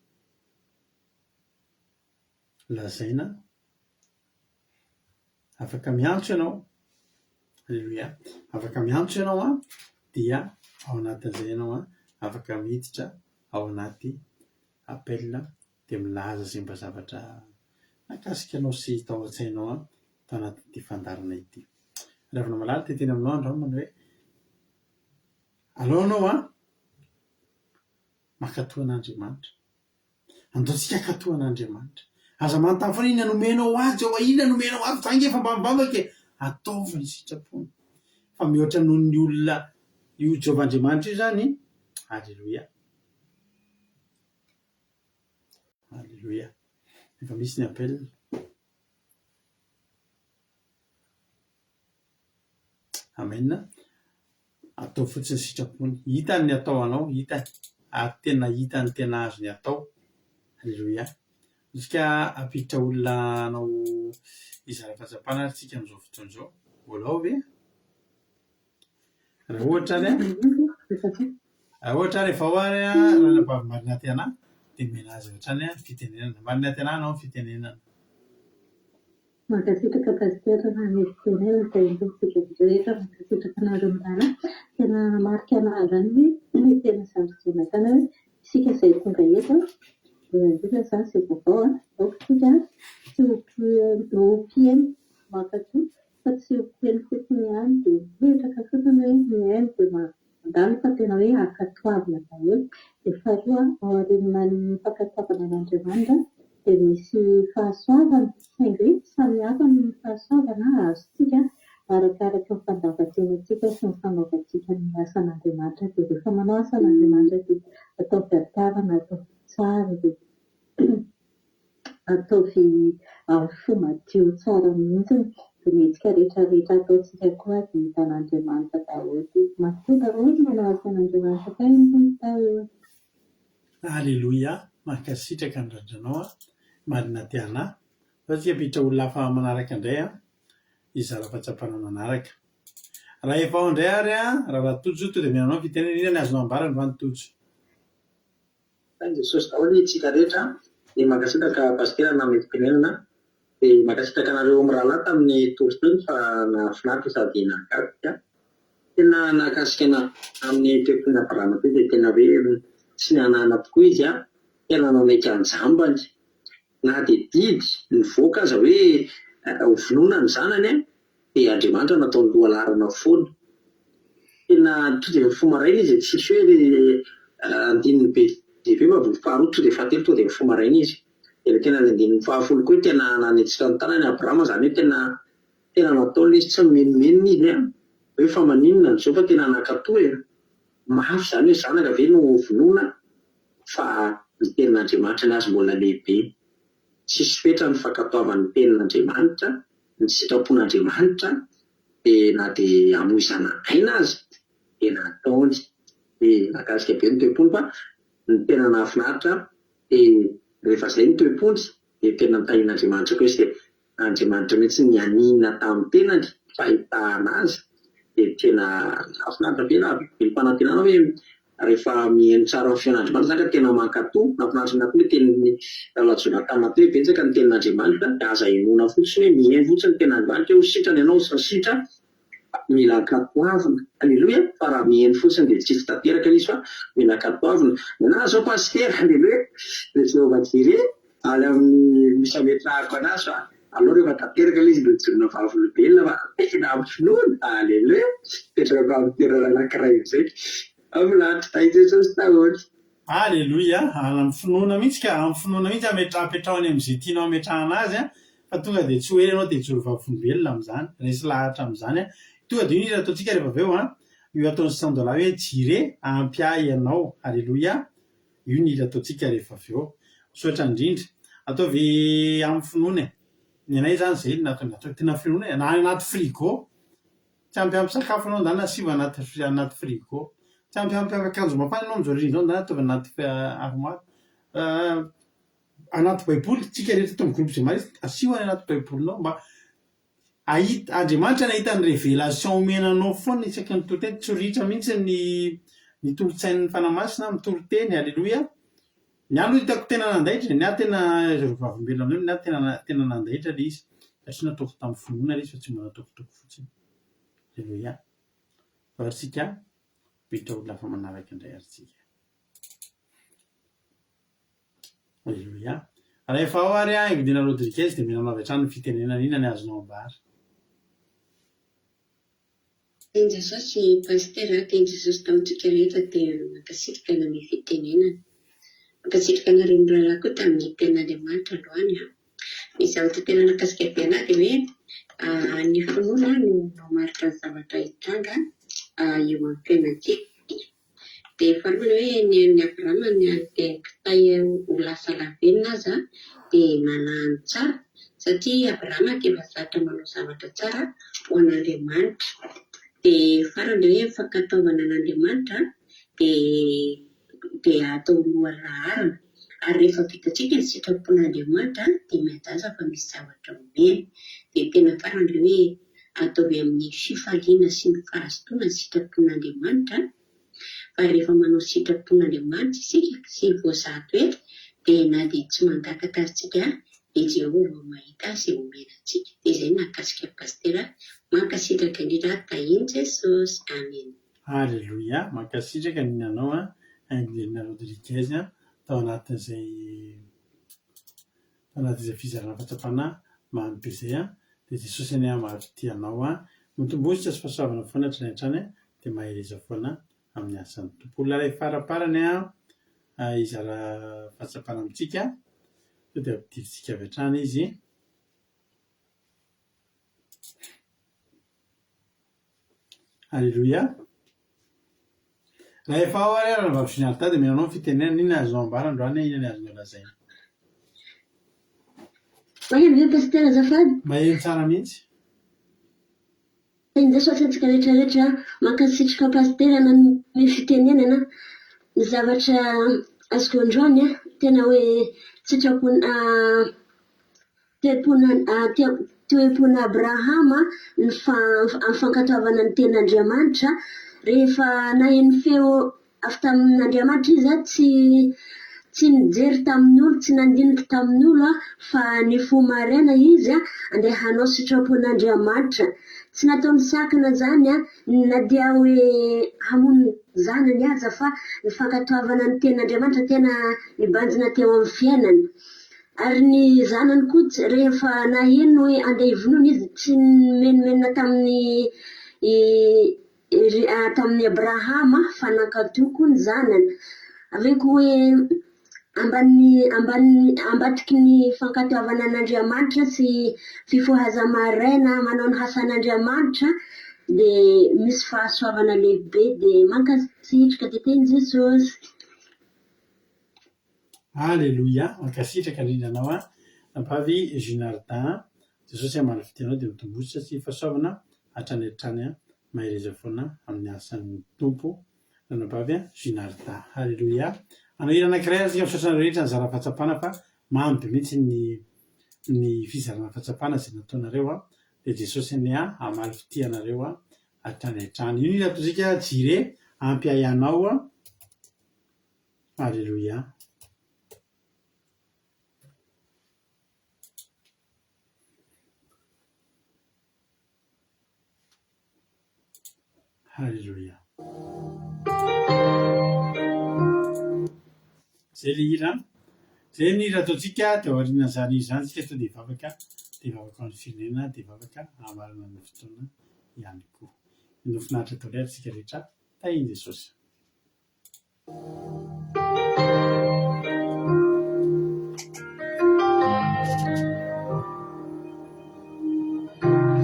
lazaina? Afaka miantso ianao, aleloia, afaka miantso ianao an, dia ao anatin'izay ianao an, afaka miditra ao anaty appel dia milaza izay mba zavatra nahakasika anao sy tao an-tsainao an, tao anatin'ity fandaharana ity. Ry havana malala, te hiteny aminao androany manao hoe, alao ianao an, mankatò an'Andriamanitra. Andaontsika hankatò an'Andriamanitra. Aza manontany foana inona no omenao ahy Jehovah, inona no omenao ahy, fa za ange efa mba mivavaka e. Ataovy ny sitrapony. Fa mihoatra noho ny olona io Jehovah Andriamanitra io izany, Aleloia. Aleloia. Efa misy ny appel. Amen. Ataovy fotsiny ny sitrapony. Hitany ny atao anao, hitany. Ary tena hitany tena azony atao. Alléluia. Isika hampiditra olona hanao hizara fahatsapana ary tsika amin'izao fotoana izao. Mbola ao ve? Raha ohatra ary an, raha ohatra ary efa ao ary an, ranabavy Marina Tiana, dia omena azy avy hatrany ny fitenenana. Marina Tiana anao ny fitenenana. Mankasitraka Pasitera nanome fitenenana dia indro isika rehetra mankasitraka anareo mirahalahy. Tena nanamarika anahy izany hoe ny tenin'i Zandry Jonathan hoe isika izay tonga eto, indrindra indrindra izany izay vaovao an, aoka isika tsy ho mpihaino mankatò fa tsy ho mpihaino fotsiny ihany dia mipetraka fotsiny hoe mihaino dia mandalo fa tena hoe ankatoavina daholo. Dia faharoa aorian'ny fankatoavana an'Andriamanitra dia misy fahasoavana saingy hoe samy hafa ny fahasoavana azontsika arakaraka ny fandavan-tenantsika sy ny fanaovantsika ny asan'Andriamanitra. Dia rehefa manao asan'Andriamanitra dia ataovy am-pitiavana, ataovy tsara dia ataovy amin'ny fo madio tsara mihitsy. Dia ny hetsika rehetra rehetra ataontsika koa dia hitan'Andriamanitra daholo. Mazotoa daholo manao asan'Andriamanitra fa iny no eo. Aleloia, mankasitraka ny randranao a, marina tiana. Zao tsika ampiditra olona hafa manaraka indray a, hizara fahatsapana manaraka. Raha efa ao indray ary a, Rahalahy Tojo, tonga dia omena anao ny fitenenana, inona ny azonao ambara androany Tojo? Tahin'i Jesosy daholo itsika rehetra dia mankasitraka Pasitera nanome fitenenana dia mankasitraka anareo mirahalahy tamin'ny toriteny fa nahafinaritra sady nahakasika. Tena nahakasika anah amin'ny toe-pon'i Abrahama teo dia tena hoe tsy nihanahana tokoa izy an, tena nanaiky an-jambany na dia didy nivoaka aza hoe hovonoina ny zanany an, dia Andriamanitra nataony lohalaharana foana. Tena tonga dia mifoha maraina izy e, tsisy hoe andininy be dia be fa vao faharoa tonga dia fahatelo tonga dia mifoha maraina izy. Dia ilay tena andininy fahafolo koa hoe tena nanetsika ny tanany Abrahama, izany hoe tena tena nataony ilay izy, tsy nimenomenona izy an, hoe fa maninona no izao fa tena nankatò e. Mafy izany hoe zanaka ve no hovonoina fa ny tenin'Andriamanitra ny azy mbola lehibe. Tsisy fetra ny fankatoavany ny tenin'Andriamanitra, ny sitrapon'Andriamanitra dia na dia hamoizana aina aza dia nataony. Dia nahakasika be ny toe-pony fa ny tena nahafinaritra dia rehefa izay ny toe-pony dia tena notahian'Andriamanitra koa izy dia Andriamanitra mihitsy nianiana tamin'ny tenany fahitana azy dia tena nahafinaritra be na velom-panantenana hoe rehefa mihaino tsara ny feon'Andriamanitra zany ka tena mankatò. Nahafinaritra anah koa ilay tenin'i Rahalahy Jonathan teo hoe betsaka ny tenin'Andriamanitra dia aza henoina fotsiny hoe mihaino fotsiny ny tenin'Andriamanitra hoe ho sitrana ianao ho sitra fa mila ankatoavina. Aleloia! Fa raha mihaino fotsiny dia tsisy tanteraka ilay izy fa mila ankatoavina. Nenaha zao Pasitera, aleloia! Ilay Jehovah Jireh any amin'ny misy ametrahako anazy fa aleo rehefa tanteraka ilay izy no hijoroana vavolombelona fa tena amin'ny finoana, aleloia! Mipetraka amin'ny toerana anankiray amin'izay. Mahafinaritra, tahin'i Jesosy daholo. Aleloia! Amin'ny finoana mihitsy ka, amin'ny finoana mihitsy ametra, apetraho any amin'izay tianao ametrahana azy an, fa tonga dia tsy ho ela ianao dia hijoro vavolombelona amin'izany, resy lahatra amin'izany an. Tonga dia io ny hira ataontsika rehefa avy eo an, io ataon'i Sandola hoe Jireh, ampy ahy ianao. Aleloia! Io ny hira ataontsika rehefa avy eo. Misaotra indrindra. Ataovy amin'ny finoana e. Ny anay izany izay no nataonay, ataovy tena finoana e. Na any anaty frigo. Tsy ampiampy sakafo ianao ndana asivo anaty anaty frigo. Tsy ampiampy akanjo mafana ianao amin'izao ririnina izao ndana ataovy anaty armoire. Anaty baiboly, tsika rehetra eto amin'ny groupe Zema asio any anaty baibolinao mba Ahita, Andriamanitra nahita ny révélation omena anao foana isaky ny toriteny, tsy ritra mihitsy ny ny tolo-tsain'ny Fanahy Masina mitory teny, Aleloia. Ny ahy aloha hitako tena nandaitra e, ny ahy tena ireo vavolombelona amin'ireo, ny ahy tena tena nandaitra ilay izy, satria nataoko tamin'ny finoana ilay izy fa tsy mba nataokotoko fotsiny. Aleloia. Fa ary tsika, miditra olona hafa manaraka indray ary tsika. Aleloia. Rahefa ao ary aho, Evelina Rodriguez, dia omena anao avy hatrany ny fitenenana. Inona ny azonao ambara? Teny Jesosy Pasitera a, teny Jesosy tamintsika rehetra dia mankasitraka nanome fitenenana. Mankasitraka anareo mirahalahy koa tamin'ny tenin'Andriamanitra androany a. Ny zavatra tena nahakasika be anah dia hoe ny finoana no mamaritra ny zavatra hitranga eo amin'ny fiainantsika. Dia faharoa ny hoe ny an'i Abrahama ny an'ny kitay ho lasa lavenona aza dia nalahany tsara satria i Abrahama dia efa zatra manao zavatra tsara ho an'Andriamanitra. Dia farany ilay hoe fankatoavana an'Andriamanitra dia dia atao lohalaharana. Ary rehefa vitantsika ny sitrapon'Andriamanitra dia mianjaza fa misy zavatra omena. Dia tena farany ilay hoe ataovy amin'ny fifaliana sy ny fahazotoana ny sitrapon'Andriamanitra fa rehefa manao sitrapon'Andriamanitra isika sy voazaha toetra dia na dia tsy mangataka azy tsika dia Jehovah mahita izay omena antsika. Dia izay no nahakasika an'i Pasitera. Mankasitraka indrindra Tahin'i Jesosy. Amen. Aleloia! Mankasitraka ny anao an, Angelina Rodriguez an, tao anatin'izay tao anatin'izay fizarana fahatsapana mamy be izay an, dia Jesosy anie hahamaro tia anao an, mitomboa sy fahasoavana foana hatrany hatrany an, dia mahereza foana amin'ny asan'ny Tompo. Olona iray faraparany an, hizara fahatsapana amintsika, sao dia ampidirintsika avy hatrany izy. Aleloia. Raha efa ao ary Ranabavy Ginalda dia omena anao ny fitenenana, inona ny azonao ambara androany, inona ny azonao lazaina? Maheno ve Pasitera azafady? Maheno tsara mihitsy. Tahin'i Jesosy antsika rehetra rehetra, mankasitraka Pasitera nanome fitenenana, ny zavatra azoko androany tena hoe sitrapon Toe-pon'i Abrahama ny amin'ny fankatoavana ny tenin'Andriamanitra. Rehefa naheno feo avy tamin'Andriamanitra izy, tsy tsy nijery tamin'ny olo, tsy nandinika tamin'ny olo, fa nifoha maraina izy andeha hanao sitrapon'Andriamanitra. Tsy nataony sakana izany na dia hoe hamono ny zanany aza, fa ny fankatoavana ny tenin'Andriamanitra tena nibanjina teo amin'ny fiainany. Ary ny zanany koa tsy, rehefa naheno hoe andeha hivonoana izy, tsy nimenomenona tamin'i tamin'i Abrahama fa nankatò koa ny zanany. Avy eo koa hoe ambanin'ny ambanin'ny ambadiky ny fankatoavana an'Andriamanitra sy fifohaza-maraina manao ny hasan'Andriamanitra dia misy fahasoavana lehibe dia mankasitraka dia teny Jesosy. Aleloia! Mankasitraka indrindra anao an! Rahavavy Ginardin an! Jesosy hamaly fitia anao dia mitombosa sy fahasoavana hatrany hatrany an! Mahereza foana amin'ny asan'ny Tompo Ranabavy Ginardin. Aleloia! Hanao hira anankiray ary isika misaotra anareo rehetra nizara fahatsapana fa mamy be mihitsy ny ny fizarana fahatsapana izay nataonareo an! Dia Jesosy anie hamaly fitia anareo hatrany hatrany. Io ny hira ataontsika Jireh ampy ahy anao an! Aleloia. Aleloia. Zay le hira an. Zay ny hira ataontsika dia aorianan'izany hira izany isika tonga dia hivavaka, dia hivavaka ho an'ny firenena, dia hivavaka hamarana ny fotoana ihany koa. Mino finaritra daholo ary isika rehetra. Tahin'i Jesosy.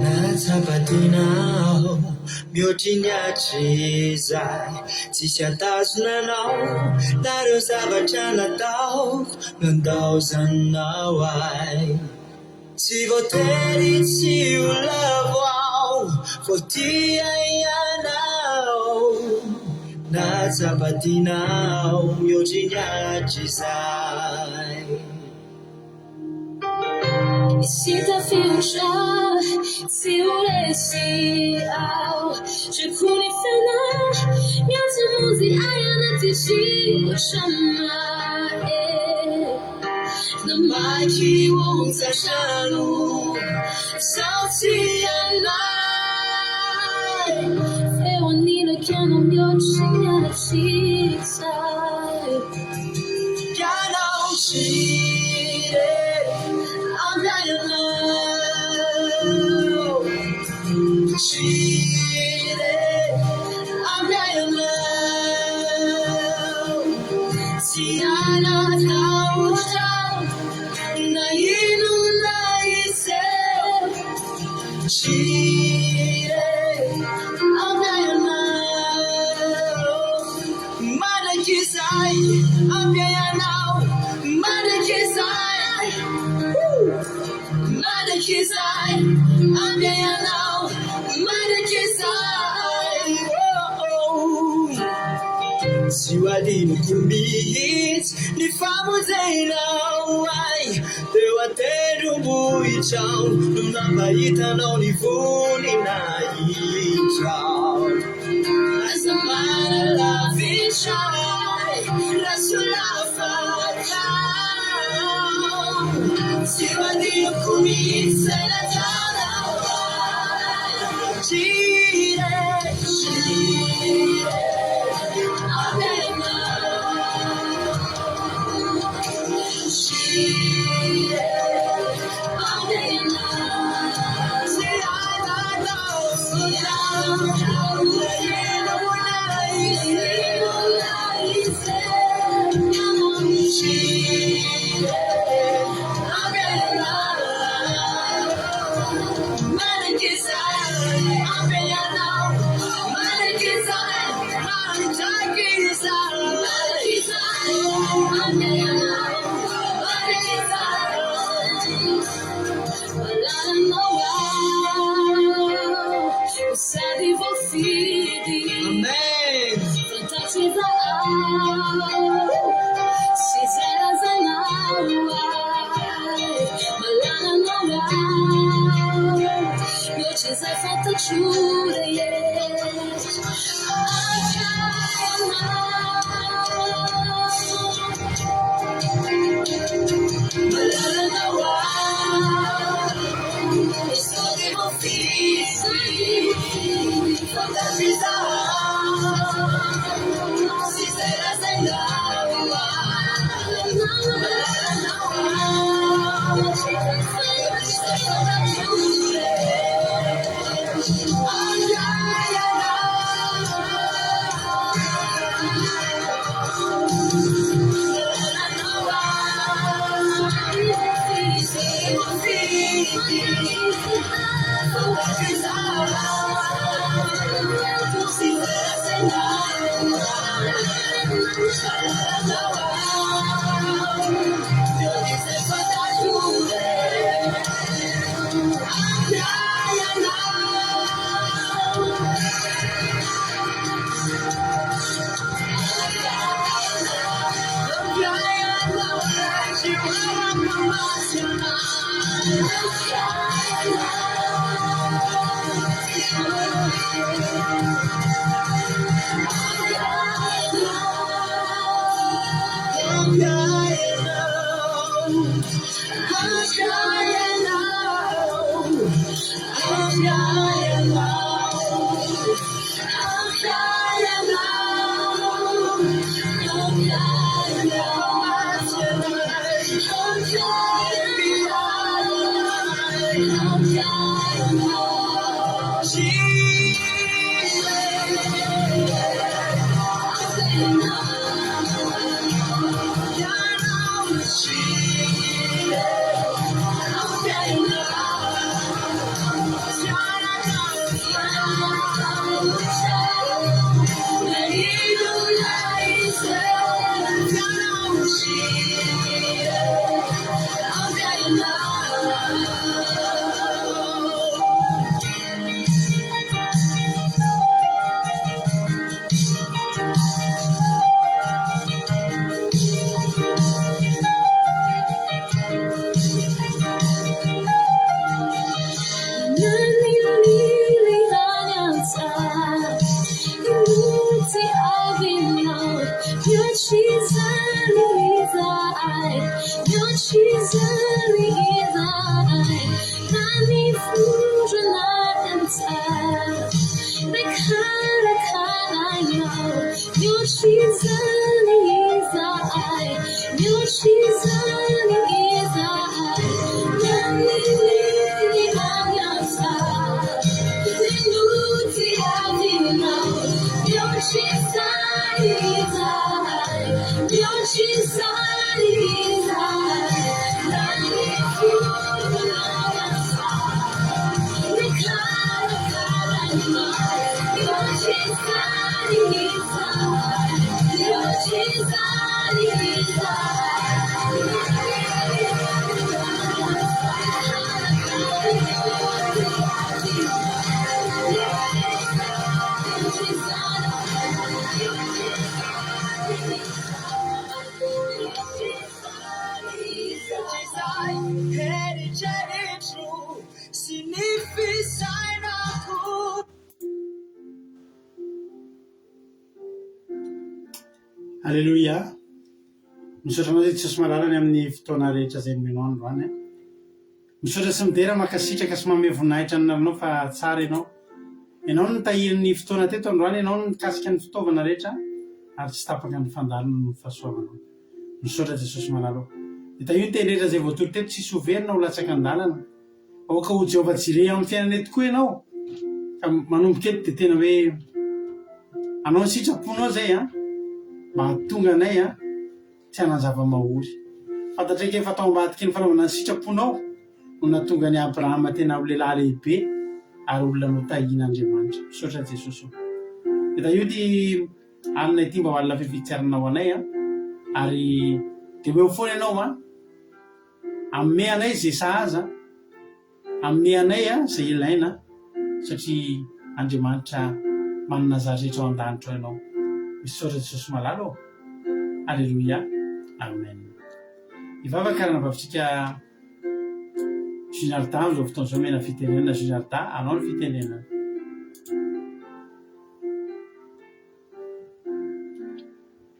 Nahatsapa tena aho mihoatry ny hatrizay Tsisy hatazona anao na ireo zavatra nataoko nandaozanao ahy Tsy voatery tsy ho lavo aho vao tia ianao Nahatsapa tiana aho mihoatry ny hatrizay. Misy tafiotra tsy ho resy aho Dreko ny feonao miantso hamonjy ahy anaty rivotra mahery Namaky onjan-trano Izaho tsy hanahy Feo anilako ianao mihoatry ny hatrizay Ianao tsy irery ampy ahy ianao Tsy irery ampy ahy ianao Tsy hanan-tahotra aho na inona hiseho Tsy irery ampy ahy ianao Mandrakizay ampy ahy ianao Mandrakizay Mandrakizay ampy ahy ianao Mandrakizay. adinoko mihitsy ny famonjenao ahy teo an-tendrombohitrao no nampahitanao ny voninahitrao. Aza manalavitra ahy raha solafaka aho. Tsy ho adinoko mihitsy izay nataonao ahy. Jireh, Jireh, Amen. Aleloia! Misaotra anao Jesosy malala ny amin'ny fotoana rehetra izay nomenao androany. Misaotra sy midera, mankasitraka sy manome voninahitra ny anaranao fa tsara ianao. Ianao no nitahiry ny fotoana teto androany, ianao no nikasika ny fitaovana rehetra ary tsy tapaka ny fandalona noho ny fahasoavanao. Misaotra Jesosy malala ô. Dia tahio ny teny rehetra izay voatory teto tsy hisy ho very na ho latsaka an-dalana. Aoka ho Jehovah Jireh ao amin'ny fiainanay tokoa ianao. Ka manomboka eto dia tena hoe hanao ny sitraponao izay an, mba hahatonga anay an, tsy hanan-java-mahory. Fantatray kay fa tao ambadiky ny fanaovana ny sitraponao no nahatonga an'i Abrahama tena ho lehilahy lehibe ary olona notahian'Andriamanitra. Misaotra Jesosy o. Dia tahio ity alina ity mba ho alina fifidianana ho anay an, ary dia ho eo foana ianao an. Hanome anay izay sahaza, hanome anay izay ilaina satria Andriamanitra manana zary rehetra ao an-danitra ao Ianao. Misaotra Jesosy malala ô. Aleloia. Amen. Hivavaka ranabavitsika Ginarda amin'izao fotoana izao omena fitenenana Ginarda, anao ny fitenenana.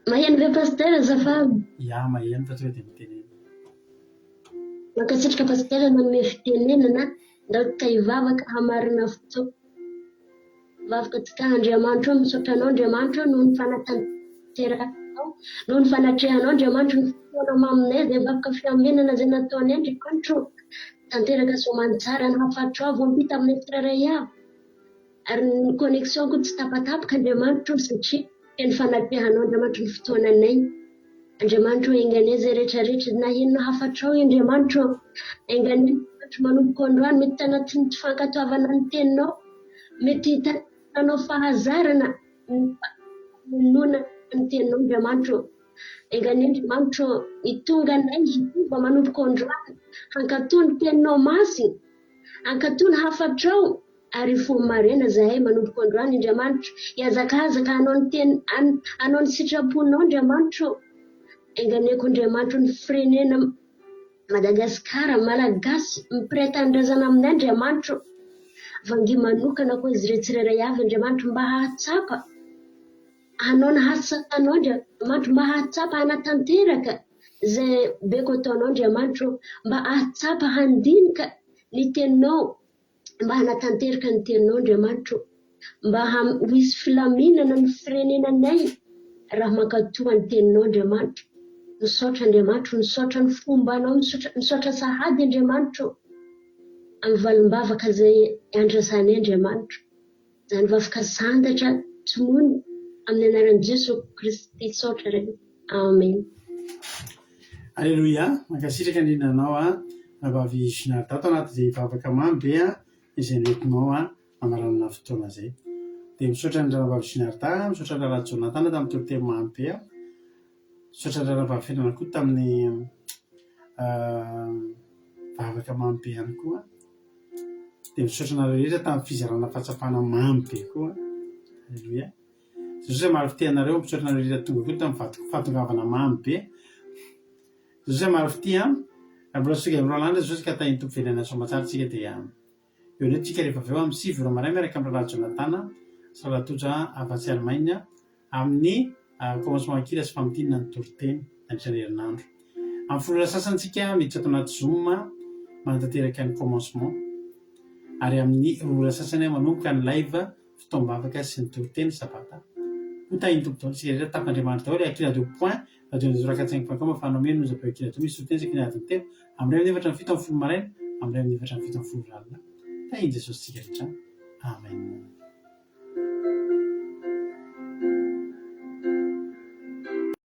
Maheno ve Pasitera azafady? Ya maheno fa tonga dia mitenena. Mankasitraka Pasitera nanome fitenenana, ndao tika hivavaka hamarina fotoana. Vavaka tika Andriamanitra o misaotra anao Andriamanitra o noho ny fanatanteranao, noho ny fanatrehanao Andriamanitra ny fotoana maminay izay vavaka fiambenana izay nataonay Andriamanitra o. Tanteraka soamantsara ny hafatrao voampita aminay tsirairay avy. Ary ny connexion ko tsy tapatapaka Andriamanitra o satria feno fanatrehanao Andriamanitra ny fotoananay. Andriamanitra o enga anie izay rehetra rehetra naheno ny hafatrao Andriamanitra o. Enga anie Andriamanitra manomboka androany mety tanatin'ny tsy fankatoavana ny teninao, mety nanao fahazarana ny famonoana ny teninao Andriamanitra o. Enga anie Andriamanitra o hitonga anay hiova manomboka androany hankatò ny teninao masina, hankatò ny hafatrao. Ary hifoha maraina zahay manomboka androany Andriamanitro, hihazakazaka hanao ny teny hanao ny sitraponao Andriamanitro ô. Enganeko Andriamanitro ny firenena Madagasikara, Malagasy, mpiray tanindrazana aminay Andriamanitro ô. Vangia manokana koa izy ireo tsirairay avy Andriamanitro mba hahatsapa hanao ny hasanao Andriamanitro, mba hahatsapa hanatanteraka izay beko ataonao Andriamanitro ô, mba hahatsapa handinika ny teninao mba hanatanteraka ny teninao Andriamanitra ô, mba ho hisy filaminana ny firenenanay raha mankatoa ny teninao Andriamanitra. Misaotra Andriamanitra o, misaotra ny fombanao, misaotra misaotra sahady Andriamanitra ô, amin'ny valim-bavaka izay andrasanay Andriamanitra. Izany vavaka santatra tsimoina amin'ny anaran'i Jesoa Kristy saotra Ray. Amen. Aleloia, mankasitraka indrindra anao a, Rahavavy Ginarda tao anatin'izay vavaka mamy be a, izay nentinao a, namaranana fotoana izay. Dia misaotra an'i Rahavavy Ginarda, misaotra an'i Rahalahy Jonathan tamin'ny toriteny mamy be a, misaotra an'i Rahavavy Fenana koa tamin'ny vavaka mamy be ihany koa. Dia misaotra anareo rehetra tamin'ny fizarana fahatsapana mamy be koa. Aleloia. Jesosy maro fitia anareo, misaotra anareo rehetra tonga koa tamin'ny fahatongavana mamy be. Jesosy maro fitia an. Raha mbola tsy tonga amin'ny roa Jesosy ka tahin'ny Tompo velona soamatsara tsika dia eo indray tsika rehefa avy eo amin'ny 9 ora maraina miaraka amin'ny rahalahy Jonathan sy rahalahy Tojo avy atsy Allemagne amin'ny commencement an-kira sy famintinana ny toriteny nandritra ny herinandro. Amin'ny folo ora sasany tsika miditra ato anaty Zoom manatanteraka ny commencement ary amin'ny roa ora sasany manomboka ny live fotoam-bavaka sy ny toriteny sabata. Ho tahin'ny Tompo daholo isika rehetra, tap'Andriamanitra daholo e, akiradio point radio ndorakatsaingy point com afahanao mino onjam-peo akiradio misy toriteny isaky ny adiny telo, amin'ny iray amin'ny efatra amin'ny 17 maraina, amin'ny iray amin'ny efatra amin'ny 17 alina. Tahin'i Jesosy isika rehetra. Amen.